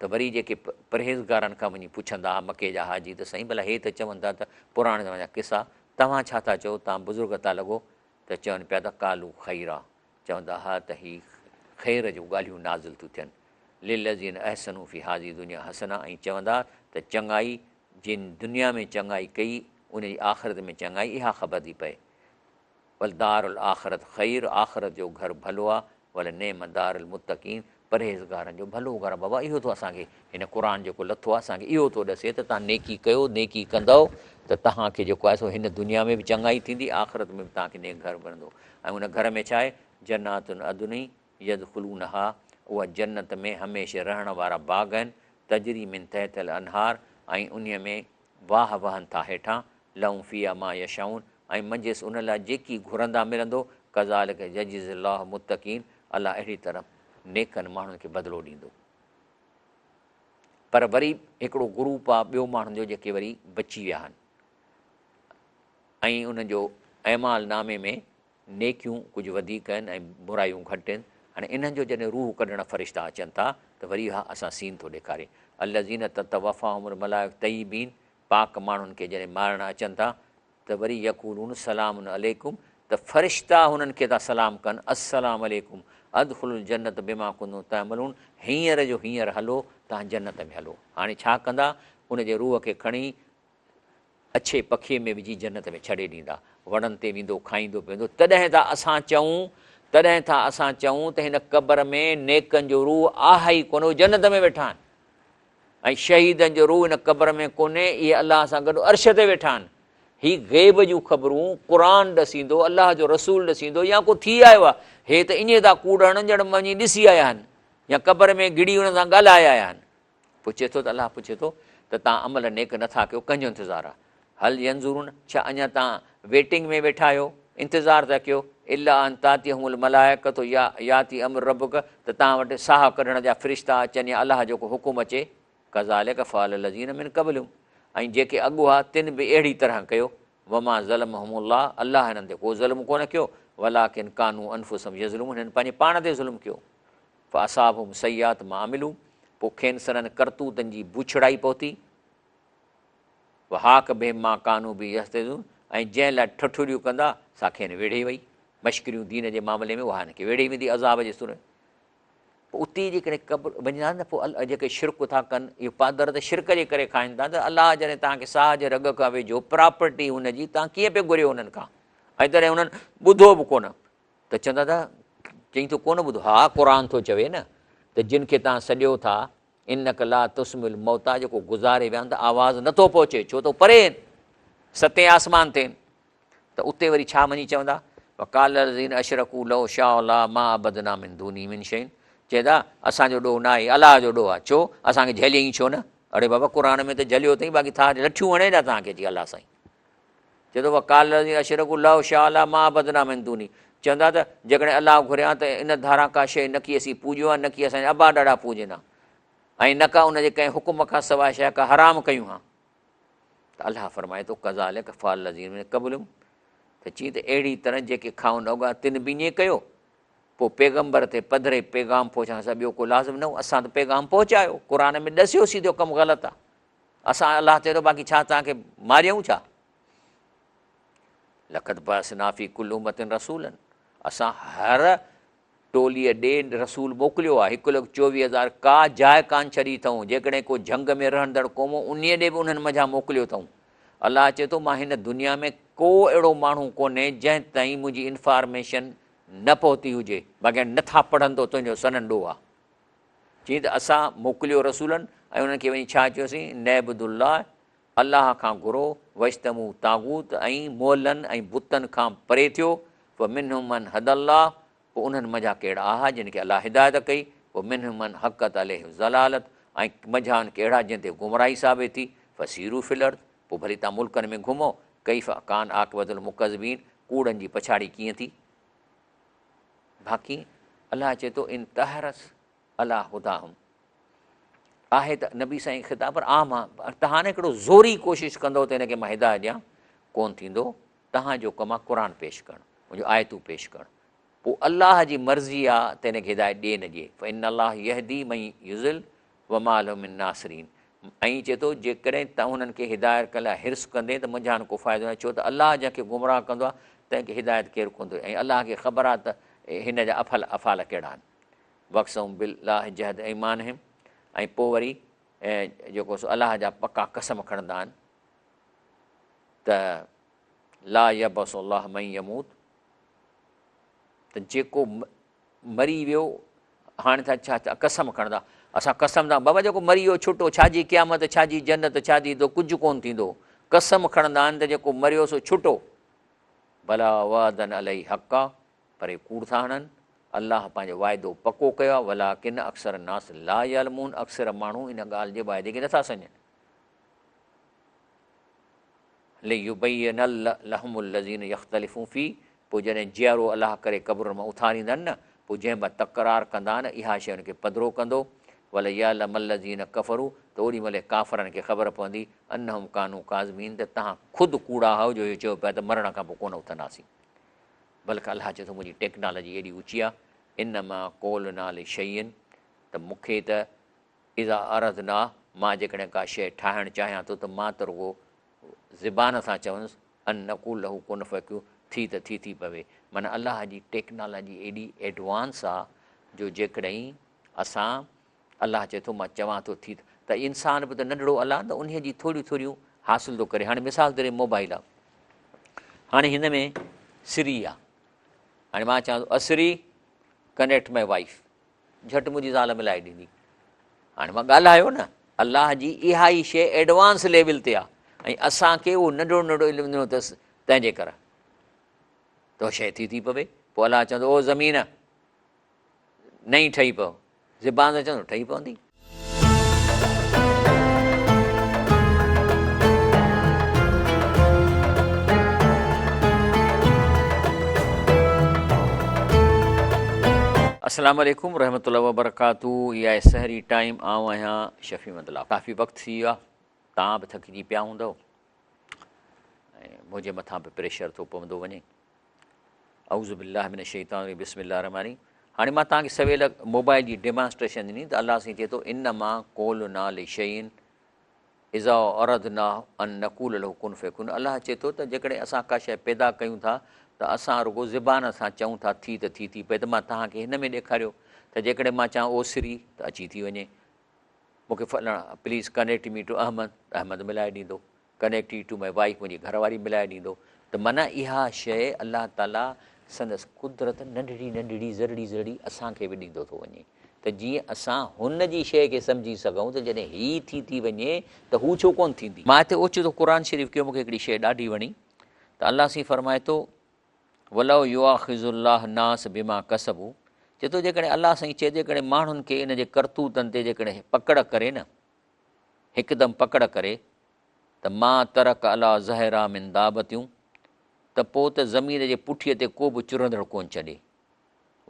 त वरी जेके परहेज़गारनि खां वञी पुछंदा हुआ मके जा हाजी त साईं भला हे त चवनि था त पुराणे ज़माने जा किसा, तव्हां छा था चओ, तव्हां बुज़ुर्ग था लॻो, त चवनि पिया त कालू ख़ैरा, चवंदा हुआ त ही ख़ैर जूं ॻाल्हियूं नाज़िल थियूं थियनि। للذين احسنوا في هذه الدنيا حسنة ۽ چوندا ته چڱائي جن دنيا ۾ چڱائي ڪئي ان جي آخرت ۾ چڱائي اها خبر ٿي پئي. ولدار الاخرة خير آخرت جو گهر ڀلو آ ولنعم دار المتقين پرهيزگارن جو ڀلو گهر آ بابا اهو ٿو اسان کي هن قرآن جيڪو لٿو آ اسان کي اهو ٿو ڏسي ته توهان نيڪي ڪيو نيڪي ڪندؤ ته توهان کي جيڪو آهي سو هن دنيا ۾ به چڱائي ٿيندي آخرت ۾ به توهان کي نيڪ گهر ملندو ۽ ان گهر ۾ ڇا آهي جنات عدن يدخلونها اها جنت ۾ هميشه رهڻ وارا باغ آهن، تجري من تحتها الانهار ۽ انهيء ۾ واهه وهن ٿا هيٺان، لهم فيها ما يشاءون ۽ منجهس ان لاء جيڪي گهرندا ملندو، ڪذالڪ يجزي الله المتقين الله اهڙي طرح نيڪن ماڻهن کي بدلو ڏيندو. پر وري هڪڙو گروپ آ ٻيو ماڻهن جو جيڪي وري بچي ويا آهن ۽ انهن جو اعمال نامي ۾ نيڪيون ڪجهه وڌيڪ آهن ۽ برايون گهٽ آهن، هاڻي انهن جو جڏهن روح ڪڍڻ فرشتا اچن ٿا ته وري اها اسان سين ٿو ڏيکاري، الذين تتوفاهم الملائڪة طيبين پاڪ ماڻهن کي جڏهن مارڻ اچن ٿا ته وري يقولون سلام عليڪم ته فرشتا هنن کي ٿا سلام ڪن السلام عليڪم ادخلوا الجنة بما ڪنتم تعملون هينئر جو هينئر هلو توهان جنت ۾ هلو هاڻي ڇا ڪندا ان جي روح کي کڻي اڇي پکي ۾ وجهي جنت ۾ ڇڏي ڏيندا. وڻن تي ويندو کائيندو پيئندو. تڏهن ٿا اسان چئون، تڏهن ٿا اسان چئون ته هن قبر ۾ نيڪن جو روح آهي ئي ڪونه، اهي جنت ۾ ويٺا آهن ۽ شهيدن جو روح هن قبر ۾ ڪونهي، اهي الله سان گڏ عرش تي ويٺا آهن. هي غيب جون خبرون قرآن ڏسيندو، الله جو رسول ڏسيندو يا ڪو ٿي آيو آهي. هي ته ائين ٿا ڪوڙ هڻن ڄڻ وڃي ڏسي آيا آهن يا قبر ۾ گهڙي انهن سان ڳالهائي آيا آهن. پڇي ٿو ته الله پڇي ٿو ته توهان عمل نيڪ نه ٿا ڪيو ڪنهن جو انتظار آهي؟ هل ينظرون ڇا اڃا توهان ويٽنگ ۾ ويٺا آهيو انتظار ٿا ڪيو الا ان تاتيهم الملائڪة يا ياتي امر ربڪ ته توهان وٽ ساهه ڪڍڻ جا فرشتا اچن يا الله جو ڪو حڪم اچي ڪذالڪ فعل الذين من قبلهم ۽ جيڪي اڳ هئا تن به اهڙي طرح ڪيو وما ظلمهم الله الله هنن تي ڪو ظلم ڪونه ڪيو ولڪن ڪانوا انفسهم يظلمون هنن پنهنجي پاڻ تي ظلم ڪيو فاصابهم سيئات ما عملوا پوء کين سندن ڪرتوتن جي بڇڙائي پهتي. وحاق بهم ما ڪانوا به يستهزئون ۽ جنهن لاء ٺٺوليون ڪندا سا کين ويڙهي وئي. مشڪريون دين جي معاملي ۾ اها هن کي ويڙهي ويندي عذاب جي صورت ۾. پوء اتي جيڪڏهن قبر وڃندا نه پوء جيڪي شرڪ ٿا ڪن اهي پادر ته شرڪ جي ڪري کائن ٿا ته الله جڏهن توهان کي ساهه جي رڳ کان ويجهو پراپرٽي هن جي توهان ڪيئن پيو گهريو انهن کان ۽ تڏهن انهن ٻڌو به ڪونه ته چوندا ته چئين ٿو ڪونه ٻڌو ها قرآن ٿو چوي نه ته جن کي توهان سڏيو ٿا انڪ لا تسمع الموتيٰ جيڪو گذاري ويا آهن ته آواز نٿو پهچي ڇو ته پري آهن ستين آسمان تي آهن ته اتي وري ڇا وڃي چوندا وقال الذين اشركوا لو شاء الله ما عبدنا من دونه من شيء چوندا اسان جو ڏوهه نه آهي الله جو ڏوهه آهي ڇو اسان کي جهليائين ڇو نه اڙي بابا قرآن ۾ ته جهليو اٿئي باقي ٿا لٺيون هڻي ڏا توهان کي اچي الله سائين چئي ٿو وقال الذين اشرڪوا لو شاء الله ما عبدنا من دونه چوندا ته جيڪڏهن الله گهري ها ته ان ڌاران ڪا شيء نه ڪي اسين پوڄيون ها نه ڪي اسان جا ابا ڏاڏا پوڄين ها ۽ نه ڪا ان جي ڪنهن حڪم کان سواء شيء ڪا حرام ڪيون ها ته الله فرمائي ٿو ڪذالڪ فعل الذين من قبلهم ته چي ته اهڙي طرح جيڪي کائون اڳا تن به ائين ڪيو پوء پيغمبر تي پڌري پيغام پهچائڻ سان ٻيو ڪو لازم نه هو اسان ته پيغام پهچايو قرآن ۾ ڏسيوسين ته ڪم غلط آهي اسان الله چيو باقي ڇا توهان کي ماريائون ڇا؟ لقد بعثنا في ڪل امة رسولا اسان هر ٽوليء ڏي رسول موڪليو آهي هڪ لک چوويهه هزار ڪا جاء ڪانه ڇڏي اٿئون جيڪڏهن ڪو جهنگ ۾ رهندڙ قوم انهيء ڏي به انهن منجهان موڪليو اٿئون الله چئي ٿو مان هن دنيا ۾ ڪو اهڙو ماڻهو ڪونهي جنهن تائين منهنجي انفارميشن نه پهتي هجي باقي نٿا پڙهن ته تنهنجو سنن ڏوهه آهي چيائين ته اسان موڪليو رسولن ۽ انهن کي وڃي ڇا چيوسين، ان اعبدوا الله، الله کان گهرو، واجتنبوا الطاغوت ۽ مئلن ۽ بتن کان پري ٿيو، فمنهم من هدي الله پوء انهن منجهان ڪي اهڙا آها جن کي الله هدايت ڪئي، ومنهم من حقت عليه الضلالة ۽ منجهائن ڪي اهڙا جن تي گمراهي ثابت ٿي، فسيروا في الارض پوء ڀلي توهان ملڪن ۾ گهمو، ڪيف ڪان عاقبة المڪذبين ڪوڙن جي پڇاڙي ڪيئن ٿي؟ باقي الله چئي ٿو ان تحرص علي هداهم آهي ته نبي سائين خطاب پر عام آ پر تهان هڪڙو زوري ڪوشش ڪندو ته هن کي مان هدايت ڏيان ڪون ٿيندو تهان جو ڪم آ قرآن پيش ڪرڻ منهنجو آيتون پيش ڪرڻ پوء الله جي مرضي آ ته هن کي هدايت ڏي نه ڏي فان الله يهدي من يضل وما لهم من ناصرين ۽ چئي ٿو جيڪڏهن تون انهن کي هدايت ڪرڻ لاء حرص ڪندين ته منجهان ڪو فائدو ناهي ڇو ته الله جنهن کي گمراهه ڪندو آهي تنهن کي هدايت ڪير ڪونه ٿو ڏئي ۽ الله کي خبر آهي ته هن جا افعال ڪهڙا آهن. واقسموا بالله جهد ايمانهم ۽ پوء وري جيڪو سو الله جا پڪا قسم کڻندا آهن ته لا يبعث الله من يموت ته جيڪو مري ويو هاڻي ٿا ڇا قسم کڻندا اسان قسم ٿا بابا جيڪو مري ويو ڇٽو ڇا جي قيامت ڇا جي جنت ڇا جي تو ڪجهه ڪون ٿيندو قسم کڻندا آهن ته جيڪو مريو سو ڇٽو بلا وعدا عليه حقا پر اهي ڪوڙ ٿا هڻن، الله پنهنجو واعدو پڪو ڪيو آهي، ولڪن اڪثر الناس لا يعلمون اڪثر ماڻهو ان ڳالهه جي واعدي کي نٿا سمجهن. ليبين لهم الذين يختلفون فيه پوء جڏهن جيئرو الله ڪري قبرن مان اٿاريندن نه پوء جنهن مان تڪرار ڪندا نه اها شيء ان کي پڌرو ڪندو وليعلم الذين ڪفروا ته اوڏي مهل ڪافرن کي خبر پوندي انهم ڪانوا ڪاذبين ته توهان خود ڪوڙا آهيو جو اهو چئو پيا ته مرڻ کان پوء ڪونه اٿنداسين. بلڪ الله چئي ٿو منهنجي ٽيڪنالاجي ايڏي اوچي آ، انما قولنا لشيء ته مون کي ته اذا اردنا مان جيڪڏهن ڪا شيء ٺاهڻ چاهيان ٿو ته مان ته رڳو زبان سان چوندس ان نقول له ڪن فيڪون ٿي ته ٿي ٿي پوي معنيٰ الله جي ٽيڪنالاجي ايڏي ايڊوانس آ جو جيڪڏهن اسان الله چئي ٿو مان چوان ٿو ٿي ته انسان به ته ننڍڙو الله ته انهيء جي ٿوريون ٿوريون حاصل ٿو ڪري هاڻي مثال طور موبائل آ هاڻي هن ۾ سري آ هاڻي مان چوان ٿو اسري ڪنيڪٽ my wife جهٽ منهنجي زال ملائي ڏيندي هاڻي مان ڳالهايو نه الله جي اها ئي شيء ايڊوانس ليول تي آ ۽ اسان کي اهو ننڍڙو ننڍڙو علم ڏنو اٿس تنهن جي ڪري ته شيء ٿي ٿي پوي پوء الله چوندو او زمين نئين ٺهي پئو. زبان سان چوندو ٺهي پوندي. السلام عليڪم ورحمة الله وبرڪاته هي آهي سحري ٽائيم آئون آهيان شفيع مدلا ڪافي وقت ٿي ويو آهي توهان به ٿڪجي پيا هوندؤ ۽ منهنجي مٿان به پريشر ٿو پوندو وڃي اعوذ بالله من الشيطان الرجيم بسم الله الرحمن الرحيم هاڻي مان توهان کي سويل موبائل جي ڊيمانسٽريشن ڏني ته الله سائين چئي ٿو انما قولنا لشيء اذا اردنا ان نقول له كن فيكون الله چئي ٿو ته جيڪڏهن اسان ڪا شيء پيدا ڪيون ٿا ته اسان رڳو زبان سان چئون ٿا ٿي ته ٿي ٿي پئي ته مان توهان کي هن ۾ ڏيکاريو ته جيڪڏهن مان چوان اوسري ته اچي ٿي وڃي مون کي فلاڻا please connect me to Ahmed Ahmed ملائي ڏيندو connect you to my wife منهنجي گهر واري ملائي ڏيندو ته معنيٰ اها شيء الله تعاليٰ سندس قدرت ننڍڙي ننڍڙي ذرڙي ذرڙي اسان کي به ڏيندو ٿو وڃي ته جيئن اسان هن جي شيء کي سمجهي سگهون ته جڏهن هي ٿي ٿي وڃي ته هو ڇو ڪونه ٿيندي. مان هتي اوچتو قرآن شريف ڪيو مون کي هڪڙي شيء ڏاڍي وڻي ته الله سائين فرمائي ٿو ولو يؤاخذ الله الناس بما ڪسبوا چئي ٿو جيڪڏهن الله سائين چئي جيڪڏهن ماڻهن کي ان جي ڪرتوتن تي جيڪڏهن پڪڙ ڪري نه هڪدم پڪڙ ڪري ته ما ترڪ علي ظهرها من دابة ته پوء ته زمين جي پٺيء تي ڪو به چرندڙ ڪونه ڇڏي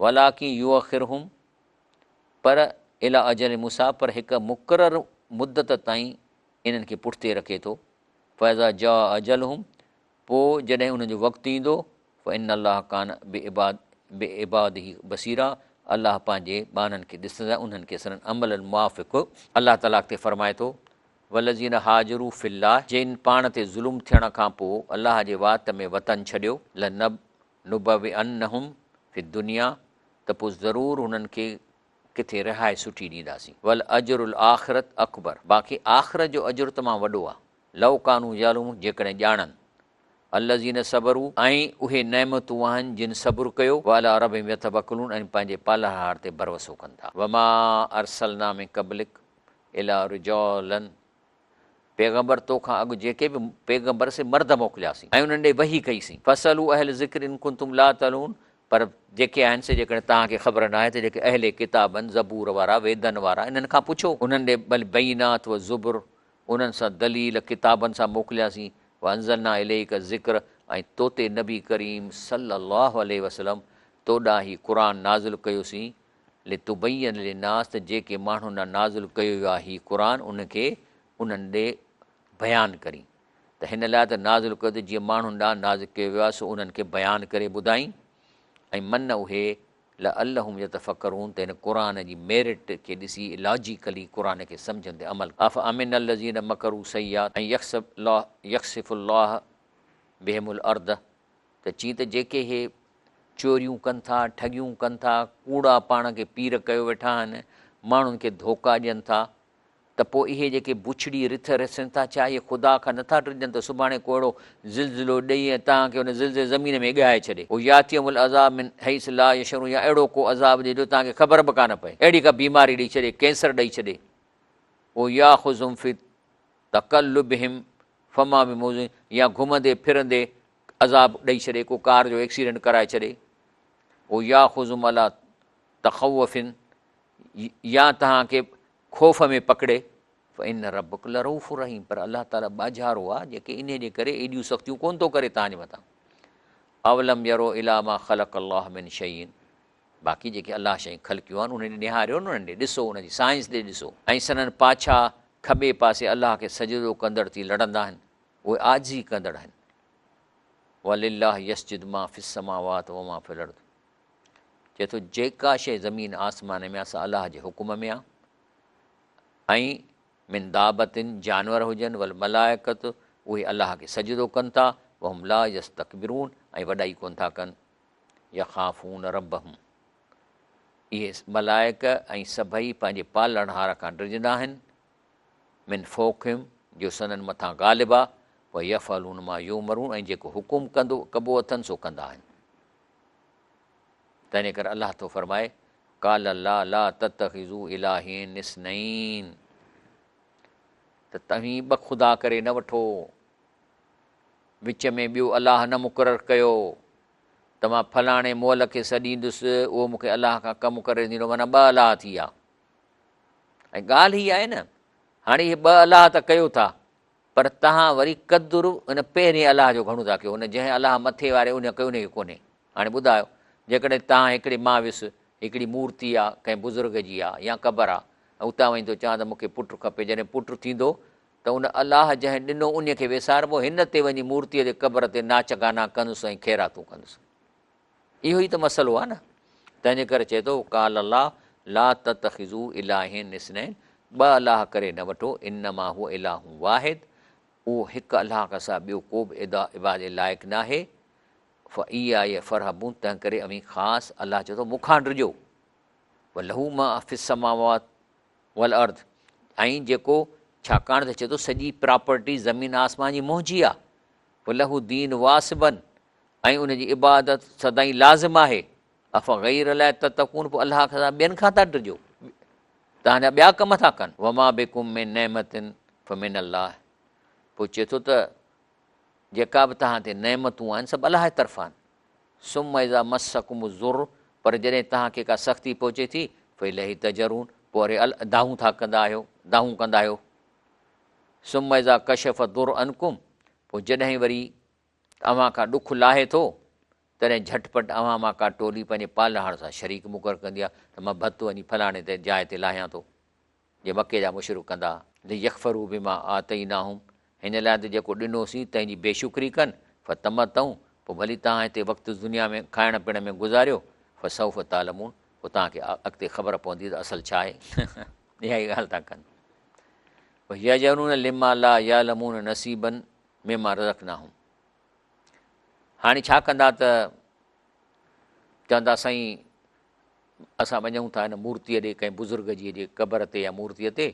ولڪن يؤخرهم پر الي اجل مسميٰ پر هڪ مقرر مدت تائين انهن کي پٺتي رکي ٿو فاذا جاء اجلهم پوء جڏهن انهن جو وقت ايندو فان الله ڪان بعباده بصيرا الله پنهنجي ٻانهن کي ڏسندڙ آهي انهن کي سندن عملن موافق. الله تعاليٰ اڳتي فرمائي ٿو، والذين هاجروا في الله جن پاڻ تي ظلم ٿيڻ کان پوء الله جي واٽ ۾ وطن ڇڏيو، لنبوئنهم في الدنيا ته پوء ضرور انهن کي ڪٿي رهائي سٺي ڏينداسين، ولاجر الاخرة اڪبر باقي آخرت جو اجر تمام وڏو آهي. لو ڪانوا يعلمون جيڪڏهن ڄاڻن. الذين صبروا ۽ اهي نعمتون آهن جن صبر ڪيو. وعلي ربهم يتوڪلون ۽ پنهنجي پالڻهار تي ڀروسو ڪن ٿا. وما ارسلنا من قبلڪ الا رجالا پيغمبر تو کان اڳ جيڪي به پيغمبر سي مرد موڪلياسين ۽ انهن ڏي وحي ڪئي سين. فاسئلوا اهل الذڪر ان ڪنتم لا تعلمون پر جيڪي آهن سي جيڪڏهن توهان کي خبر ناهي ته جيڪي اهل ڪتاب آهن زبور وارا ويدن وارا انهن کان پڇو انهن ڏي بالبينات والزبر انهن سان دليل ڪتابن سان موڪلياسين، وانزلنا اليک الذڪر ۽ تو تي نبي ڪريم صلّي اللّٰه عليه وسلّم تو ڏانهن هي قرآن نازل ڪيوسين، لتبين للناس ته جيڪي ماڻهن ڏانهن نازل ڪيو ويو آهي هي قرآن ان کي انهن ڏي بيان ڪرين ته هن لاء ته نازل ڪيو ته جيئن ماڻهن ڏانهن نازل ڪيو ويو آهي سو انهن کي بيان ڪري ٻڌائين ۽ من اهي لعلهم يتفڪرون ته هن قرآن جي ميرٽ کي ڏسي لاجيڪلي قرآن کي سمجهن تي عمل ڪن. افامن الذين مڪروا السيئات ان يخسف الله بهم الارض ته چين ته جيڪي هي چوريون ڪن ٿا، ٺڳيون ڪن ٿا، ڪوڙا پاڻ کي پير ڪيو ويٺا آهن، ماڻهن کي ڌوڪا ڏين ٿا، ته پوء اهي جيڪي بڇڙي رٿ رسن ٿا، ڇا اهي خدا کان نٿا ڊڄن ته سڀاڻي ڪو اهڙو زلزلو ڏئي ۽ توهان کي ان زلزلي زمين ۾ ڳهائي ڇڏي. او ياتيهم العذاب من حيث لا يشعرون يا اهڙو ڪو عذاب ڏئي جو توهان کي خبر به ڪانه پئي. اهڙي ڪا بيماري ڏئي ڇڏي، ڪينسر ڏئي ڇڏي. او ياخذهم في تقلبهم فما بمعجزين يا گهمندي ڦرندي عذاب ڏئي ڇڏي، ڪو ڪار جو ايڪسيڊنٽ ڪرائي ڇڏي. او ياخذهم علي تخوف يا توهان کي خوف ۾ پڪڙي. فان ربک لرؤف رحيم پر الله تعالي ٻاجهارو آهي جيڪي انهي جي ڪري ايڏيون سختيون ڪونه ٿو ڪري توهان جي مٿان. اولم يروا الي ما خلق الله من شيء باقي جيڪي الله شيون خلقيون آهن انهن ڏي نهاريو نه انهن ڏي ڏسو ان جي سائنس ڏي ڏسو ۽ سندن پاڇا کٻي پاسي الله کي سجدو ڪندڙ ٿي لڙندا آهن اهي عاجزي ڪندڙ آهن. ولله يسجد ما في السماوات وما في الارض چئي ٿو جيڪا شيء زمين آسمان ۾ آهي سا الله جي حڪم ۾ آهي ۽ من دابة جانور هجن والملائڪة اهي الله کي سجدو ڪن ٿا وهم لا يستڪبرون ۽ وڏائي ڪونه ٿا ڪن يخافون ربهم اهي ملائڪ ۽ سڀئي پنهنجي پالڻهار کان ڊڄندا آهن من فوقهم جو سندن مٿان غالب آ ويفعلون ما يؤمرون ۽ جيڪو حڪم ڪندو ڪبو اٿن سو ڪندا آهن. تنهن ڪري الله ٿو فرمائي، قال الله لا تتخذوا الهين اثنين ته توهين ٻه خدا ڪري نه وٺو، وچ ۾ ٻيو الله نه مقرر ڪيو ته مان فلاڻي مئل کي سڏيندس اهو مون کي الله کان ڪم ڪري ڏيندو، معنيٰ ٻه الله ٿي ويا. ۽ ڳالهه هي آهي نه هاڻي هي ٻه الله ته ڪيو ٿا پر توهان وري قدر ان پهرين الله جو گهڻو ٿا ڪيو، ان جنهن الله مٿي واري ان ڪيو ان کي ڪونهي. هاڻي ٻڌايو جيڪڏهن توهان هڪڙي مان ويس هڪڙي مورتي آ ڪنهن بزرگ جي آ يا قبر آ ۽ اتان وڃي ٿو چوان ته مون کي پٽ کپي جڏهن پٽ ٿيندو ته ان الله جنهن ڏنو ان کي ويساربو هن تي وڃي مورتيء جي قبر تي ناچ گانا ڪندس ۽ خيراتون ڪندس. اهو ئي ته مسئلو آهي نه. تنهنجي ڪري چئي ٿو، قال الله لا تتخذوا الهين اثنين ٻه الله ڪري نه وٺو، انما هو اله واحد اهو هڪ الله کان سواء ٻيو ڪو به عبادت جي لائق ناهي، فاياي فارهبون تنهن ڪري اوهين خاص الله چئي ٿو مون کان ڊڄو، وله ما في السماوات والارض ۽ جيڪو ڇاڪاڻ ته چئي ٿو سڄي پراپرٽي زمين آسمان جي منهنجي آهي، وله الدين واصبا ۽ ان جي عبادت سدائين لازم آهي، افغير الله تتقون پوء الله کان سواء ٻين کان ٿا ڊڄو، توهان جا ٻيا ڪم ٿا ڪن. وما بڪم من نعمت فمن الله پوء چئي ٿو ته جيڪا به توهان تي نعمتون آهن سڀ الله جي طرفان آهن. ثم اذا مسڪم الضر پر جڏهن توهان کي ڪا سختي پهچي ٿي فاليه تجرون پوء وري دانهون ٿا ڪندا آهيو، دانهون ڪندا آهيو. ثم اذا ڪشف الضر عنڪم پوء جڏهن وري اوهان کان ڏک لاهي ٿو، تڏهن جهٽ پٽ اوهان مان ڪا ٽولي پنهنجي پالڻهار سان شريڪ مقرر ڪندي آهي ته مان ڀت وڃي فلاڻي تي جاء تي لاهيان ٿو، جيئن مڪي جا مشرڪ ڪندا ها. ليڪفروا بما آتيناهم، هن لاء ته جيڪو ڏنوسين تنهن جي بي شڪري ڪن، فتمتعوا، پوء ڀلي توهان هتي وقت دنيا ۾ کائڻ پيئڻ ۾ گذاريو، فسوف تعلمون، پوء توهان کي اڳتي خبر پوندي ته اصل ڇا آهي. اها ئي ڳالهه ٿا ڪن. ويجعلون لما لا يعلمون نصيبا مما رزقناهم هاڻي ڇا ڪندا ته چوندا سائين اسان وڃون ٿا هن مورتيء ڏي ڪنهن بزرگ جي جي قبر تي يا مورتيء تي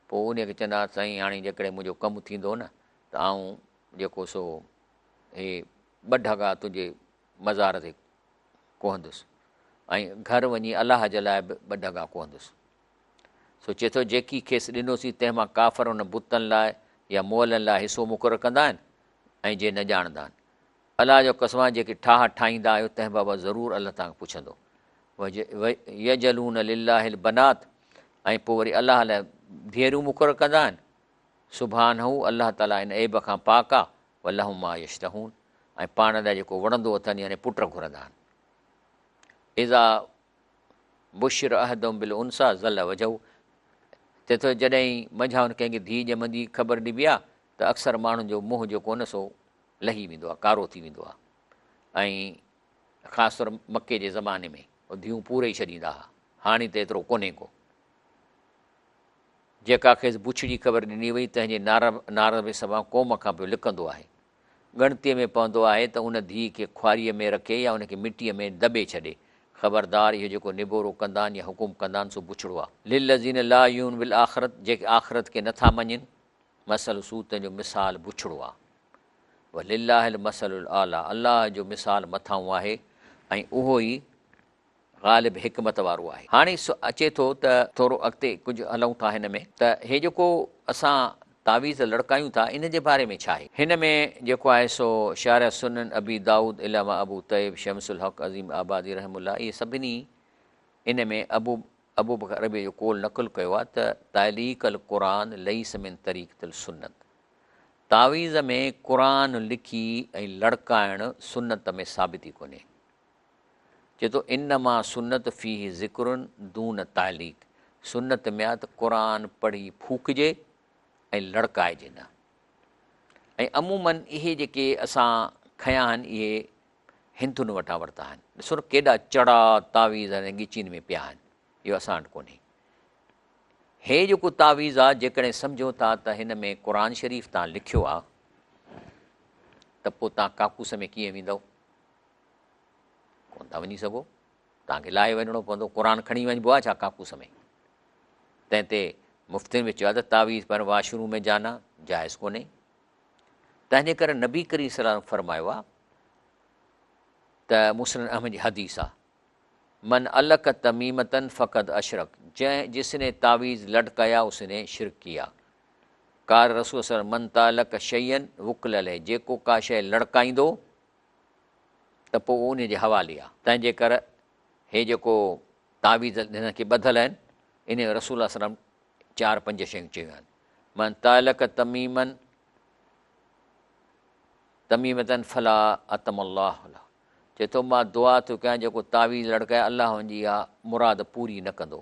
پوء ان کي چوندا سائين هاڻي جيڪڏهن منهنجو ڪم ٿيندو نه ته آئون جيڪو سو هي ٻه ڍڳا تنهنجي مزار تي ڪوهندس ۽ گهر وڃي الله جي لاء به ٻه ڍڳا ڪوهندس سو چئي ٿو، جيڪي کيس ڏنوسين تنهن مان ڪافر ان بتن لاء يا مئلن لاء حصو مقرر ڪندا آهن ۽ جي نه ڄاڻندا آهن. الله جو قسم آهي جيڪي ٺاهه ٺاهيندا آهيو تنهن بابت ضرور الله توهان کان پڇندو. ويجعلون لله البنات ۽ پوء وري الله لاء ڌيئرون مقرر ڪندا آهن. سبحانه الله تعالي ان عيب کان پاڪ آهي. ولهم ما يشتهون ۽ پاڻ لاء جيڪو وڻندو اٿن يعني پٽ گهرندا آهن. اذا بشر احدهم بالانثي ظل وجهه چئي ٿو جڏهن منجهائن ڪنهن کي ڌيء ڄمندي خبر ڏبي آهي ته اڪثر ماڻهن جو منهن جيڪو نه سو لهي ويندو آهي ڪارو ٿي ويندو آهي ۽ خاص طور مڪي جي زماني ۾ ڌيئون پوري ئي ڇڏيندا هئا هاڻي ته ايترو ڪونهي ڪو جيڪا کيس بڇڙي خبر ڏني وئي تنهن جي ناراضپي سببان قوم کان پيو لڪندو آهي. ڳڻتيء ۾ پوندو آهي ته ان ڌيء کي خواريء ۾ رکي يا ان کي مٽيء ۾ دٻي ڇڏي. خبردار اهو جيڪو نبورو ڪندا آهن يا حڪم ڪندا آهن سو بڇڙو آهي. للذين لا يؤمنون بالآخرة جيڪي آخرت کي نٿا مڃين، مثل سوء تنهن جو مثال بڇڙو آهي. ولله المثل الاعليٰ الله جو مثال مٿانهون آهي ۽ اهو ئي غالب حڪمت وارو آهي. هاڻي اچي ٿو ته ٿورو اڳتي ڪجهه هلون ٿا هن ۾ ته هي جيڪو اسان تعويذ لڙڪايون ٿا ان جي باري ۾ ڇا آهي؟ هن ۾ جيڪو آهي سو شارح سنن ابي دائود علامه ابو طيب شمس الحق عظيم آبادي رحمه الله اهي سڀني ان ۾ ابو ابوبڪر عربي جو قول نقل ڪيو آهي ته تعليق القرآن ليس من طريقة السنت تعويذ ۾ قرآن لکي ۽ لڙڪائڻ سنت ۾ ثابت ئي ڪونهي. چئي ٿو انما سنت فيه ذڪر دون تعليق سنت ۾ آ ته قرآن پڙهي ڦوڪجي ۽ لڙڪائجي نه ۽ عموماً اهي جيڪي اسان کنيا آهن اهي هندن وٽان ورتا آهن ڏسو نه ڪيڏا چڙا تعويذ ۽ ڳچين ۾ پيا آهن اهو اسان وٽ ڪونهي هي جيڪو تعويذ آ جيڪڏهن سمجهو ٿا ته هن ۾ قرآن شريف تان لکيو آ ته پوء تان ڪاڪوس ۾ ڪيئن ويندؤ ڪونه ٿا وڃي سگهو، توهان کي لاهي وڃڻو پوندو، قرآن کڻي وڃبو آهي ڇا ڪاڪوس ۾؟ تنهن تي مفتين به چيو آهي ته تعويذ پر واش روم ۾ جانا جائز ڪونهي. تنهن جي ڪري نبي ڪريم صلي الله عليه وسلم فرمايو آهي ته مسند احمد جي حديث آهي من علق تميمة فقد اشرڪ جنهن جس ني تعويذ لٽڪايا اس ني شرڪ ڪيا قال رسول صلي الله عليه وسلم من تعلق شيئا وڪل اليه جيڪو ڪا شيء لڙڪائيندو ته پوء اهو انهي جي حوالي آ. تنهن جي ڪر هي جيڪو تعويذ هنن کي ٻڌل آهن، انهي ۾ رسول الله صلي الله عليه وسلم چار پنج شيون چيون آهن. من تعلق تميما تميمة فلا اتم الله له چئي ٿو مان دعا ٿو ڪيان جيڪو تعويذ لڙڪائي الله ان جي اها مراد پوري نه ڪندو.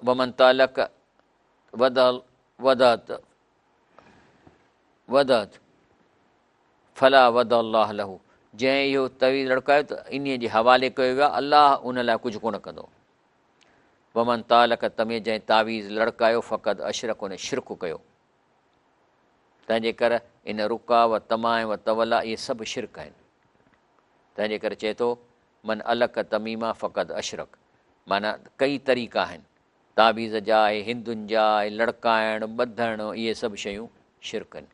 ومن تعلق وضعت وضعت فلا وضع الله له جنهن اهو تعويذ لڙڪايو ته انهيء جي حوالي ڪيو ويو آهي الله ان لاء ڪجهه ڪونه ڪندو. ومن تعلق تميمة جنهن تعويذ لڙڪايو فقد اشرڪ ان شرڪ ڪيو. تنهن جي ڪر ان رقيٰ و تمائم و تولا اهي سڀ شرڪ آهن. تنهن جي ڪري چئي ٿو من علق تميمة فقد اشرڪ معنيٰ ڪئي طريقا آهن تعويذ جا اهي هندن جا اهي لڙڪائڻ ٻڌڻ اهي سڀ شيون شرڪ آهن.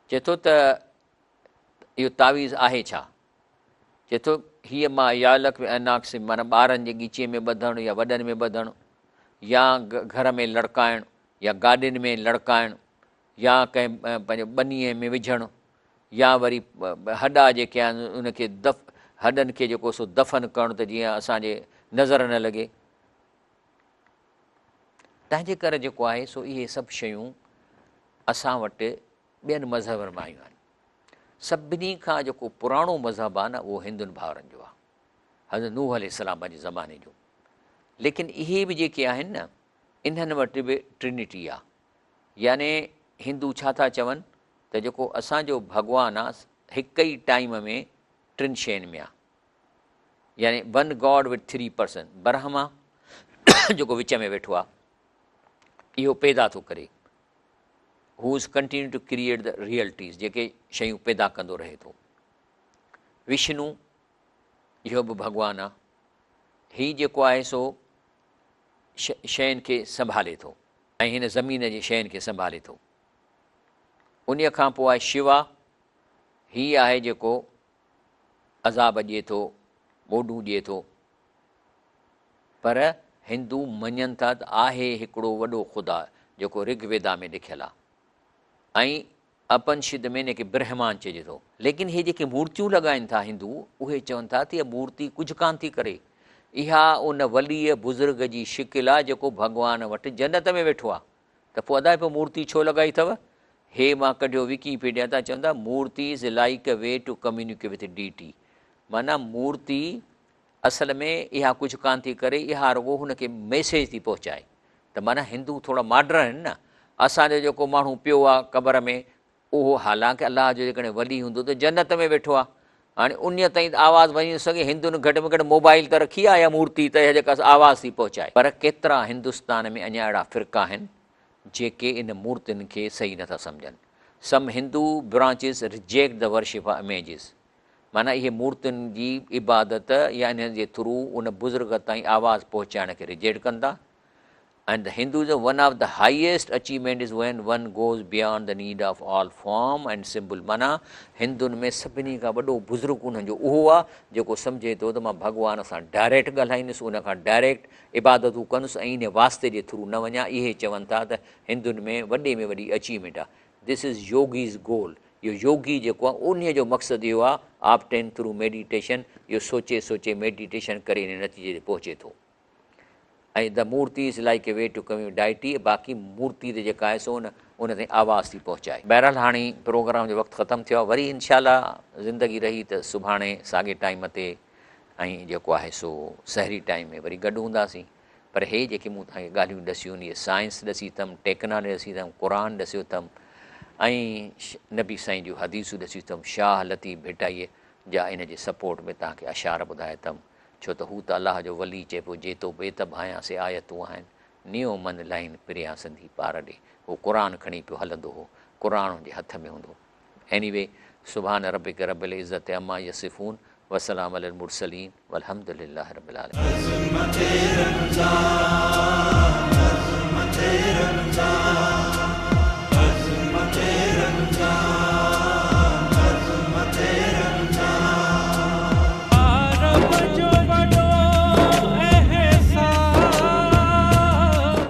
چئي ٿو ته اهو تعويذ آهي ڇا؟ چئي ٿو هيء ما يعلق باعناق الصبي معنيٰ ٻارن جي ڳچيء ۾ ٻڌڻ يا وڏن ۾ ٻڌڻ يا گهر ۾ لڙڪائڻ يا گاڏين ۾ لڙڪائڻ يا ڪنهن پنهنجو ٻنيء ۾ وجهڻ يا وري هڏا جيڪي آهن ان کي دف هڏن کي جيڪو سو دفن ڪرڻ ته جيئن اسان جي نظر نه لڳي. تنهن جي ڪري جيڪو آهي سو اهي سڀ شيون اسان وٽ ٻين مذهبن مان آيون آهن. سڀني کان جيڪو پراڻو مذهب آهي نه اهو هندن ڀائرن جو آهي، حضرت نوح عليه السلام جي زماني جو. ليڪن اهي به جيڪي آهن نه انهن وٽ به ٽرنٽي آهي. يعني هندو ڇا ٿا چون ته جيڪو اسان جو ڀڳوان آ هڪ ئي ٽائيم ۾ ٽن شين ۾ آ يعني one God with three person Brahma جيڪو وچ ۾ ويٺو آ اهو پيدا ٿو ڪري هو as continue to create the realities جيڪي شيون پيدا ڪندو رهي ٿو وشنو اهو به ڀڳوان آ هي جيڪو آهي سو شين کي سنڀالي ٿو ۽ هن زمين جي شين کي سنڀالي ٿو. انهيء کان پوء آهي شوا، هي آهي جيڪو عذاب ڏئي ٿو، ٻوڏون ڏئي ٿو. پر هندو مڃن ٿا ته آهي هڪڙو وڏو خدا جيڪو رگ ويدا ۾ لکيل آهي ۽ اپنشد ۾ ان کي برهمان چئجي ٿو. ليڪن هي جيڪي مورتيون لڳائين ٿا هندو، اهي چون ٿا ته اها مورتي ڪجهه ڪانه ٿي ڪري. اها ان وليء بزرگ جي شڪل آ جيڪو ڀڳوان وٽ جنت ۾ ويٺو آ. ته پوء ادا پوء مورتي ڇو لڳائي اٿو؟ هي مان ڪڍيو وڪي پيڊيا تان چون ٿا مورتي is like a way to communicate with deity معنيٰ مورتي اصل ۾ اها ڪجهه ڪانه ٿي ڪري، اها رڳو هن کي ميسيج ٿي پهچائي ته معنيٰ هندو ٿورا ماڊرن آهن نه، اسان جو جيڪو ماڻهو پيو آ قبر ۾ اهو حالانڪه الله جو جيڪڏهن ولي هوندو ته جنت ۾ ويٺو آ، هاڻي انهيء تائين ته آواز وڃي نٿو سگهي، هندن گهٽ ۾ گهٽ موبائل ته رکي آ يا مورتي ته اها جيڪا آواز ٿي پهچائي. پر ڪيترا هندستان ۾ اڃا اهڙا فرقا آهن جيڪي ان مورتين کي صحيح نٿا سمجهن. Some Hindu branches reject the worship of images معنيٰ اهي مورتين جي عبادت يا انهن جي ٿرو ان بزرگ تائين آواز پهچائڻ کي ريجيڪٽ ڪن ٿا. And the Hinduism one of the highest achievement is when one goes beyond the need of all form and symbol معنيٰ هندن ۾ سڀني کان وڏو بزرگ انهن جو اهو آ جيڪو سمجهي ٿو ته مان ڀڳوان سان ڊائريڪٽ ڳالهائيندس ان کان ڊائريڪٽ عبادتون ڪندس ۽ انهي واسطي جي ٿرو نه وڃان اهي چون ٿا ته هندن ۾ وڏي ۾ وڏي اچيومينٽ آ This is Yogi's goal اهو يوگي جيڪو آ انهي جو مقصد اهو آ آبٽين ٿرو ميڊيٽيشن اهو سوچي سوچي ميڊيٽيشن ڪري انهي نتيجي تي پهچي ٿو. ۽ The murti is like a way to communicate deity باقي مورتي ته جيڪا آهي سو ان ان تائين آواز ٿي پهچائي. بهرحال هاڻي پروگرام جو وقت ختم ٿيو آهي وري انشاء الله زندگي رهي ته سڀاڻي ساڳي ٽائيم تي ۽ جيڪو آهي سو سحري ٽائيم ۾ وري گڏ هونداسين پر هي جيڪي مون توهان کي ڳالهيون ڏسيون اهي سائنس ڏسي اٿم ٽيڪنالاجي ڏسي اٿم قرآن ڏسيو اٿم ۽ نبي سائين جون حديثون ڏسيون اٿم شاهه لطيف ڀٽائيء جا ان جي سپورٽ ۾ توهان کي اشعار ٻڌايا اٿم ڇو ته هو ته الله جو ولي چئبو جي تو بيت ڀانيان سي آيتون آهن نيو من لائين پريان سندي پار ڏي هو قرآن کڻي پيو هلندو هو قرآن هن جي هٿ ۾ هوندو هو ايني وي سبحان ربک رب العزت عما يصفون وسلام علي المرسلين والحمد لله رب العالمين. عظمت رب جا.